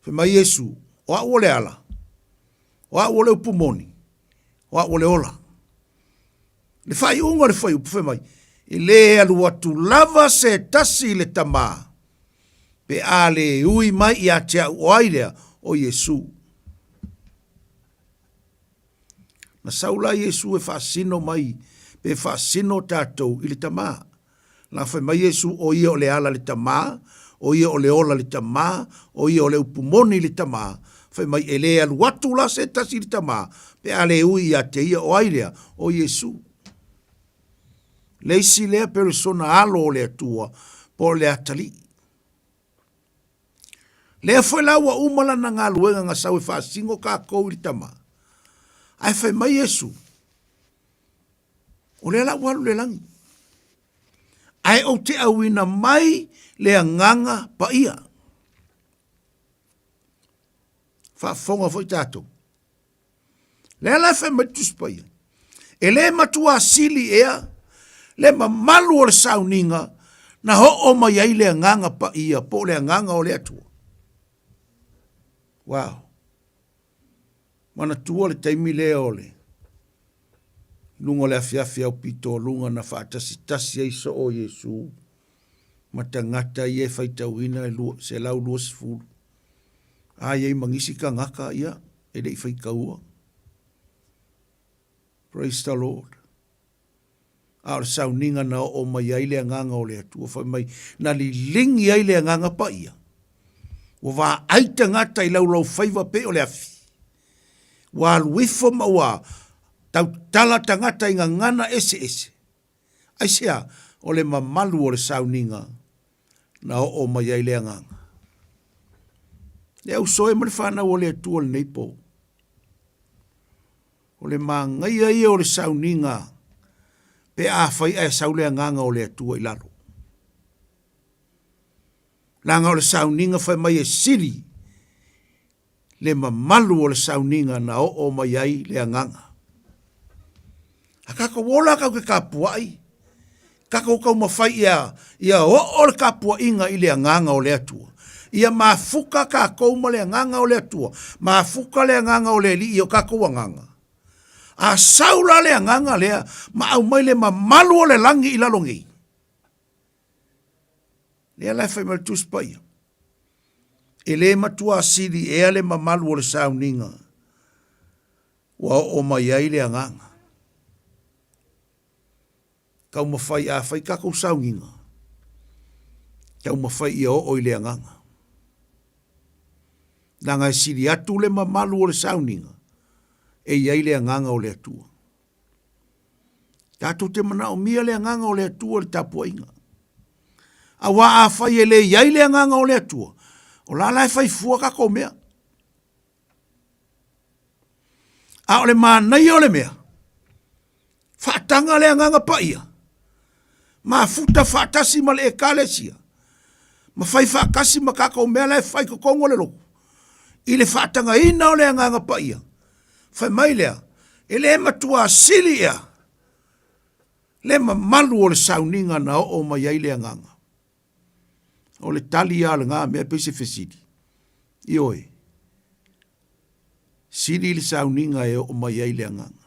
Fai mai Iesu, o au o le ala, o au o le upu moni, o au o le ola. Le faaiuga o le fuaiupu fai mai, e lē alu atu lava se tasi i le Tamā, pe a lē ui mai ia te au o ai lea, o Iesu. Na sau la Iesu e faasino mai pe faasino tatou i le Tamā. Na fai mai Iesu, o ia o le ala le Tamā, o ia o le ola le Tamā, o ia o le upu moni le Tamā. Fai mai, e lē alu atu la se tasi i le Tamā, pe a lē ui ia te ia o ai lea, o Iesu. Le isi lea peresona alo o le Atua, po o le atalii. Lea foi la ua uma lana galuega na sau e faasino kākou i le Tama. Ae fai mai Iesu, o lea la ua alu i le lagi. Ae ou te auina mai le agaga paia. Faafofoga foi tatou. Lea la e fai mai le Tusi Paia, e le matuā sili ea le mamalu o le sauniga na oo mai ai le Agaga Paia po o le Agaga o le Atua. Wow. Manatua le taimi lea o le luga o le afiafi au pitoluga na faatasitasi ai soo Iesu ma tagata ia e faitauina e 120. A i ai ma nisi tagata, ia, e le i faitaua. Praise the Lord. A o le sauniga na oo mai ai le Agaga o le Atua, fai mai, na liligi ai le Agaga Paia, ua vaai tagata i laulaufaiva pei o le afi, ua alu ifo ma ua tautala tagata i gagana eseese. Aisea? O le mamalu o le sauniga na oo mai ai le Agaga. Le ausoe ma le fanau o le Atua i lenei po. O le manaia ia o le sauniga pe afai ae sau le Agaga o le Atua i lalo. Leaga o le sauniga fai mai e sili le mamalu o le sauniga na oo mai ai le Agaga. A tatou ola tatou te tapuai, tatou taumafai ia, ia oo le tapuaiga i le Agaga o le Atua. Ia mafuta tatou ma le Agaga o le Atua, mafuta le Agaga o le Alii i o tatou agaga. A sau la le Agaga lea ma aumai le mamalu o le lagi i lalo nei, lea la e fai mai le Tusi Paia, e le matua sili ea le mamalu o le sauniga ua oo mai ai le Agaga. Taumafai a fai tatou sauniga, taumafai ia oo i le Agaga. Leaga e sili atu le mamalu o le sauniga e i ai le Agaga o le Atua. Tatou te manaomia le Agaga o le Atua i le tapuaiga. Aua afai e le i ai le Agaga o le Atua, o la la e fai fua tatou mea. A o le manaia o le mea, faataga le Agaga Paia, mafuta faatasi ma le Ekalesia, ma fai faatasi ma tatou mea la e fai i totonu o le lotu, i le faatagaina o le Agaga Paia, fai mai lea, e le matua sili ea le mamalu o le sauniga na oo mai ai le Agaga. O le tali lava o lena mea pei se fesili. Ioe. Sili le sauniga e oo mai ai le Agaga.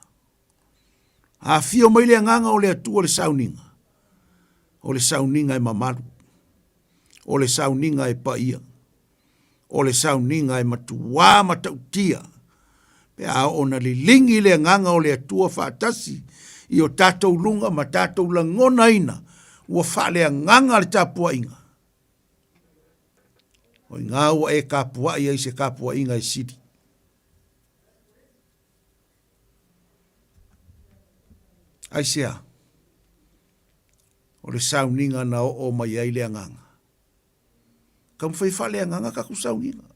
A afio mai le Agaga o le Atua i le sauniga, o le sauniga e mamalu, o le sauniga e paia, o le sauniga e matuā matautia pe a oo ina liligi le Agaga o le Atua faatasi i o tatou luga ma tatou lagonaina ua faaleagaga le tapuaiga. O i ina ua e tapuai ai i se tapuaiga e sili. Aisea? O le sauniga na oo mai ai le Agaga. Taumafai e faaleagaga tatou sauniga.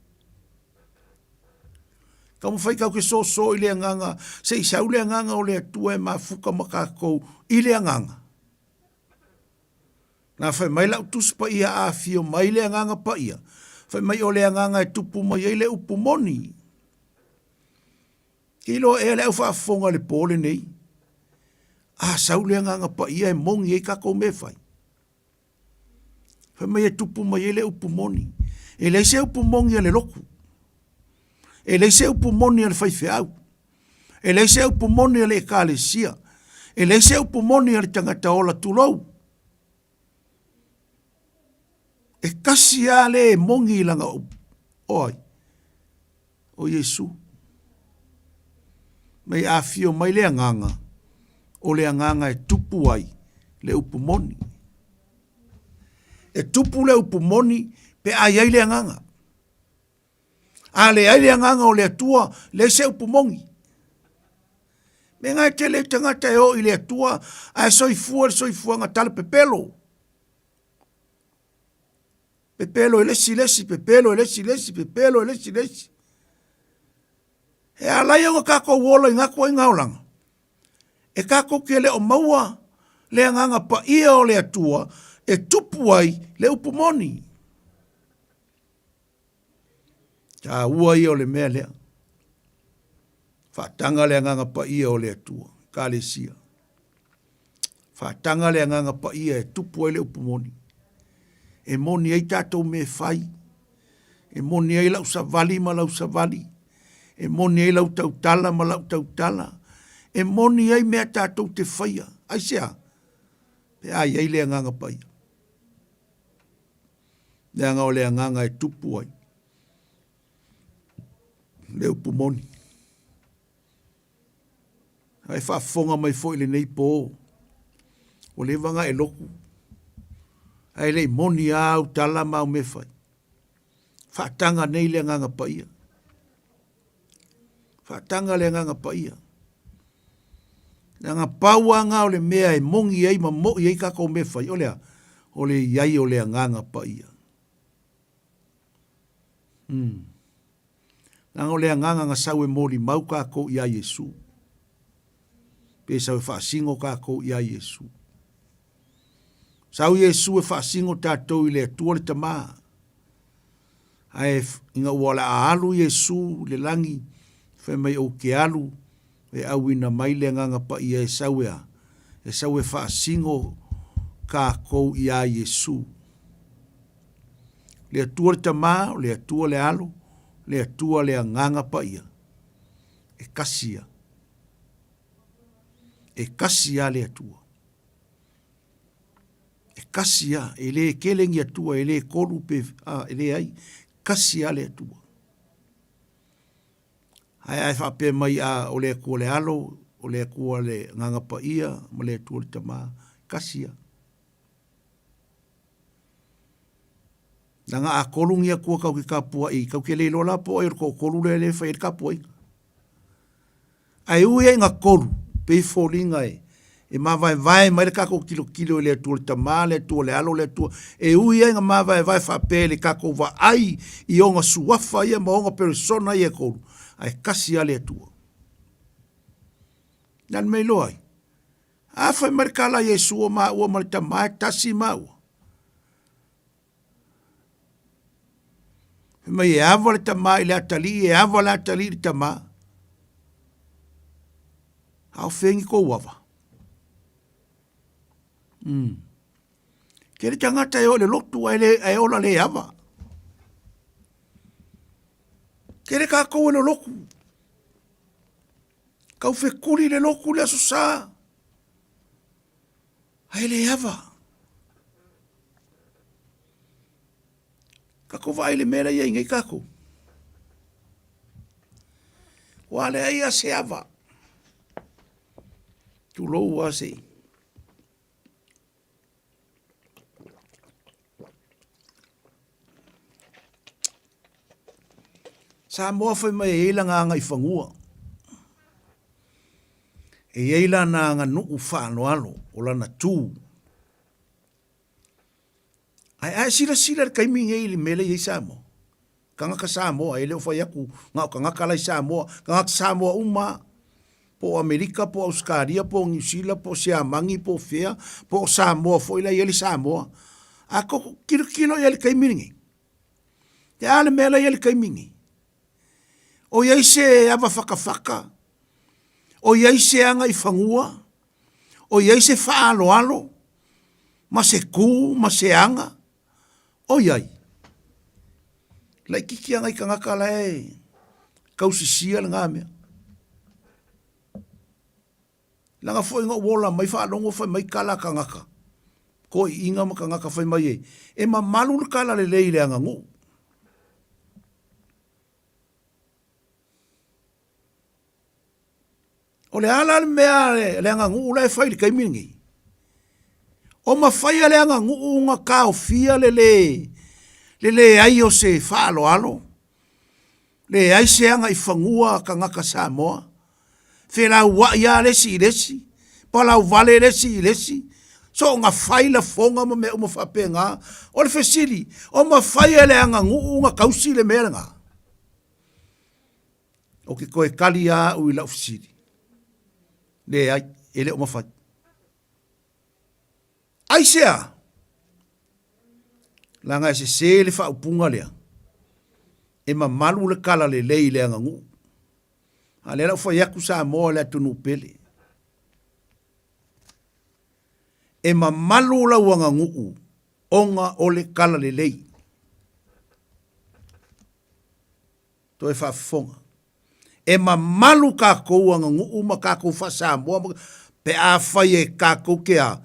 Taumafai tatou te soso i le agaga, se i sau le agaga o le Atua e mafuta ma tatou i le agaga. Na fai mai lau Tusi Paia a afio mai le Agaga Paia, fai mai o le agaga e tupu mai ai le upu moni. Ke iloa ea le au faafofoga i le po lenei, a sau le Agaga Paia e moni ai tatou mea e fai. Fai mai e tupu mai ai le upu moni. E leai se upu moni a le lotu. E leai se upu moni a le faifeau. E leai se upu moni a le ekalesia. E leai se upu moni a le tagata ola tulou. E kasi lava le e moni i lana upu. O ai? O Iesu. Mai afio mai le agaga, o le agaga e tupu ai le upu moni. E tupu le upu moni pe a i ai le agaga. A leai le agaga o le Atua, leai se upu moni. Mea e tele i tagata e o i le Atua ae soifua le soifuaga talapepelo. Pepelo e le isi le isi, pepelo e le isi le isi, pepelo e le isi le isi. E ala ai ona tatou ola i ngā ituaiga olaga, e tatou te le o maua le Agaga Paia o le Atua e tupu ai le upu moni. Taua ia o le mea lea. Faataga le Agaga Paia o le Atua, Ekalesia. Faataga le Agaga Paia e tupu ai le upu moni. E moni ai tatou mea e fai. E moni ai lau savali ma lau savali. E moni ai lau tautala ma lau tautala. E moni ai mea tatou te faia. Aisea? Pe a i ai le Agaga Paia. Leaga o le agaga e tupu ai. Le upu moni. A e faafofoga mai foi i lenei po, ua leva ona e lotu, ae le i moni lava au tala ma au mea fai. Faataga nei le Agaga Paia. Faataga le Agaga Paia. Leaga pau lava na o le mea e moni ai ma moi ai tatou mea fai, o le a? O le i ai o le Agaga Paia. Mm. Leaga o le Agaga na sau e molimau tatou ia Iesu. Pe sau e faasino tatou ia Iesu. Sau Iesu e faasino tatou i le Atua le Tama. Ae ina ua o le a alu Iesu i le lagi, fai mai ou te alu e auina mai le Agaga Paia e sau e a? E sau e faasino tatou ia Iesu. Le Atua le Tama, o le Atua le Alo, le Atua le Agaga Paia. E kasi ia. E kasi lava le Atua. E kasi lava, e le tele ni Atua, e le kolu pe, a, e leai, kasi lava le Atua. Ae a e faapea mai, a, o le Atua le Alo, o le Atua le Agaga Paia, ma le Atua le Tama, kasi lava. Leaga a kolu ni Atua kau ke kapuaʻi, kau ke le iloa la po o ai o le toatolu lea e fai ai le kapuaiga. Ae ui ai ina kolu, pei e foliga e, e mavaevae mai le tatou tilotilo i le Atua le Tama, le Atua le Alo, le Atua, e ui ai ina mavaevae faapea i le tatou vaai i ona suafa ia ma ona peresona ia e kolu, ae kasi lava le Atua. Le a le mea e iloa ai? A fai mai le tala a Iesu o maua ma le Tama e tasi maua. Fai mai e ava le Tama i le atalii, e ava le atalii i le Tama. A o fea ni kou ava? Mm. Tele tagata e o i le lotu ae, le, ae ola le ava. Tele kākou e lolotu. Kau fekuli le lotu le aso sa. Ae le ava. Kakou vaai le mea la i ai nei kakou. Ua leai a se ava. Tulou a se i. Samoa fai mai e i ai lana agaifanua. E i ai lana aganuu faaaloalo, o lana tu. Ae a e silasila i le taimi nei i le mea lea e i ai Samoa, tagata Samoa, e le o fai atu na o tagata la i Samoa, tagata Samoa uma lava, po o Amerika, po o Ausetalia, po o Niu Sila, po o Siamani, po o fea, po o Samoa foi la e i ai le Samoa. A tou tilotilo i ai i le taimi lenei, e a le mea la e i ai i le taimi lenei? O i ai se ava fatafata? O i ai se agaifanua? O i ai se faaaloalo? Ma se ku ma se aga? O i ai? Laitiiti lava nai tagata la e tausisia lena mea. Leaga foi na ou ola mai faalogo fai mai tala a tagata, toeaiina ma tagata fai mai e, e mamalu le tala lelei i le aganuu. O le a la le mea a le aganuu la e fai i le taimi lenei? O mafai a le aganuu ona taofia le le le leai o se faaaloalo, leai se agaifanua a tagata Samoa, felauai lava le isi i le isi, palauvale le isi i le isi, soona fai lafoga ma mea uma faapena. O le fesili, o mafai e le aganuu ona tausi le mea lena? Ou te toe tali lava au i lau fesili, Leai, e le o mafai. Aisea? Leaga e sese le faaupuga lea, e mamalu le tala lelei i le aganuu. A o lea la ua fai atu Samoa i le atunuu pele. E mamalu lau aganuu ona o le tala lelei. Toe faafofoga. E mamalu tatou aganuu ma tatou faa-Samoa pe afai e tatou te a,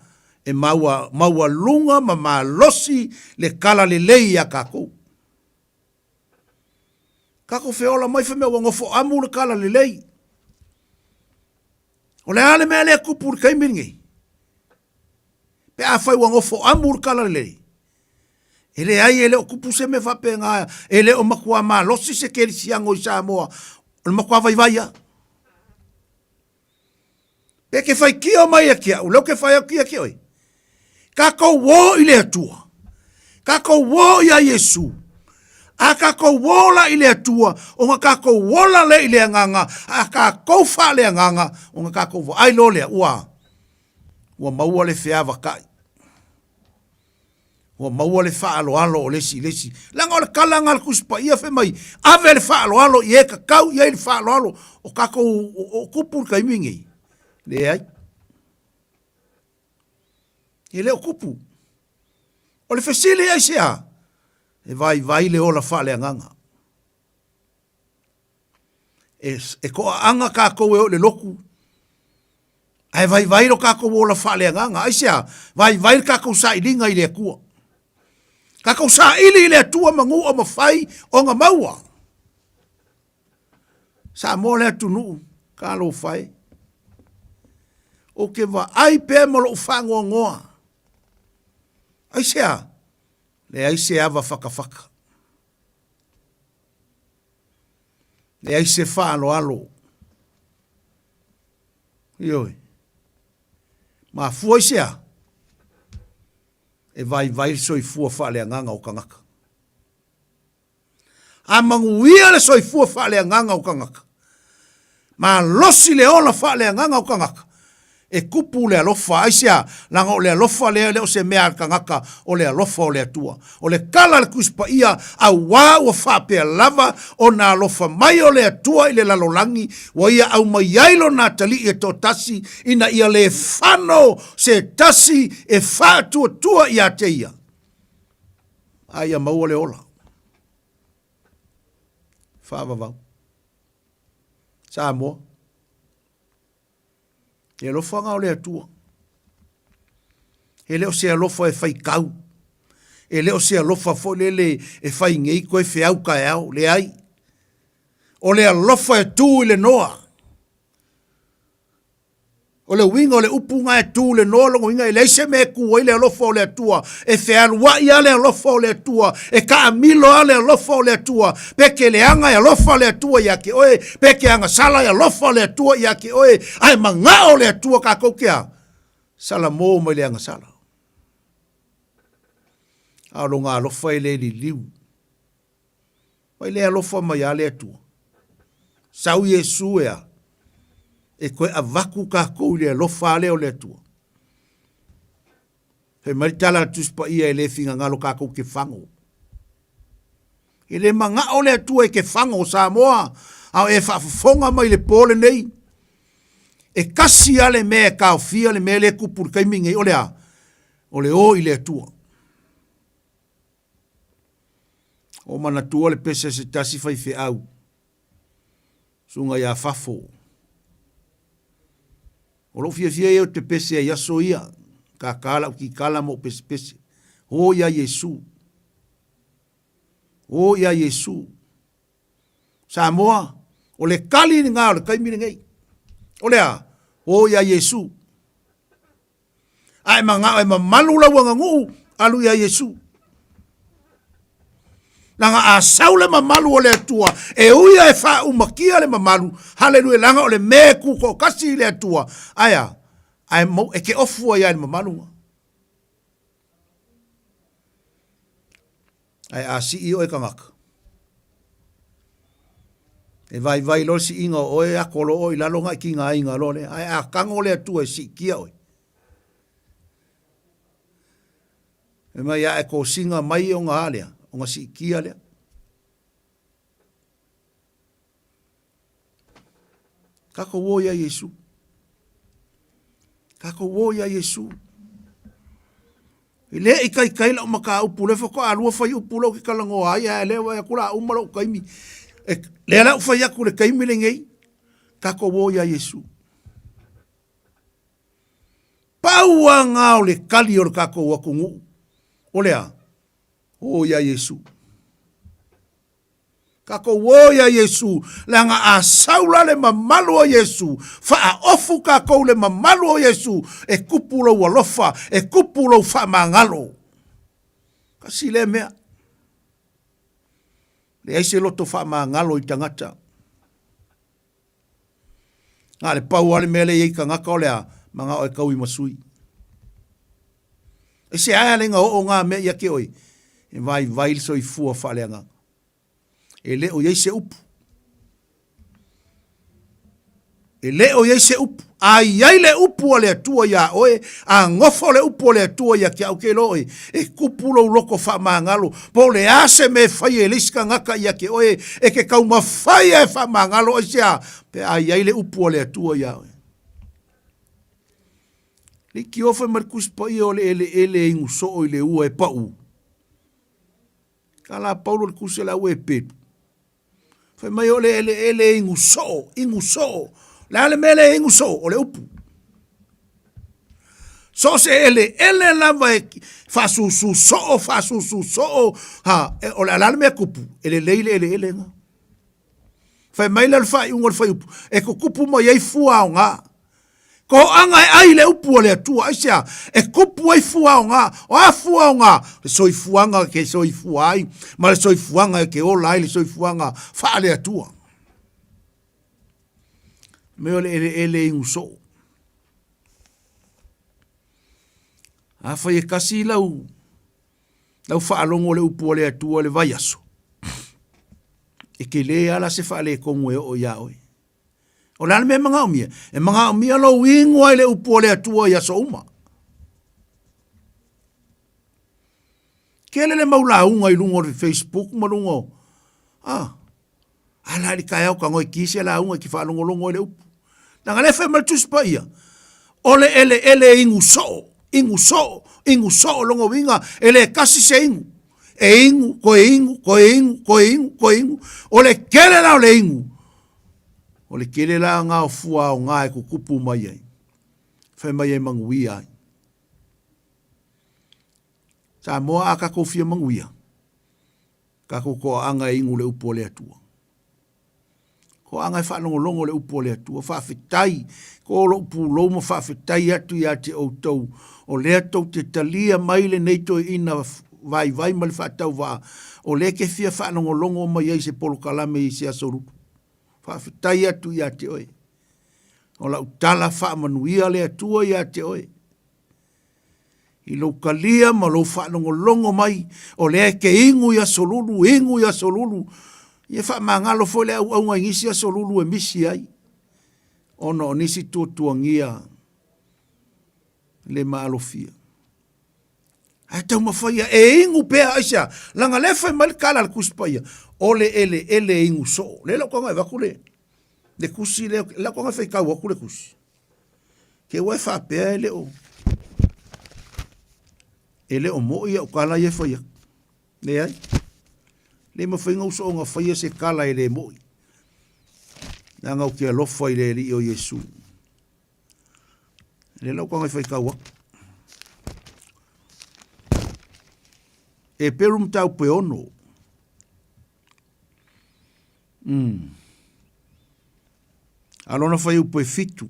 e maua, maualuga ma malosi le tala lelei ia tatou. Kako feola mai fai mea ua gofoamu le kala lelei. O le a le mea lea tupu i le taimi lenei? Pe afai ua nofoamu le tala lelei, e leai e le o tupu se mea faapena, e le o matua malosi se kerisiano i Samoa, o le matua vaivai lava. Pe ke faitio mai ia te au, lea ou te fai atu ia te oe. Tatou o i le Atua. Tatou o ia Iesu. A tatou ola i le Atua, ona tatou ola lea i le agaga, a tatou faaleagaga, ona tatou vaai loa lea, ua, ua maua le feavatai. Ua maua le faaaloalo o le isi i le isi. Leaga o le tala lena a le Tusi Paia fai mai, ave le faaaloalo i e tatau i ai le faaaloalo o tatou o tupu i le taimi lenei. Leai. E le o tupu. O le fesili aisea? E vaivai le ola faaleagaga. E, e toaaga tatou e o i le lotu, ae vaivai lo tatou ola faaleagaga. Aisea? Vaivai le tatou sailiga i le Atua. Tatou saili i le Atua manu o mafai ona maua. Samoa le atunuu, talofa e. Ou te vaai pea ma lou faanoanoa. Aisea? Leai se ava fatafata. Leai se faaaloalo. Ioe. Mafua i se a? E vaivai le soifua faaleagaga o tagata. A manuia le soifua faaleagaga o tagata, malosi le ola faaleagaga o tagata, e tupu le alofa. Aisea? Leaga o le alofa lea e le o se mea a le tagata, o le alofa o le Atua. O le tala a le Tusi Paia, auā ua faapea lava ona alofa mai o le Atua i le lalolagi, ua Ia aumai ai Lona Atalii e toatasi, ina ia le fano se tasi e faatuatua ia te Ia. A ia maua le ola. Faavavau. Samoa. E alofaga o le Atua. E le o se alofa e faitau. E le o se alofa foi lele e fai nei toe feau taeao. Leai. O le alofa e tu i le noa. O le uiga o le upu na e tu le noa, lona uiga e leai se mea e tu ai le alofa o le Atua, e fealuai lava le alofa o le Atua, e taamilo lava le alofa o le Atua, pe ke leaga e alofa le Atua ia te oe, pe ke agasala e alofa le Atua ia te oe, ae manao le Atua tatou te a? Salamo mai le agasala. A o lona alofa e le liliu. Mai le alofa mai a le Atua. Sau Iesu e a? E toe avatu tatou i le alofa a lea o le Atua. Fai mai le tala a le Tusi Paia e le finagalo tatou te fago. E le manao le Atua e te fago Samoa, a o e faafofoga mai le po lenei. E kasi a le mea e taofia le mea lea e tupu i le taimi nei, o le a? O le o i le Atua. O manatua le pese a se tasi faifeau, susuga ia Fafo. O lou fiafia ia ou te pese ai aso ia, kākā lau kikala ma ou pesepese. O ia Iesu. O ia Iesu. Samoa, o le kali lena o le taimi lenei. O le a? O ia Iesu. A e manao e mamalu lau aganuu, alu ia Iesu. Laga a sau le mamalu o le Atua, e ui a e faaumakia le mamalu, haleluia, laga o le mea e tutoatasi i le Atua, ae a? Ae mau, e te ofu ai lava i le mamalu na. Ae a sii oe tagata, e vaivai loa le siiga o oe, ako loa oe i lalo ona e tigaina loa lea. Ae a tago le Atua e siitia oe, fai mai a e kosiga mai ona a lea, ona siitia lea. Tatou o ia Iesu. Tatou o ia Iesu. E le i taitai lau mataupu, lea faatoa lua fuaiupu lea ou te talanoa ai, ae lea vaai atu o le a uma lou taimi. E, lea la ua fai atu i le taimi lenei, tatou o ia Iesu. Pau lava lena o le tali o le tatou atunuu, o le a? O ia Iesu. Tatou o iā Iesu, leaga a sau la le mamalu o Iesu, faaofu tatou le mamalu o Iesu, e tupu lou alofa, e tupu lou faamagalo. Tasi lea mea. Leai se loto faamagalo i tagata. Na o le pau lava le mea lea e i ai tagata o le a manao e taui ma sui. E se aea le oo ngā mea ia te oe, e vaivai le soifua faaleagaga. E le o i ai se upu. E le o i ai se upu. A i ai le upu a le Atua iā oe, a nofo le upu a le Atua ia te au ke loa oe, e kupu lou loko faamagalo, po o le a se mea e faia e le isi tagata ia te oe, e te taumafai lava e faamagalo, aisea? Pe a i ai le upu a le Atua iā oe. Leitioa fai mai le Tusi Paia o le eleele e inu soo i le ua e pau. Tala Paulo le tusi a le au Eperu. Fai mai o le eleele e inu soo, inu soo. Le a le mea lea e inu soo? O le upu. So o se eleele lava e faasusu soo, faasusu soo, ha, e, o le a le mea kupu? E lelei le eleele nga. Fai mai lea o le faaiuga o le fuaiupu, e tutupu mai ai fua aoga. Toaga e ai le upu a le Atua, aisea? E tupu ai fua aoga. O a fua aoga? Le soifuaga e ke soifua ai, ma le soifuaga e ke ola ai, le soifuaga faale-Atua. Mea o le eleele e inu soo. Afai e kasi lau, lau faalogo le upu a le Atua le vaiaso, e tele lava la se faaletonu e oo iā oe. O le a le mea e manaomia? E manaomia lou inu ai le upu o le Atua i aso uma. Tele le mau lauga i luga o le Facebook ma luga o... Ah, ala i le taeao tago e ki se lauga e te faalogologo ai le upu. Leaga lea e fai mai le Tusi Paia, o le eleele e inu soo, inu soo, inu soo, lona uiga e le tasi se inu. E inu, toe inu, toe inu, toe inu, toe inu. O le tele la o le inu, o le tele la na o fua aoga e tutupu mai ai. Fai mai e manuia ai. Samoa a tatou fia manuia, tatou toaaga e inu le upu a le Atua. Toaaga e faalogologo le upu a le Atua. Faafetai, ko lou pulou ma faafetai atu ia te outou, o lea tou te talia mai lenei toeaina vaivai ma le faatauvaa, o lea e te fia faalogologo mai ai i se polokalame i se aso Lulu. Faafetai atu ia te oe. O lau tala faamanuia le Atua ia te oe. I lou talia ma lou faalogologo mai, o lea e te inu i aso lulu, inu i aso lulu. Ia faamagalo foi le auauga i nisi aso lulu e misi ai, ona o nisi tuatuagia le maalofia. Ae taumafai ia e inu pea, aisea? Leaga lea e fai mai le tala a le Tusi Paia, o le eleele e inu soo. Lea lau taga e avatu le, le tusi lea, lau taga e faitau atu le tusi. Te ua e faapea e le o, e le o moi au tala ia e fai atu. Leai. Le mafai ona uso ona faia se tala e le moi. Leaga ou te alofa i le Alii o Iesu. Lea lau taga e faitau atu. E peru mataupu e ono. Mm. A lona fuaiupu e fitu.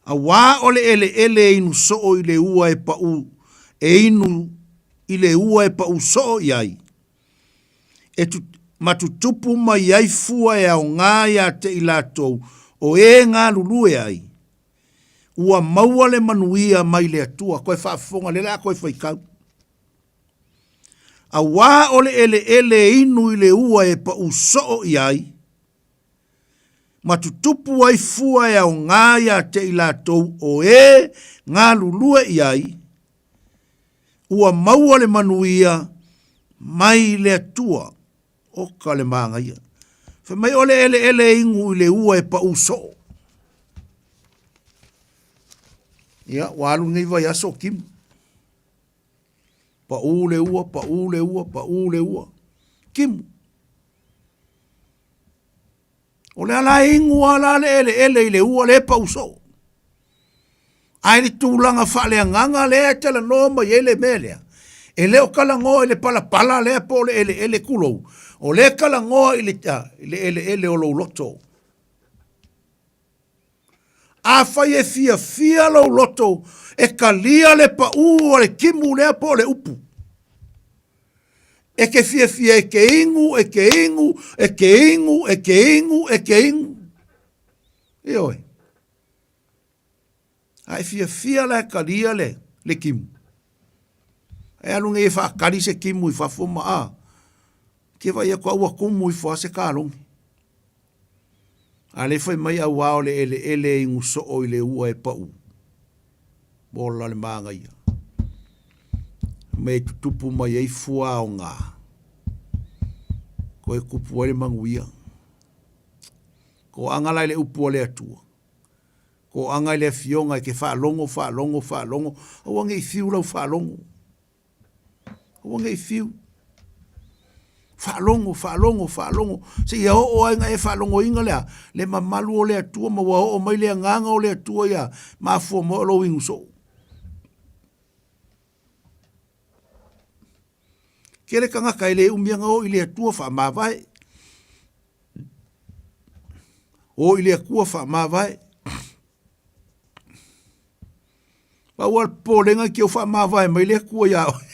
Auā o le eleele e inu soo i le ua e paʻu, e inu i le ua e paʻu soo i ai, e tu, ma tutupu mai ai fua e aoga iā te i latou o e galulue ai, ua maua le manuia mai le Atua. Koe faafofoga, lea o le a koe faitau. Auā o le eleele e inu i le ua e paʻu soo i ai, ma tutupu ai fua e aoga iā te i latou o e galulue i ai, ua maua le manuia mai le Atua. Oka le māgaia. Fai mai o le eleele e inu i le ua e paʻu soo. Ia, ua alu lenei vaiaso o timu. Paʻū le ua, paʻū le ua, paʻū le ua. Timu. O le ala e inu a la le eleele i le ua lea e paʻu soo. Ae le tulaga faaleagaga lea e talanoa mai ai le mea lea, e le o talanoa i le palapala lea po o le eleele tulou. O lea e talanoa i le, i le eleele o lou loto. Afai e fiafia lou loto e talia le paʻū a le timu lea po o le upu, e te fiafia e te inu, e te inu, e te inu, e te inu, e te inu. Ioe. A e fiafia la e talia le, le timu. E alu nei e faatali se timu i fafo ma a. Ke vaai atu a ua tumu ifo lava se kalogi. A lea fai mai auā o le eleele e inu soo i le ua e pau. Ola le manaia. Mea e tutupu mai ai fua aoga. Toe tupu ai le manuia. Toaga la i le upu a le Atua. Toaga i le Afioga e te faalogo, faalogo, faalogo. Aua ne i fiu lau faalogo. Aua ne i fiu. Faalogo, faalogo, faalogo, seia oo lava ina e faalogoina le a? Le mamalu o le Atua ma ua oo mai le agaga o le Atua ia mafua mai o lou inu soo. Tele tagata e le umi ana o i le Atua faamavae. O i le Atua faamavae. Pau lava le popolega e te o faamavae mai le Atua iā oe.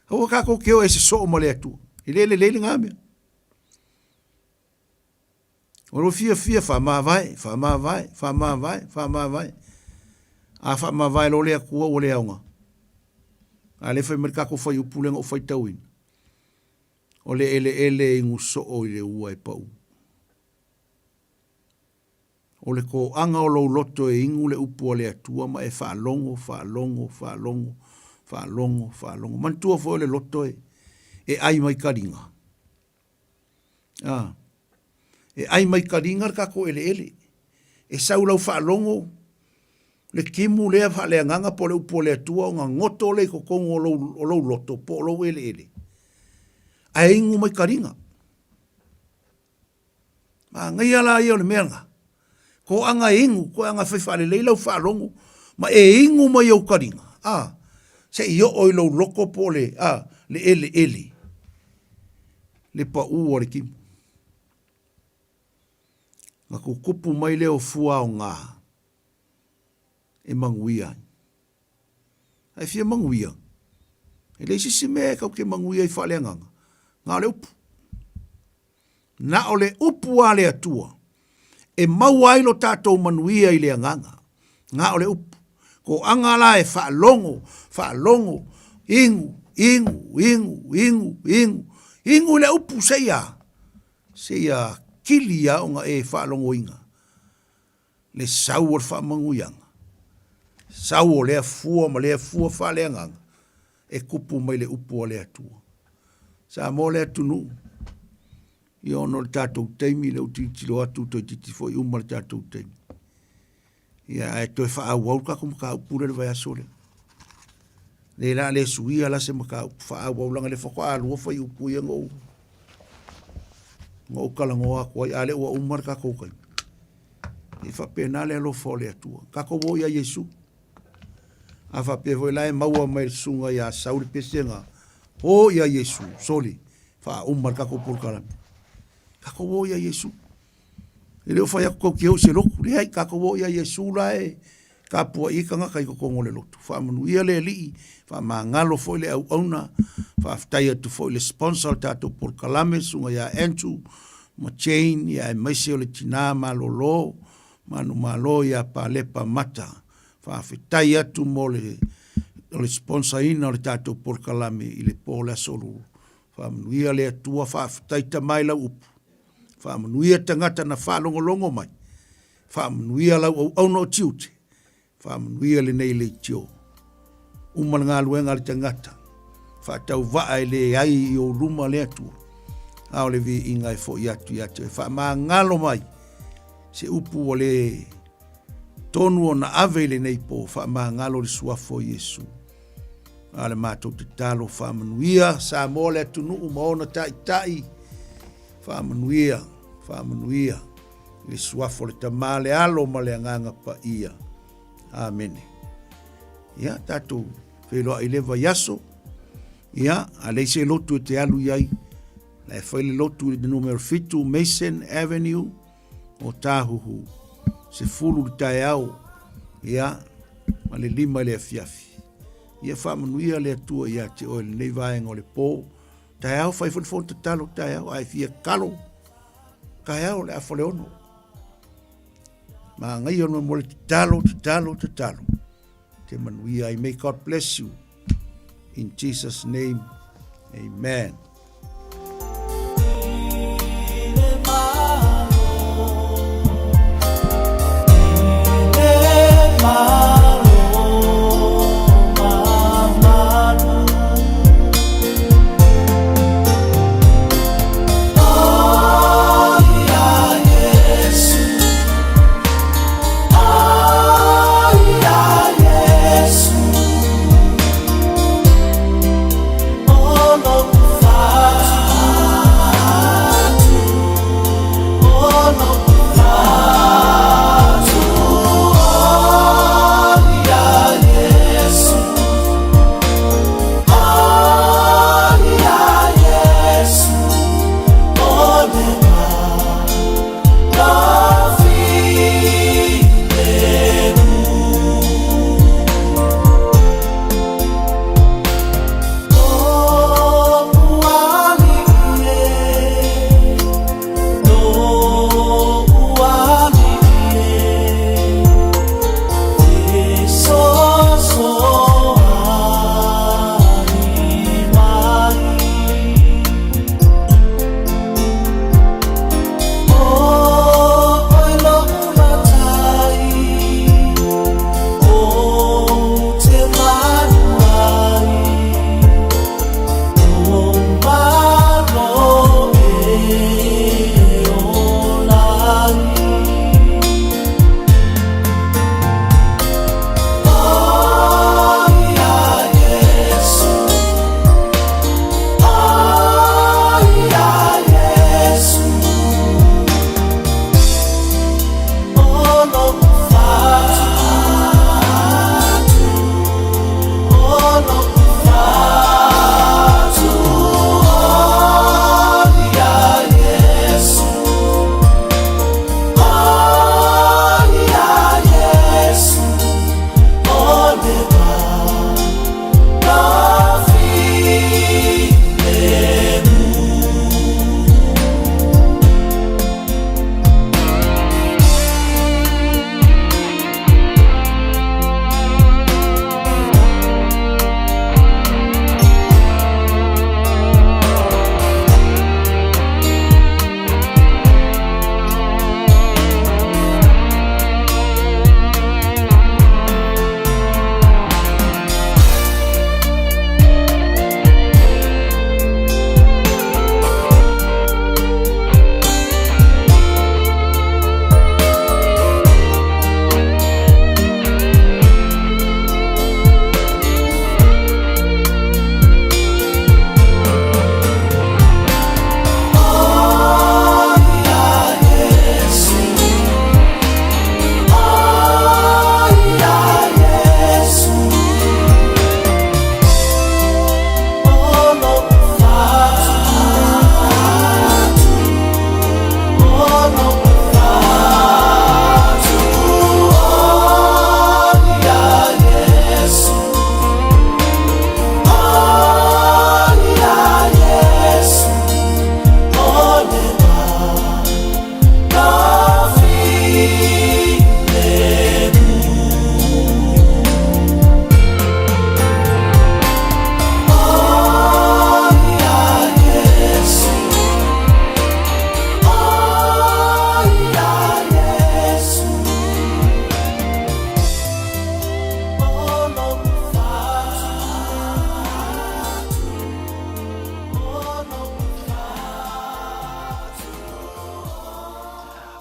Aua tatou te o e sosoo ma le Atua. E le lelei lena mea. O lou fiafia faamavae, faamavae, faamavae, faamavae. A faamavae loa le Atua ua le aoga. A lea fai mai le tatou fuaiupu lea na ou faitauina. O le eleele e inu soo i le ua e pau. O le toaga o lou loto e inu le upu a le Atua ma e faalogo, faalogo, faalogo, faalogo, faalogo. Manatua foi o le loto e, e ai mai kaliga. A, e ai mai kaliga le tatou eleele. E sau lau faalogo le timu lea faaleagaga po o le upu a le Atua ona goto lea i totonu o lou, o lou loto po o lou eleele. Ae inu mai kaliga. Manaia la ia o le mea lena. Toaga e inu, toaga e fai faalelei lau faalogo ma e inu mai ou taliga, a, se i oo i lou loto po o le, a, le eleele, le paʻū a le tino. Na tutupu mai lea o fua aoga e manuia ai. Ae fia manuia, e leai se isi mea e tatou te manuia ai faaleagaga, na o le upu. Na o le upu a le Atua e maua ai lo tatou manuia i le agaga. Na o le upu. Toaga la e faalogo, faalogo, inu, inu, inu, inu, inu, inu i le upu seia, seia kili a ona e faalogoina le sau o le faamanuiaga, sau o lea fua ma lea fua faaleagaga e kupu mai le upu a le Atua. Samoa le atunuu, ia ona o le tatou taimi lea ua tilotilo atu toeitiiti foi uma le tatou taimi. Ia ae toe faaauau le tatou mataupu lea i le vaiaso lea. Lea la le suia la se mataupu faaauau leaga lea faatoa lua fuaiupu ia na ou na ou talanoa atu ai, a lea ua uma le tatou taimi. E faapena le alofa o le Atua. Tatou o ia Iesu. A faapea foi la e maua mai le susuga ia Sau le pesega, o ia Iesu, soli, faauma le tatou polokalame. Tatou o ia Iesu. E le o fai atu tou te o i se lotu, leai, tatou o ia Iesu la e tapuai ai tagata i totonu o le lotu. Faamanuia le Alii, faamagalo foi le auauna, faafetai atu foi i le sponsor o le tatou polokalame, le susuga ia Andrew ma Jane, ia aemaise o le tina malolo, manumalo ia Palepa Mata. Faafetai atu mo le o le sponsor ina o le tatou polokalame i le po o le Aso Lulu. Faamanuia le Atua, faafetai Tama i lau upu. Faamanuia tagata na faalogologo mai. Faamanuia lau auauna o tiute. Faamanuia lenei leitio. Uma le galuega a le tagata. Faatauvaa e leai i ou luma le Atua. A o le viiga e foi atu ia te oe. Faamagalo mai se upu ua le tonu ona ave i lenei po. Faamagalo le suafa o Iesu. A le matou tatalo faamanuia Samoa le atunuu ma ona taitai. Faamanuia, faamanuia i le suafa o le Tama, le Alo ma le Agaga Paia. Amene. Ia, tatou feiloai i le vaiaso. Ia, a leai se lotu e te alu i ai, la e fai le lotu i le numera 7 Mason Avenue o Tāhuhu, 10 le taeao, ia, ma le 5 i le afiafi. Ia faamanuia le Atua ia te oe lenei vaega o le pō. Taeao fai foi le fono tatalo taeao, a e fia kalo, taeao le afa le ono. Magaia ona mo le tatalo, tatalo, tatalo. Te manuia ai. May God bless you. In Jesus' name, amen.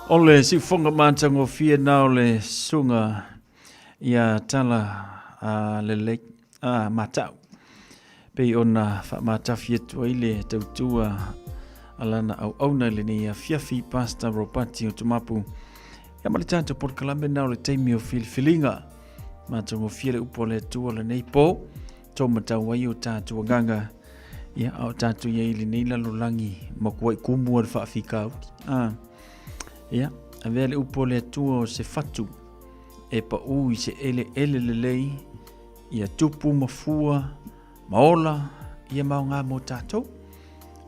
O le siufoga matagofie na o le suga ia tala a lelei a matau. Pei ona faamatafi atu ai le tautua a lana auauna i lenei afiafi Pastor Ropati o Tumapu. Ia ma le tatou polokalame na o le taimi o filifiliga. Matagofie le upu a le Atua lenei po, tō matau ai o tātou agaga. Ia, a o tatou i ai i lenei lalolagi matuai kumu a le faafitauli. A, ia, avea le upu a le Atua o se fatu e paū i se eleele lelei, ia tupu ma fua ma ola, ia ma aoga mo tatou.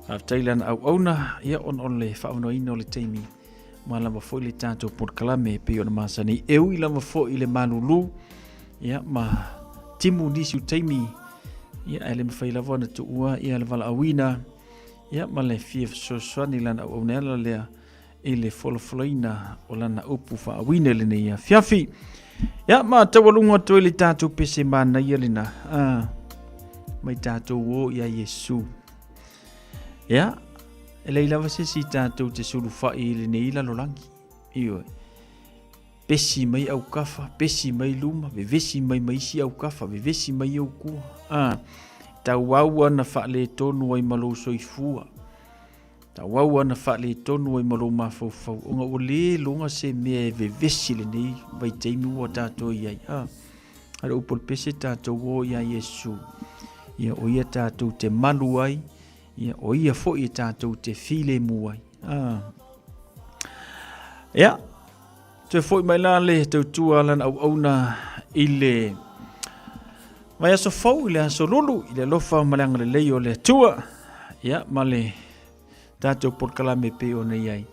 Faafetai i lana auauna, ia, ona o le faaavanoaina o le taimi ma lava foi le tatou polokalame e pei ona masani. E ui lava foi i le malulu, ia, ma timu nisi o taimi, ia, ae le mafai lava ona tuua ia le valaauina, ia, ma le fia fesoasoani i lana auauna e ala lea i le folafolaina o lana upu faauina i lenei afiafi. Ia, ma taualuga atu ai le tatou pese manaia lena, ah, mai tatou o ia Iesu. Ia, e leai lava se isi tatou te sulufai i lenei lalolagi. Ioe. Pesi mai aukafa, pesi mai luma, vevesi mai ma isi aukafa, vevesi mai ou tua. Ah, tauau ana faaletonu ai ma lou soifua. Tauau ana faaletonu ai ma lou mafaufau, ona ua le iloga se mea e vevesi i lenei vaitaimi ua tatou i ai. Ah, a le upu o le pese tatou o ia Iesu. Ia, o ia tatou te malu ai, ia, o ia foi e tatou te filemu ai. Ah. Ia, toe foi mai la le tautua a lana auauna i le vaiaso fou i le aso lulu i le alofa ma le agalelei o le Atua. Ia, ma le tatou polokalame pei ona i ai.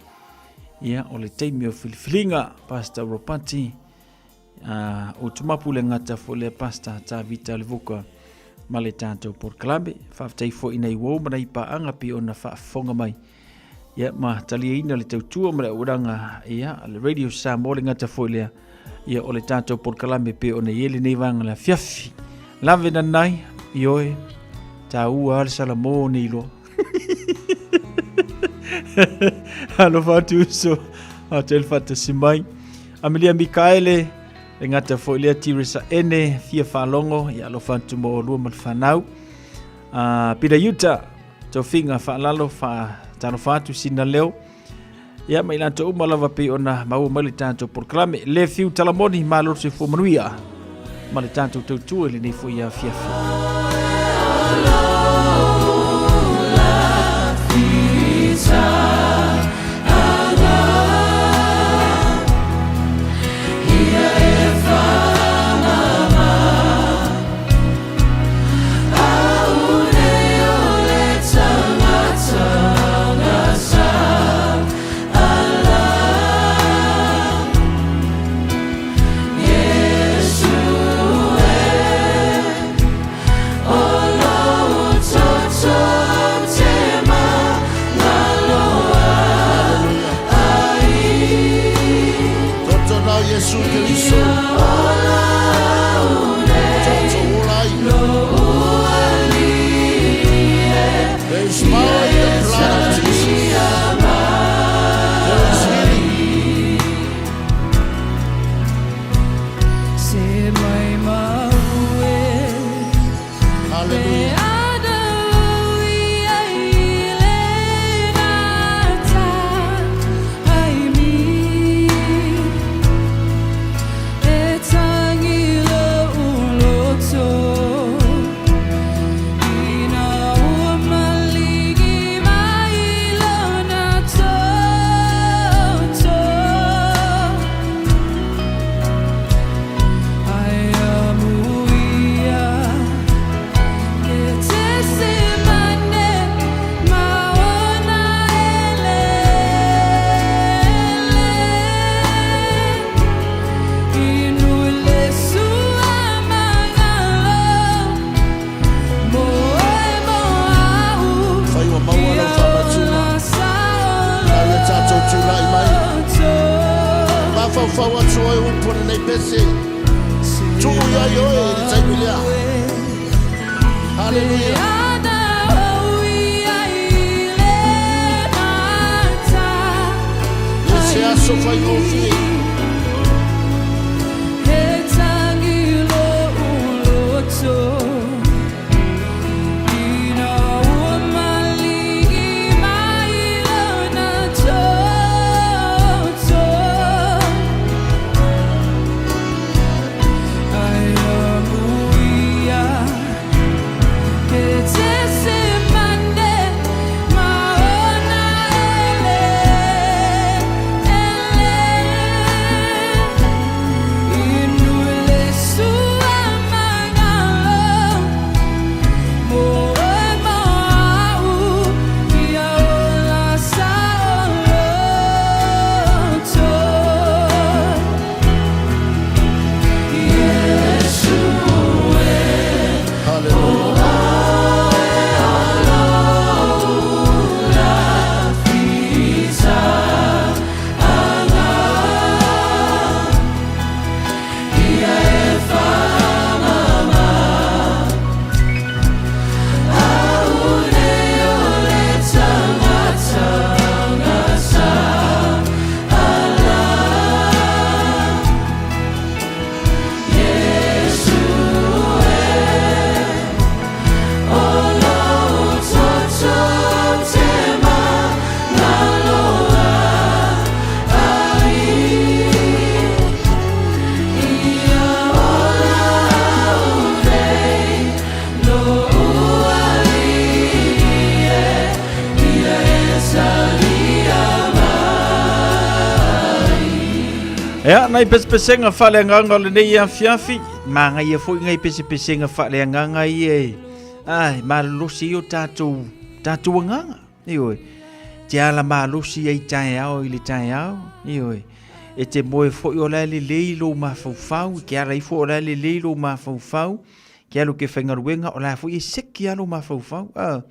Ia, o le taimi o filifiliga, Pastor Ropati, uh, Utumapu le gata foi lea Pastor Tavita Levuka ma le tatou polokalame. Faafetai foi i nai uou ma nai paaga pei ona faafofoga mai. Ia, ma taliaina le tautua ma le auaunaga, ia, a le Radio Samoa le gata foi lea, ia, o le tatou polokalame pei ona i ai lenei vaega le afiafi. Lave nanai, ioe, taua le salamo nei loa. Alofa atu uso, a te le faatasi mai. Amelia Mikaele, le gata foi lea Tiresa Ene, fia faalogo, ia alofa atu mo olua ma le fanau. Pita Yuta, tofiga faalalo, faatalofa atu sina leo. Ia, ma i latou uma lava pei ona maua mai le tatou polokalame. Le fiu talamoni, malo le soifua manuia ma le tatou tautua i lenei foi afiafi. Mafaufau atu oe upu o lenei pese. Tuu i ai oe i le taimi lea. Haleluia. Le se aso faigofie. Ia, nai pesepesega faaleagaga o lenei afiafi, magaia foi ngai pesepesega faaleagaga ia e, ai, malolosi ai o tatou, tatou agaga. Ioe, te ala malosi ai taeao i le taeao, ioe, e te moe foi o la e lelei lou mafaufau, e te ala ifo o la e lelei lou mafaufau, ke alu ke faigaluega o la foi e seki lava lou mafaufau. Ah.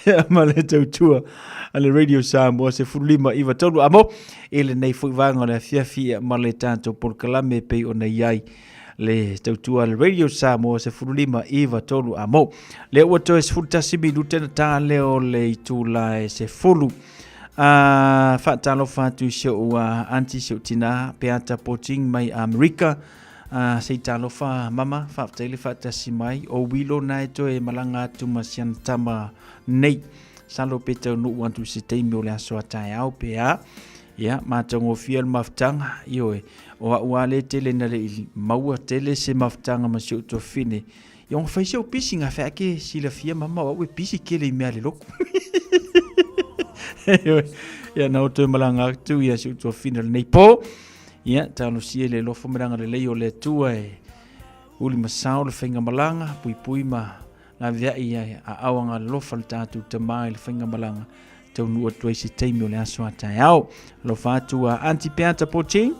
Ia ma le tautua a le Radio Samoa 15 93 amo i lenei foi vaega o le afiafi ia ma le tatou polokalame e pei ona i ai le tautua a le Radio Samoa 15 93 amo. Lea ua toe 11 minute na ta lea o le itula e 10. A faatalofa atu i si ou auntie, si ou tina Peata Poting mai Amerika. A se i talofa mama, faafetai le faatasi mai. O Wilo na e toe malaga atu ma siana tama nei. Salo pe taunuu atu i se taimi o le aso a taeao pe a. Ia, matagofie le mafutaga, ioe. O au lava lea tele na le i maua tele se mafutaga ma si ou tuafafine. Ia ona fai se ou pisi, gafea ake silafia mama o au e pisi tele i mea a le lotu. Ioe. Ia na o toe malaga atu ia si ou tuafafine o lenei po. Ia, talosia i le alofa ma le agalelei o le Atua e uli ma sao le faigamalaga, puipui ma laveai i aao agalofa le tatou Tama i le faigamalaga taunuu atu ai se taimi o le aso a taeao. Alofa atu a Aunty Peata Poching,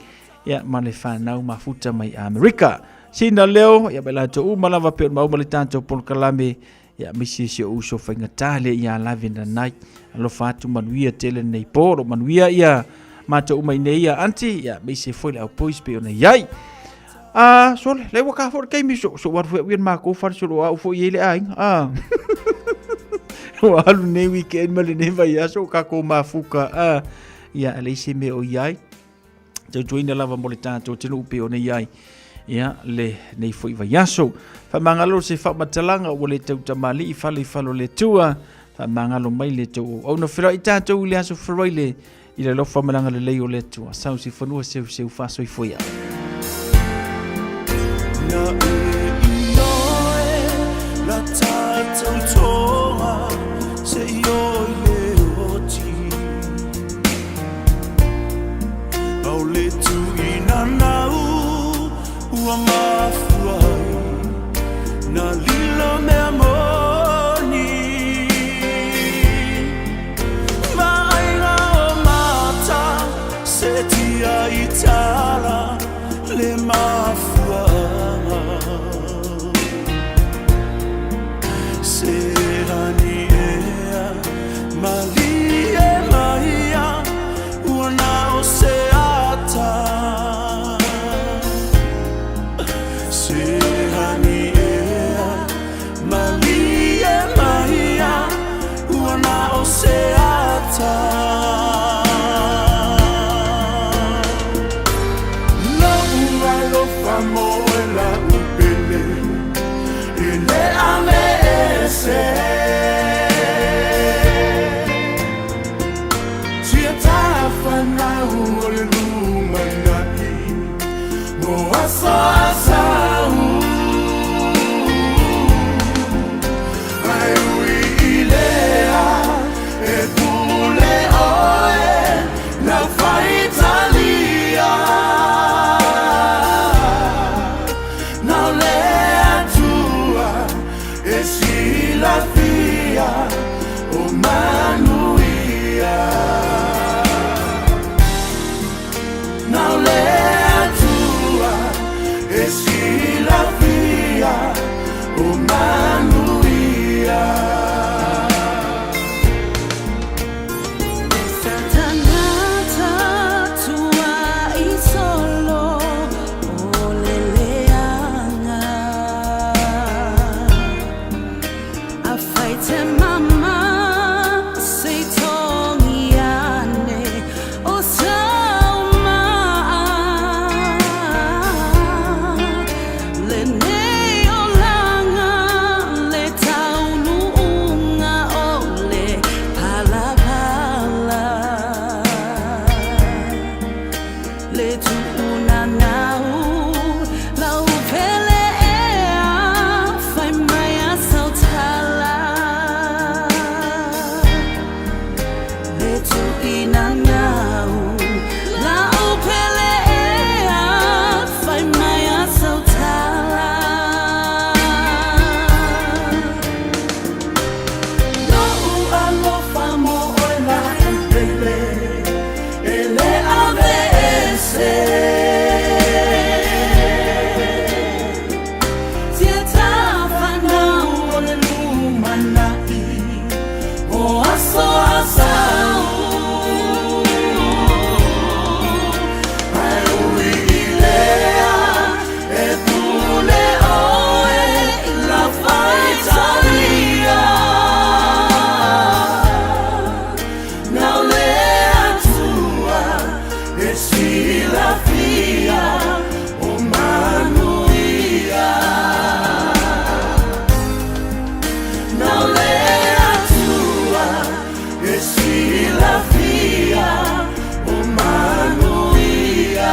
ia, ma le whanau mafuta mai Amerika. Sina leo, ia, mai latou uma lava pe o mauma le tatou polokalame, ia, aemaise si ou uso faigata lea ia Lave Nanai. Alofa atu manuia tele lenei po, lo manuia ia matou uma i nei ia Aunty, ia, aemaise foi le au boys pe ona i ai. Ah, sole, le ua ka foi le taimi so, so waru foi au mākou whare so au foi i le aiga. Ah. Ua alu nei weekend ma lenei vaiaso o kākou mafuka. Ah. Ia, e leai se mea o i ai. Tautuaina lava mo le tatou atunuu pei ona i ai. Ia, lenei foi vaiaso. Faamagalo se faamatalaga ua le tautamalii fale i fale o le Atua. Faamagalo mai le tou auauna. Feiloai tatou i le aso Faraile i le alofa ma le agalelei o le Atua. Sau se fanua seuseu faasoifua ia. Na e ioe la tatou toga se i o i le oti. Au le tuina nau ua mafua ai na lilo mea moni. Vaaiga o mata se tia i tala le mafuaaga. Se lani ea malie maia ua na o se ata. Se lani ea malie maia ua na o se ata. Lou alofa moe la'u pele e le ave ese. Tia tafanau o le lumanai mo aso a sau. Ae ui i lea e pule oe lau faitalia. Na o le Atua e silafia o manuia. Na o le Atua e silafia o manuia. Se tagata tuai solo o le leaga. Afai te mama se i togi ane o sau maa. Lenei olaga le taunuuga o le palapala. Le tuunanau lau pele ea fai mai a sau tala. Le tuinanau lau pele. E silafia o manuia. Na le Atua e silafia o manuia.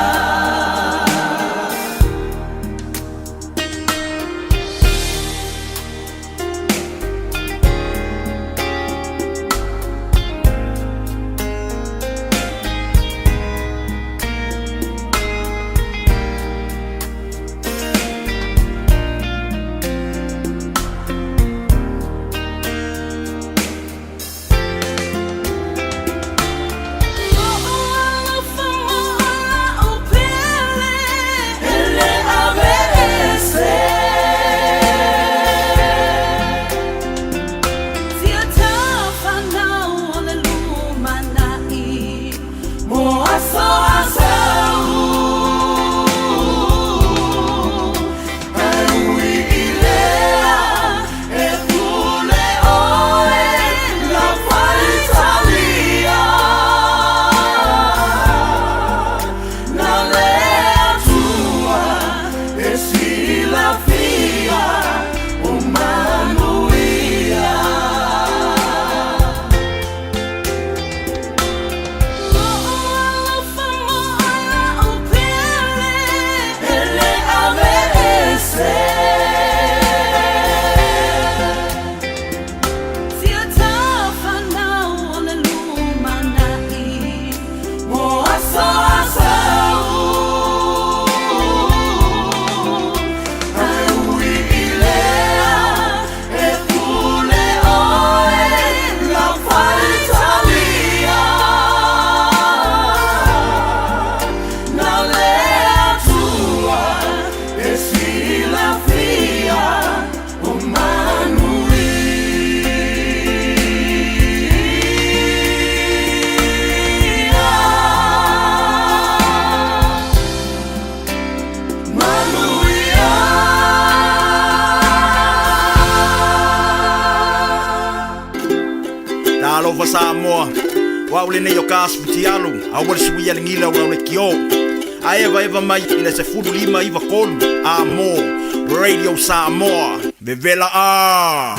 Silafia o manuia. Silafia o manuia. Manuia. Talofa Samoa, o au lenei o ka asifutialu, aua le suia le gila o lau le kiō. Ae evaeva mai i le 15 93 Amo Radio Samoa, vevela a.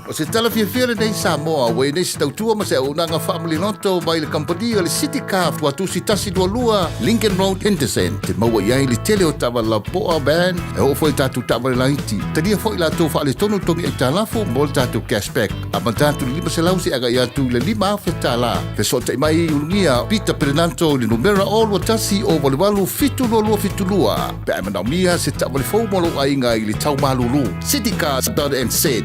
O se tala fiafia lenei Samoa, ua i nei se tautua ma se auaunaga faamaliloto mai le kamupani o le City Car Tuatusi 122 Lincoln Road Henderson. Te maua i ai le tele o taavale lapoa van e oo foi i tatou taavale laiti. Talia foi latou faaletonu togi aitalafu mo le tatou cashback. Amata atu i le 500 seia agai atu i le $5,000. Fesootai mai i Ulugia Peter Perenanto i le numera 0 21 088 72272 pe a e manaomia se taavale fou mo lou aiga i le tau malulu. City Cars.nz.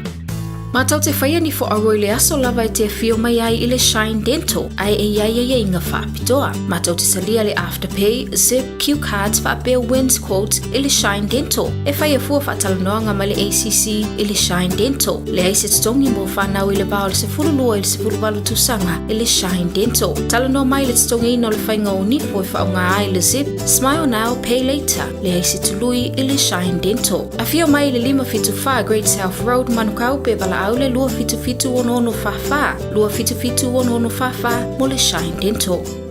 Matou te faia ni fo'auo i le aso lava e te afio mai ai i le Shine Dental, ae e i ai aiaiga faapitoa. Matou te talia le Afterpay, Zip, Q Cards faapea Wins Quotes i le Shine Dental. E faia fua faatalanoaga ma le ACC i le Shine Dental. Leai se totogi mo fanau i le va o le 12 i le 18 tausaga i le Shine Dental. Talanoa mai i le totogiina o le faiga o nifo e faaaoga ai le Zip, Smile Now, Pay Later. Leai se tului i le Shine Dental. Afio mai i le 574 Great South Road, Manukau pe valaau le 277 6644, 277 6644 mo le Shine Dental.